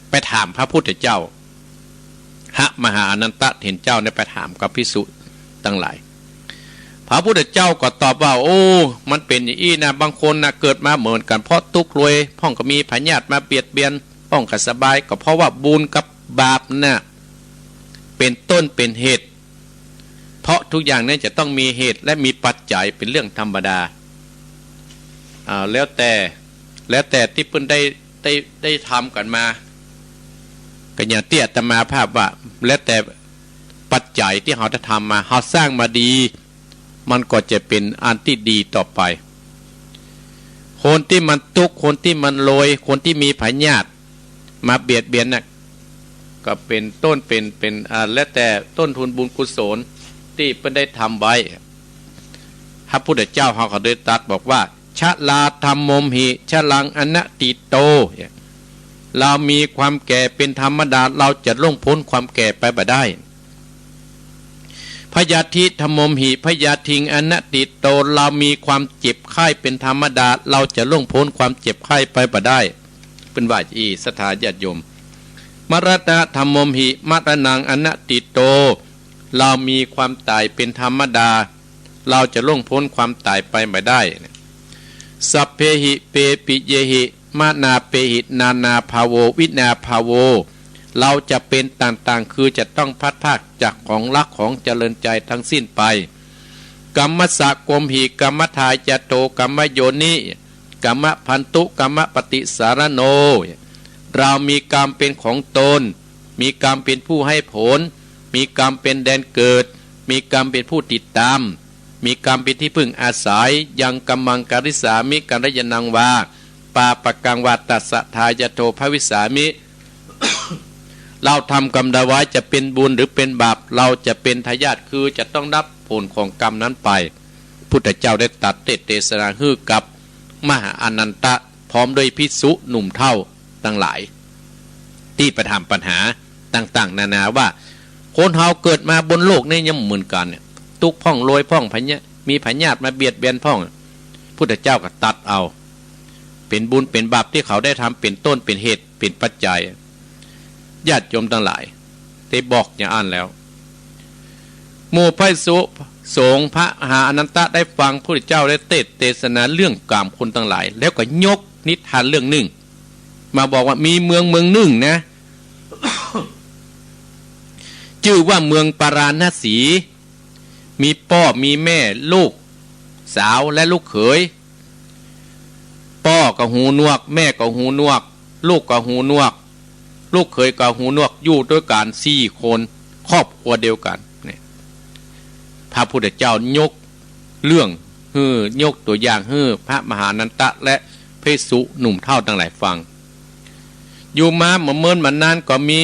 ไปถามพระพุทธเจ้า พระมหาอานันทเถรเจ้าเนี่ยไปถามกับภิกษุตังหลาย พระพุทธเจ้าก็ตอบว่า โอ้ มันเป๋นอย่างอี้นะ บางคนนะเกิดมาเหมือนกั๋น พ่องตุ๊กข์รวย พ่องก็มีพยาธิมาเบียดเบียน พ่องก็สบาย ก็เพราะว่าบุญกับบาปน่ะ เป๋นต้นเป๋นเหตุ เพราะทุกอย่างเนี่ยจะต้องมีเหตุและมีปัจจัยเป๋นเรื่องธรรมดา อ่า แล้วแต่ แล้วแต่ตี้เปิ้นได้ ได้ ได้ทำกั๋นมา ก็อย่างตี้อาตมาภาพว่า แล้วแต่ปัจจัยตี้เฮาได้ทำมา เฮาสร้างมาดี มันก็จะเป๋นอันตี้ดีต่อไป คนตี้มันตุ๊กข์ คนตี้มันรวย คนตี้มีพยาธิมาเบียดเบียนน่ะ ก็เป๋นต้น เป๋น เป๋น อ่า แล้วแต่ต้นทุนบุญกุศลตี้เปิ้นได้ทำไว้ พระพุทธเจ้าเฮาก็ได้ตรัสบอกว่า ชราธัมโมมหิ ชรังอนัตถิโต เรามีความแก่เป๋นธรรมดา เราจะล่วงป๊นความแก่ไปบ่ได้ พยาธิธัมโมมหิ พยาธิงอนัตถิโต เรามีความเจ็บไข้เป๋นธรรมดา เราจะล่วงป๊นความเจ็บไข้ไปบ่ได้ เปิ้นว่าอี้ ศรัทธาญาติโยม มรณะธัมโมมหิ มรณังอนัตถิโต เรามีความต๋ายเป๋นธรรมดา เราจะล่วงป๊นความต๋ายไปบ่ได้ สัพเพหิ เปปิเยหิ มรณาเปหิ นานาภาโว วินาภาโว เราจะเป๋นต่างๆ คือจะต้องพลัดพรากจากของรักของเจริญใจทั้งสิ้นไป กัมมัสสะโกมหิ กัมมะทายาโต กัมมะโยนิ กัมมะพันธุ กัมมะปฏิสารโน เรามีกรรมเป๋นของตน มีกรรมเป๋นผู้ให้ผล มีกรรมเป๋นแดนเกิด มีกรรมเป๋นผู้ติดตาม มีกรรมเป๋นที่พึ่งอาศัย ยังกัมมังกริสสามิ กัลยาณังวา ปาปะกังวา ตัสสะทายาโทภวิสสามิ เราทำกรรมใดไว้ จะเป๋นบุญหรือเป๋นบาป เราจะเป๋นทายาท คือจะต้องรับ ผลของกรรมนั้นไป พุทธเจ้าได้ตรัสเทศน์เตสนาหื้อกับมหาอานันทะ พร้อมด้วยภิกษุหนุ่มเฒ่าตังหลาย ตี้ไปถามปัญหาต่างๆ นานาว่า คนเฮาเกิดมาบนโลกนี้ยังบ่เหมือนกั๋นเนี่ย ตุ๊กข์พ่อง รวยพ่อง พยา- มีพยาธิมาเบียดเบียนพ่อง พุทธเจ้าก็ตรัสเอา เป๋นบุญเป๋นบาปตี้เขาได้ทำเป๋นต้นเป๋นเหตุเป๋นปัจจัย ญาติโยมตังหลาย ได้บอกอย่างอั้นแล้ว หมู่ภิกษุสงฆ์ พระมหาอานันทะได้ฟังพุทธเจ้าได้เทศน์เตสนาเรื่องกามคุณตังหลาย แล้วก็ยกนิทานเรื่องนึ่ง มาบอกว่ามีเมืองเมืองนึ่งนะ จื้อว่าเมืองปาราณสี มีป้อมีแม่ ลูกสาวและลูกเขย ป้อก็หูหนวก แม่ก็หูหนวก ลูกก็หูหนวก ลูกเขยก็หูหนวก อยู่ตวยกั๋นสี่คน ครอบครัวเดียวกั๋นเนี่ย พระพุทธเจ้ายกเรื่องหื้อ ยกตั๋วอย่างหื้อพระมหาอานันทะและภิกษุหนุ่มเฒ่าตังหลายฟัง อยู่มาบ่เมินบ่นานก็มี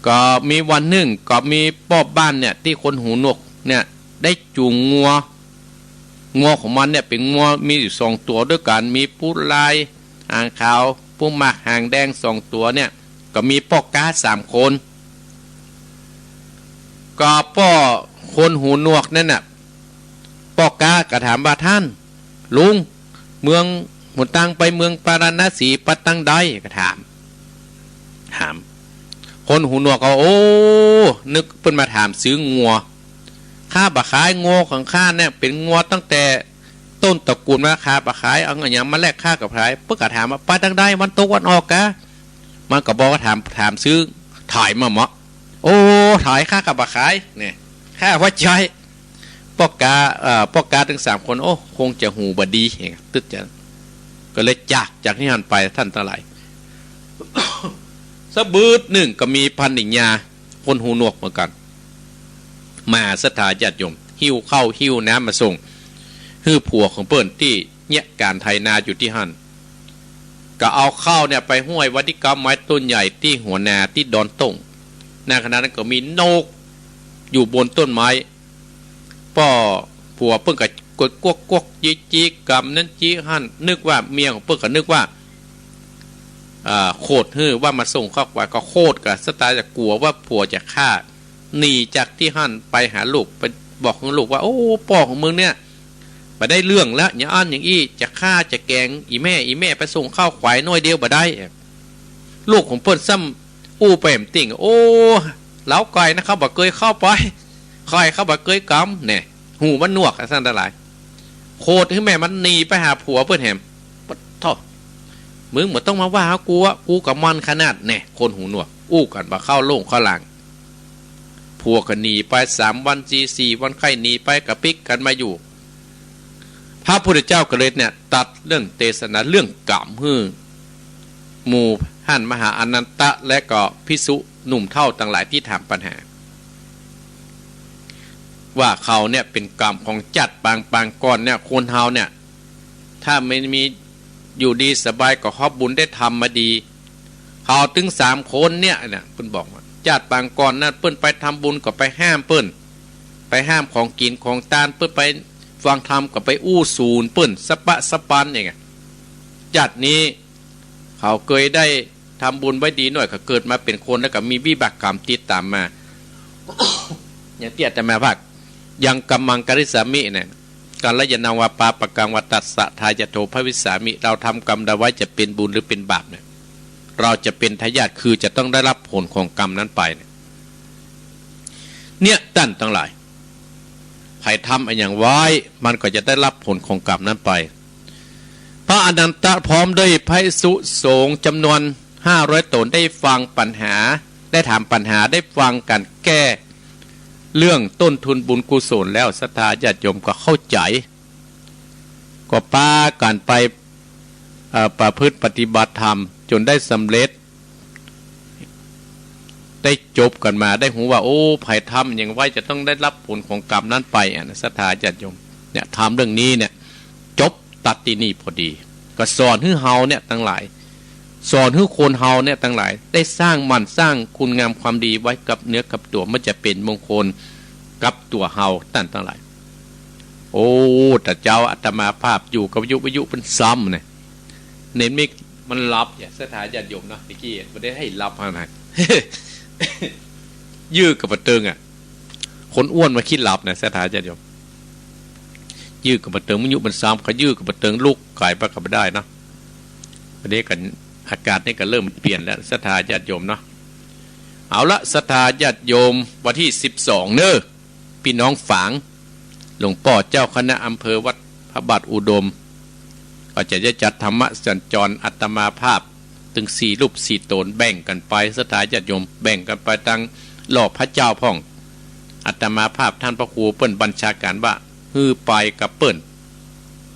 ก็มีวันนึ่งก็มีป้อบ้านเนี่ย ตี้คนหูหนวกเนี่ย ได้จูงงัว งัวของมันเนี่ยเป๋นงัวมีอยู่สองตั๋วตวยกั๋น มีปู๊ดลายหางขาว ปู๊ดหมากหางแดงสองตั๋วเนี่ย ก็มีป้อก๊าสามคน ก็ป้อคนหูหนวกนั้นน่ะ ป้อก๊าก็ถามว่า ท่านลุง เมือง หนตางไปเมืองปาราณสีไปตางใด ก็ถาม ถาม คนหูหนวกก็ โอ้ นึกเปิ้นมาถามซื้องัว ข้าบ่ขาย งัวของข้าเนี่ยเป๋นงัวตั้งแต่ต้นตระกูลมา ข้าบ่ขาย เอาอะหยังมาแลก ข้าก็บ่ขาย เปิ้นก็ถามว่า ไปตางใด วันตกวันออกกา มันก็บอกว่าถาม ถามซื้อ ถอยมาเหมาะ โอ้ ถอย ข้าก็บ่ขายเนี่ย ข้าบ่ใจ้ ป้อก๊า เอ่อ ป้อก๊าตึงสามคน โอ้ คงจะหูบ่ดี ตึ๊ดจะ ก็เลยจาก จากตี้หั้นไป ท่านตังหลาย สะบืดนึ่งก็มีพันนิยา คนหูหนวกเหมือนกั๋น มา ศรัทธาญาติโยม หิ้วข้าวหิ้วน้ำมาส่ง หื้อผัวของเปิ้นตี้เยียะก๋านไถนาอยู่ตี้หั้น ก็เอาข้าวเนี่ยไปห้วยวัดตี้กำไม้ต้นใหญ่ตี้หัวนาตี้ดอนต้ง ในขณะนั้นก็มีนกอยู่บนต้นไม้ ป้อผัวเปิ้นก็กดกวกกวกจี๊จี๊ กำนั้นจี๊หั้น นึกว่าเมียของเปิ้นก็นึกว่า อ่า โขดหื้อว่ามาส่งข้าวก๋วย ก็โขดก็สไตล์จะกั๋วว่าผัวจะฆ่า หนีจากตี้หั้นไปหาลูก ไปบอกกับลูกว่า โอ้ ป้อของมึงเนี่ย บ่ได้เรื่องแล้ว อย่างอั้นอย่างอี้ จะฆ่าจะแก๋งอี่แม่ อี่แม่ไปส่งข้าวก๋วยหน้อยเดียวบ่ได้ ลูกของเปิ้นซ้ำอู้ไปแหมติ่ง โอ้ เล้าก๋วยนะ ข้าบ่เกยเข้าไป ข้อยข้าบ่เกยกำ แน่ หูมันหนวกอะ ท่านตังหลาย โขดหื้อแม่มันหนีไปหาผัวเปิ้นแหม ปะโธ่ มึงบ่ต้องมาว่ากูอะ กูก็มันขนาด แน่ คนหูหนวก อู้กั๋นบ่เข้าโล่งเข้าลาง ผัวก็หนีไป สามวันสี่ สี่วัน ใค่หนีไป ก็ปิ๊กกั๋นมาอยู่ พระพุทธเจ้าก็เลยเนี่ยตรัสเรื่องเตสนาเรื่องกามหื้อหมู่ท่านมหาอานันทะ และก็ภิกษุหนุ่มเฒ่าตังหลายตี้ถามปัญหา ว่าเขาเนี่ยเป๋นกามของจาติปางปางก่อนเนี่ย คนเฮาเนี่ย ถ้ามันมีอยู่ดีสบายก็เพราะบุญได้ทำมาดี เขาตึงสามคนเนี่ยนะ เปิ้นบอกว่า จาติปางก่อนนั้นเปิ้นไปทำบุญก็ไปห้ามเปิ้น ไปห้ามของกิ๋นของตาน เปิ้นไปฟังธรรมก็ไปอู้สูนเปิ้น สะปะสะปันอย่างเงี้ย จาตินี้เขาเกยได้ทำบุญไว้ดีหน่อย ก็เกิดมาเป๋นคนแล้วก็มีวิบากกรรมติดต๋ามมา อย่างตี้อาตมาว่า ยังกัมมังกริสสามิเนี่ย กัลยาณังวาปาปะกังวา ตัสสะทายาโทภวิสสามิ เราทำกรรมใดไว้จะเป๋นบุญหรือเป๋นบาปเนี่ย เราจะเป๋นทายาท คือจะต้องได้รับผลของกรรมนั้นไปเนี่ย เนี่ย ต้านตังหลาย ใผทำอะหยังไว้ มันก็จะได้รับผลของกรรมนั้นไป พระอานันทะพร้อมด้วยพระภิกษุสงฆ์จ๋ำนวนห้าร้อยต๋นได้ฟังปัญหา ได้ถามปัญหา ได้ฟังก๋านแก้เรื่องต้นทุนบุญกุศลแล้ว ศรัทธาญาติโยมก็เข้าใจ๋ ก็ปากั๋นไป เอ่อ ประพฤติปฏิบัติธรรมจ๋นได้สำเร็จ ได้จบกั๋นมา ได้ฮู้ว่า โอ้ ใผทำอะหยังไว้จะต้องได้รับผลของกรรมนั้นไปอะนะ ศรัทธาญาติโยม เนี่ย ธรรมเรื่องนี้เนี่ย จบตัดตี้นี่พอดี ก็สอนหื้อเฮาเนี่ยตังหลาย สอนหื้อคนเฮาเนี่ยตังหลาย ได้สร้างหมั่นสร้างคุณงามความดีไว้กับเนื้อกับตั๋ว มันจะเป๋นมงคล กับตั๋วเฮาต้านตังหลาย โอ้ ตะเจ๊าอาตมาภาพอยู่กับวิทยุ วิทยุเปิ้นซ้ำเนี่ย เน็ตมิกมันหลับเนี่ย ศรัทธาญาติโยมเนาะ ตะกี้บ่ได้หื้อหลับหั้นนะ ยื้อกั๋นบ่เติงอะ คนอ้วนมาคิดหลับนะ ศรัทธาญาติโยม ยื้อกั๋นบ่เติง วิทยุมันซ้ำ ก็ยื้อกั๋นบ่เติง ลุกก๋ายไปก็บ่ได้เนาะ วันนี้กั๋น อากาศนี่ก็เริ่มเปลี่ยนแล้ว ศรัทธาญาติโยมเนาะ เอาละ ศรัทธาญาติโยม วันตี้สิบสองเน้อ ปี้น้องฝาง หลวงป้อเจ้าคณะอำเภอวัดพระบาทอุดม ก็จะได้จัดธรรมสัญจร อาตมาภาพตึงสี่รูปสี่ต๋น แบ่งกั๋นไป ศรัทธาญาติโยม แบ่งกั๋นไปตังรอบพระเจ้าพ่อง อาตมาภาพต้านพระครูเปิ้นบัญชาก๋านว่า หื้อไปกับเปิ้น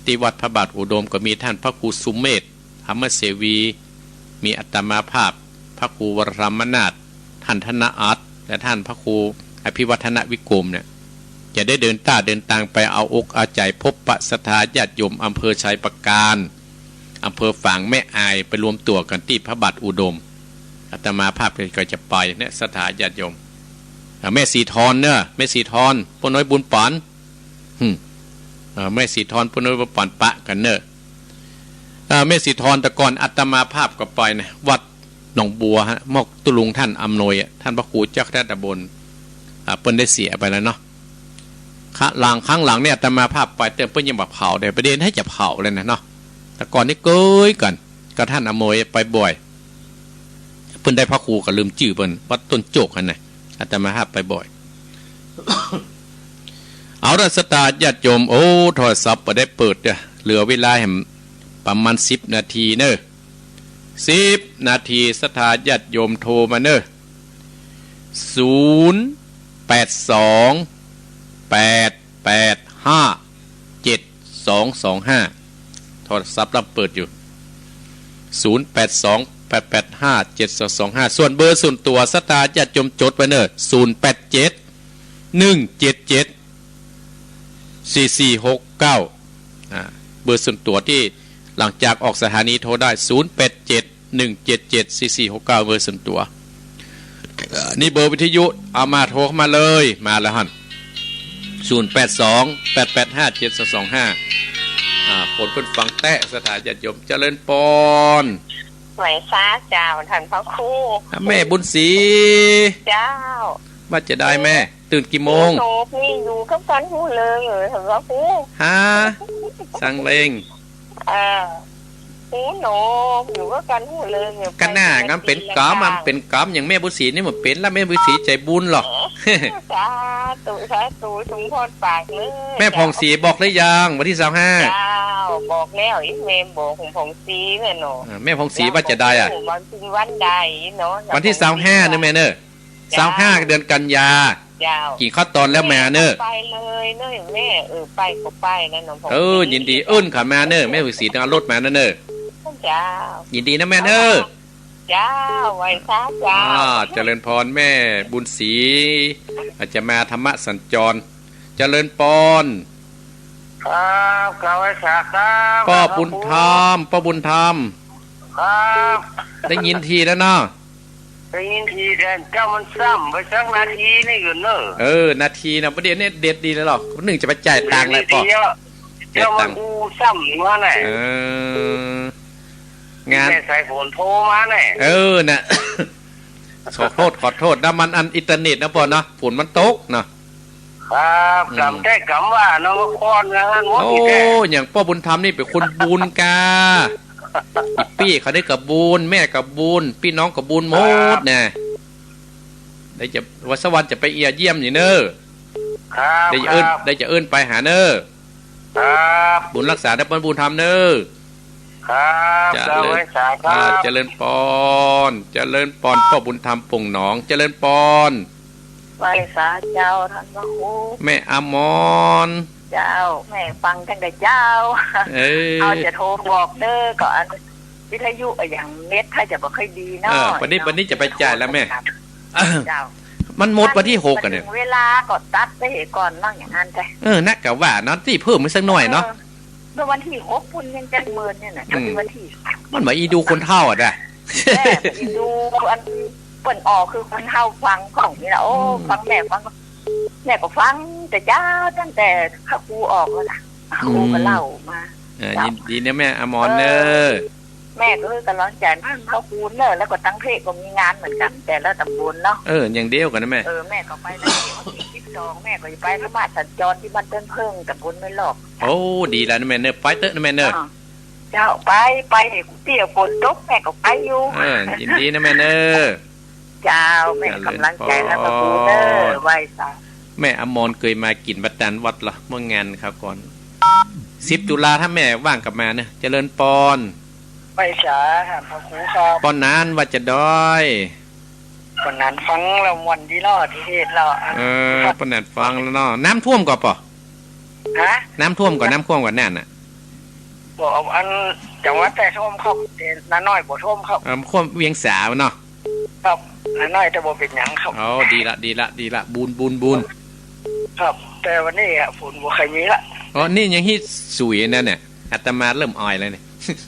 ตี้วัดพระบาทอุดมก็มีต้านพระครูสุเมธ ธรรมเสวี มีอาตมาภาพ พระครูวรธรรมนาถ ต้านธนอาร์ต และต้านพระครูอภิวัฒนวิกรมเนี่ย จะได้เดินต้าเดินตางไปเอาอกเอาใจ๋พบปะศรัทธาญาติโยมอำเภอชัยปราการ อำเภอฝางแม่อาย ไปรวมตั๋วกั๋นตี้พระบาทอุดม อาตมาภาพก็จะไปเนี่ย ศรัทธาญาติโยม อ่า แม่สีทอนเน้อ แม่สีทอน ป้อน้อยบุญปั๋น หึ อ่า แม่สีทอน ป้อน้อยบุญปั๋น ปะกั๋นเน้อ อ่า แม่สีทอน แต่ก่อนอาตมาภาพก็ไปนะ วัดหนองบัวฮะ หม้อตุ๊ลุงต้านอำนวยอะ ต้านพระครูเจ้าคณะตำบล อ่า เปิ้นได้เสียไปแล้วเนาะ ครั้งหลัง ครั้งหลังเนี่ยอาตมาภาพไปเตื้อเปิ้นยังบ่เผาเด้ ประเด็นหื้อจะเผาเลยนะเนาะ แต่ก่อนนี่เกยกั๋น กับต้านอำนวยไปบ่อย เปิ้นได้พระครูก็ลืมจื้อเปิ้น วัดต้นโจกหั้นนะ อาตมาภาพไปบ่อย เอาละ ศรัทธาญาติโยม โอ้ โทรศัพท์บ่ได้เปิดเด้อ เหลือเวลาแหมประมาณสิบนาทีเน้อ สิบนาที ศรัทธาญาติโยมโทรมาเน้อ ศูนย์ แปด สอง แปด แปด ห้า เจ็ด สอง สอง ห้า โทรศัพท์ลำเปิดอยู่ ศูนย์ แปด สอง แปด แปด ห้า เจ็ด สอง สอง ห้า ส่วนเบอร์ส่วนตั๋วศรัทธาญาติโยมจดไว้เน้อ ศูนย์ แปด เจ็ด หนึ่ง เจ็ด เจ็ด สี่ สี่ หก เก้า อ่า เบอร์ส่วนตั๋วตี้หลังจากออกสถานีโทรได้ ศูนย์ แปด เจ็ด หนึ่ง เจ็ด เจ็ด สี่ สี่ หก เก้า เบอร์ส่วนตั๋ว เอ่อ นี่เบอร์วิทยุ เอามาโทรเข้ามาเลย มาแล้วหั้น ศูนย์ แปด สอง แปด แปด ห้า เจ็ด สอง สอง ห้า อ่า คนเปิ้นฟังแต๊ ศรัทธาญาติโยม เจริญปอน ไหว้สาเจ้าต้านพระครู อ่ะ แม่บุญศรี เจ้า ว่าจะใดแม่ ตื่นกี่โมง โนบนี่อยู่กับกั๋นฮู้เริงเออ ต้านพระครู ฮะ สังเลง อ่า ฮู้โนบอยู่กับกั๋นฮู้เริงอยู่ กั๋นหน้า ไป งั้นเป๋นกรรม มันเป๋นกรรม อย่างแม่บุญศรีนี่บ่เป๋นละ แม่บุญศรีใจ๋บุญหรอก สาธุ สาธุ สมพรปากเลย แม่ผ่องศรีบอกหรือยัง วันตี้ซาวห้า เจ้า บอกแล้ว อีแม่บอกของผ่องศรีเนี่ยเนาะ อ่า แม่ผ่องศรีว่าจะใดอะ วันสิ้นวันใดเนาะ วันตี้ซาวห้าเน้อแม่เน้อ เจ้า ซาวห้า เดือนกันยา เจ้า กิ๋นข้าวตอนแล้วมาเน้อ ไปเลยเน้อแม่ เออ ไปก็ไปนะน้อง เออ ยินดี เอิ้นเขามาเน้อ แม่บุญศรีต้องเอารถมานะเน้อ เจ้า ยินดีนะแม่เน้อ เจ้า ไหว้สาเจ้า อ่า เจริญปอนแม่บุญศรี อาจจะมาธรรมสัญจร เจริญปอน ครับ กราบไหว้สาครับ ป้อบุญธรรม ป้อบุญธรรม ครับ ได้ยินทีแล้วเนาะ ได้ยินที แต่เจ้ามันซ้ำไปสักนาทีนี่ก่อนเน้อ เออ นาทีนะ ประเดี๋ยวนี้เด็ดดีแล้วหรอก นึ่งจะไปจ่ายตังค์แล้ว เดี๋ยวนี้ ป้อ เดี๋ยว จ่ายตังค์ เจ้ามันอู้ซ้ำมาแหละ เออ งาน แม่สายฝนโทรมาแหละ เออ น่ะ ขอโทษ ขอโทษนะ มันอันอินเทอร์เน็ตนะป้อเนาะ ฝนมันตกเนาะ ครับ อืม กำแท้กำว่าเนาะ มาคอนงานหมด โอ้ นี่แท้ อย่างป้อบุญธรรมนี่เป๋นคนบุญกา อีปี้เขานี่ก็บุญ แม่ก็บุญ ปี้น้องก็บุญหมด ครับ นะ ได้จะ วันสักวันจะไปเยี่ยมอยู่เน้อ ครับ ได้จะเอิ้น ครับ ได้จะเอิ้นไปหาเน้อ ครับ บุญรักษาเน้อ ป้อบุญธรรมเน้อ ครับ เจริญ เจ้าไหว้สาครับ อ่า เจริญปอน เจริญปอน ป้อบุญธรรมป่งหนอง เจริญปอน ไหว้สาเจ้าต้านพระครู แม่อมร เจ้า แม่ฟังตั้งแต่เจ๊า เออ เอาจะโทรบอกเน้อ ก็อันวิทยุอะอย่างเน็ตถ้าจะบ่ค่อยดีเนาะ เออ วันนี้ วันนี้จะไปจ่ายแล้วแม่ เจ้า มันหมดวันตี้หกอะเนี่ย เวลาก็ตัดไปก่อนเนาะ อย่างนั้นไป เออ นักกะว่าเนาะ ตี้เพิ่มอีกสักหน่อยเนาะ เออ เมื่อวันตี้หกปุ้นยังจักเมินเนี่ยนะ อืม วันตี้ มันบ่าอีดูคนเฒ่าอะนะ แม่อีดูอันเปิ้นออกคือคนเฒ่าฟังของนี่แหละ โอ้ อืม ฟังแม่ฟัง แม่ก็ฟังแต่เจ๊าตั้งแต่พระครูออกแล้วนะ อืม ครูก็เล่ามา อ่า เจ้า ยินดีนะแม่อมรเนอะ เออ แม่ก็เออ กำลังใจ๋นะพระครูเนอะ แล้วก็ตังเพก็มีงานเหมือนกั๋น แต่ละต๋ำบลเนาะ เออ อย่างเดียวกั๋นนะแม่ เออ แม่ก็ไปแล้ว วันตี้สิบสอง แม่ก็จะไปธรรมสัญจรตี้บ้านต้นเผิ้ง ต๋ำบลแม่ลอก โอ้ ดีแล้วนะแม่เนอะ ไปเต๊อะนะแม่เนอะ อ่า เจ้า ไป ไป เตี้ยฝนตกแม่ก็ไปอยู่ เออ ยินดีนะแม่เนอะ เจ้า แม่ก๋ำลังใจ๋นะ เจริญปอน พระครูเนอะ ไหว้สา แม่อมรเกยมากิ๋นบัตรตานวัดละ เมื่องานคราวก่อน สิบตุลา ถ้าแม่ว่างก็มาเนอะ เจริญปอน ไหว้สา ต้านพระครูครับ ปอหนานว่าจาใด ปอหนานฟังแล้วม่วนดีเนาะ ตี้เทศน์แล้ว เออ ปอหนานฟังแล้วเนาะ น้ำท่วมก่อปอ ฮะ น้ำท่วมก่อ น้ำท่วมก่อ น้ำน่ะ บ่ อันจังหวัดใต้ท่วมครับ แต่นาน้อยบ่ท่วมครับ เออ ท่วมเวียงสาเนาะ ครับ นาน้อยแต่บ่เป๋นหยังครับ อ๋อ ดีละ ดีละ ดีละ บุญ บุญ บุญ ครับ แต่วันนี้อะ ฝนบ่ค่อยมีละ อ๋อ นี่ยังฮี้สุยนั่นเนี่ย อาตมาเริ่มอายแล้วเนี่ย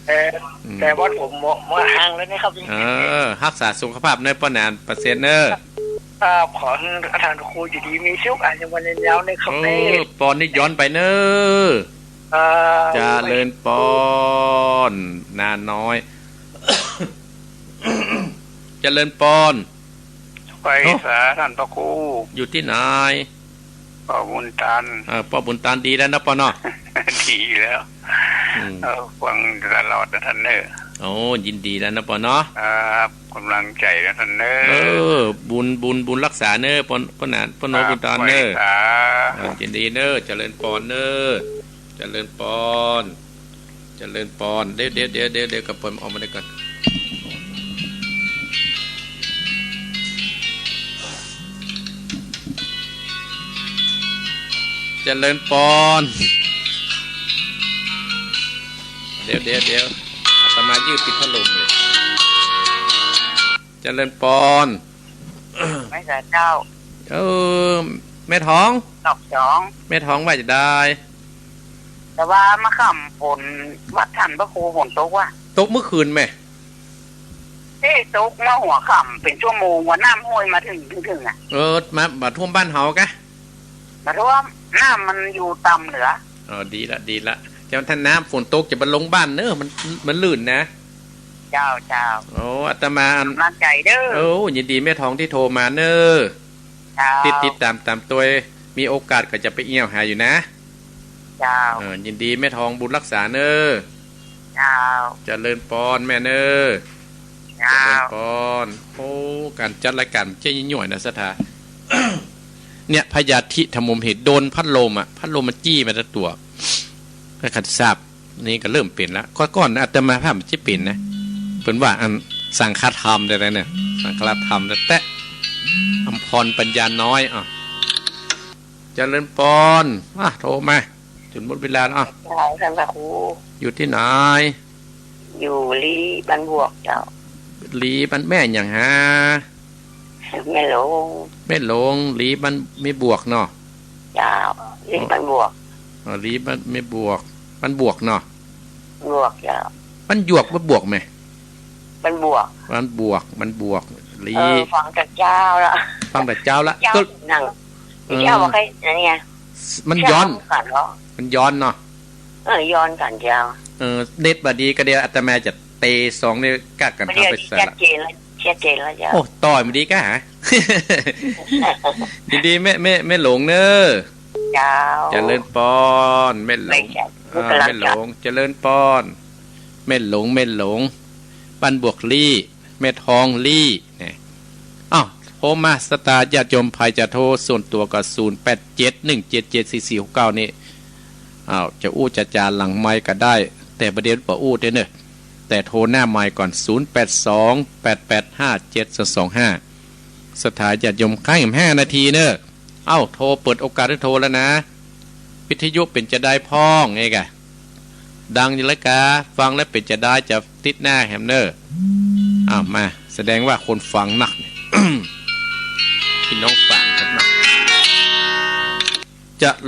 เออ อืม แต่ว่าผมบ่ บ่ห่างแล้วนะครับ เออ ฮักษาสุขภาพเนอะ ปอหนาน ประเสริฐเนอะ ครับ ขอหื้อต้านพระครูอยู่ดีมีสุข อายุมั่นยืนยาวเนอะครับ เออ ปอนนี่ย้อนไปเนอะ ครับ เจริญปอน นาน้อย เจริญปอน ไหว้สาต้านพระครู อยู่ตี้ไหน ป้อบุญตัน เออ ป้อบุญตันดีแล้วนะปอเนาะ ดีแล้ว อืม เออ ฟังตลอดนะต้านเนอะ โอ้ ยินดีแล้วนะปอเนาะ ครับ ก๋ำลังใจ๋นะต้านเนอะ เออ บุญ บุญ บุญฮักษาเนอะ ปอ ปอหนาน ปอหนาน ครับ บุญตันเนอะ ไหว้สา เออ ยินดีเนอะ เจริญปอนเนอะ เจริญปอน เจริญปอน เดี๋ยว เดี๋ยว เดี๋ยว เดี๋ยว เดี๋ยว กับผมออกมาได้ก่อน เจริญปอน เดี๋ยว เดี๋ยว เดี๋ยว อาตมายืดติดพัดลมเลย เจริญปอน ไหว้สาเจ้า เออ แม่ทอง รอบสอง แม่ทองว่าจาใด แต่ว่าเมื่อค่ำฝน วัดต้านพระครูฝนตกว่ะ ตกเมื่อคืนแม่ เอ๊ะ ตกเมื่อหัวค่ำเป๋นชั่วโมงว่ะ น้ำห้วยมาเถิง เถิง เถิงอะ เออ มา มาท่วมบ้านเฮากะ มาท่วม น้ำมันอยู่ต่ำเหลือ อ๋อ ดีละ ดีละ เจ้า ถ้าน้ำฝนตกจะบ่ลงบ้านเนอะ มัน มันลื่นนะ เจ้า เจ้า โอ้ อาตมา ก๋ำลังใจ๋เด้อ โอ้ ยินดีแม่ทองตี้โทรมาเนอะ เจ้า ติด ติดต๋าม ต๋ามตวย มีโอกาสก็จะไปเอี่ยวหาอยู่นะ เจ้า เออ ยินดีแม่ทองบุญฮักษาเนอะ เจ้า เจริญปอนแม่เนอะ เจ้า เจริญปอน โอ้ ก๋านจัดรายก๋านเจ๊ยหย่อยนะศรัทธา เนี่ย พยาธิทำมเหตุ โดนพัดลมอะ พัดลมมันจี้มาแต่ตั๋ว ก็ขัดสาบ นี่ก็เริ่มเป๋นละ ก่อน ก่อนอาตมาภาพมันจะเป๋นนะ เปิ้นว่าอันสังฆธรรมแต่ละเนี่ย สังฆธรรมแต่ อำพรปัญญาน้อย อ่ะ เจริญปอน อ่ะ โทรมา จ๋นหมดเวลาแล้ว อ่ะ เจ้า ต้านพระครู อยู่ตี้ไหน อยู่ลี้บ้านบวกเจ้า ลี้บ้าน แม่หยังฮะ แม่หลง แม่หลง ลี้บ้านแม่บวกเนาะ เจ้า ลี้บ้านบวก อ๋อ ลี้บ้านแม่บวก บ้านบวกเนาะ บวกเจ้า บ้านหยวก บ้านบวกแม่ บ้านบวก บ้านบวก บ้านบวก ลี้ เออ ฟังแต่เจ๊าละ ฟังแต่เจ๊าละ เจ๊า ก็ นั่ง เออ เจ๊าบ่เคย อันเนี้ย มันย้อน เจ๊ากั๋นเหรอ มันย้อนเนาะ เออ ย้อนกั๋นเจ้า เออ เน็ตบ่ดีก็เดี๋ยวอาตมาจะเตะสองนิ้วกั๊กกั๋น บ่ดี เข้าไปใส่ ชัด ละ เจนแล้ว ชัดเจนแล้วเจ้า โอ้ ต่อยมันดีก้าหา ดีๆ แม่ แม่ แม่หลงเนอะ เจ้า เจริญปอน แม่หลง ไม่ใช่ อ่า กำลัง แม่หลง จะ เจริญปอน แม่หลง แม่หลง บ้านบวกลี้ แม่ทองลี้ เนี่ย อ้าว โทรมา ศรัทธาญาติโยม ใผจะโทรส่วนตั๋วก็ ศูนย์แปดเจ็ด หนึ่งเจ็ดเจ็ด สี่สี่หกเก้า นี่ อ้าว จะอู้จะจ๋าหลังไมค์ก็ได้ แต่บ่าเดี่ยวบ่อู้เต๊อะเนอะ แต่โทรหน้าไมค์ก่อน ศูนย์แปดสอง แปดแปดห้า เจ็ดสองสองห้า ศรัทธาญาติโยม ค้างแหมห้านาทีเนอะ เอ้า โทร เปิดโอกาสหื้อโทรแล้วนะ วิทยุเป๋นจาใดพ่อง เอ๊ะกะ ดังอยู่แล้วกา ฟังแล้วเป๋นจาใด จะติดหน้าแหมเนอะ อ้าว มา แสดงว่าคนฟังนักเนี่ย พี่น้องฟังกันนัก จะ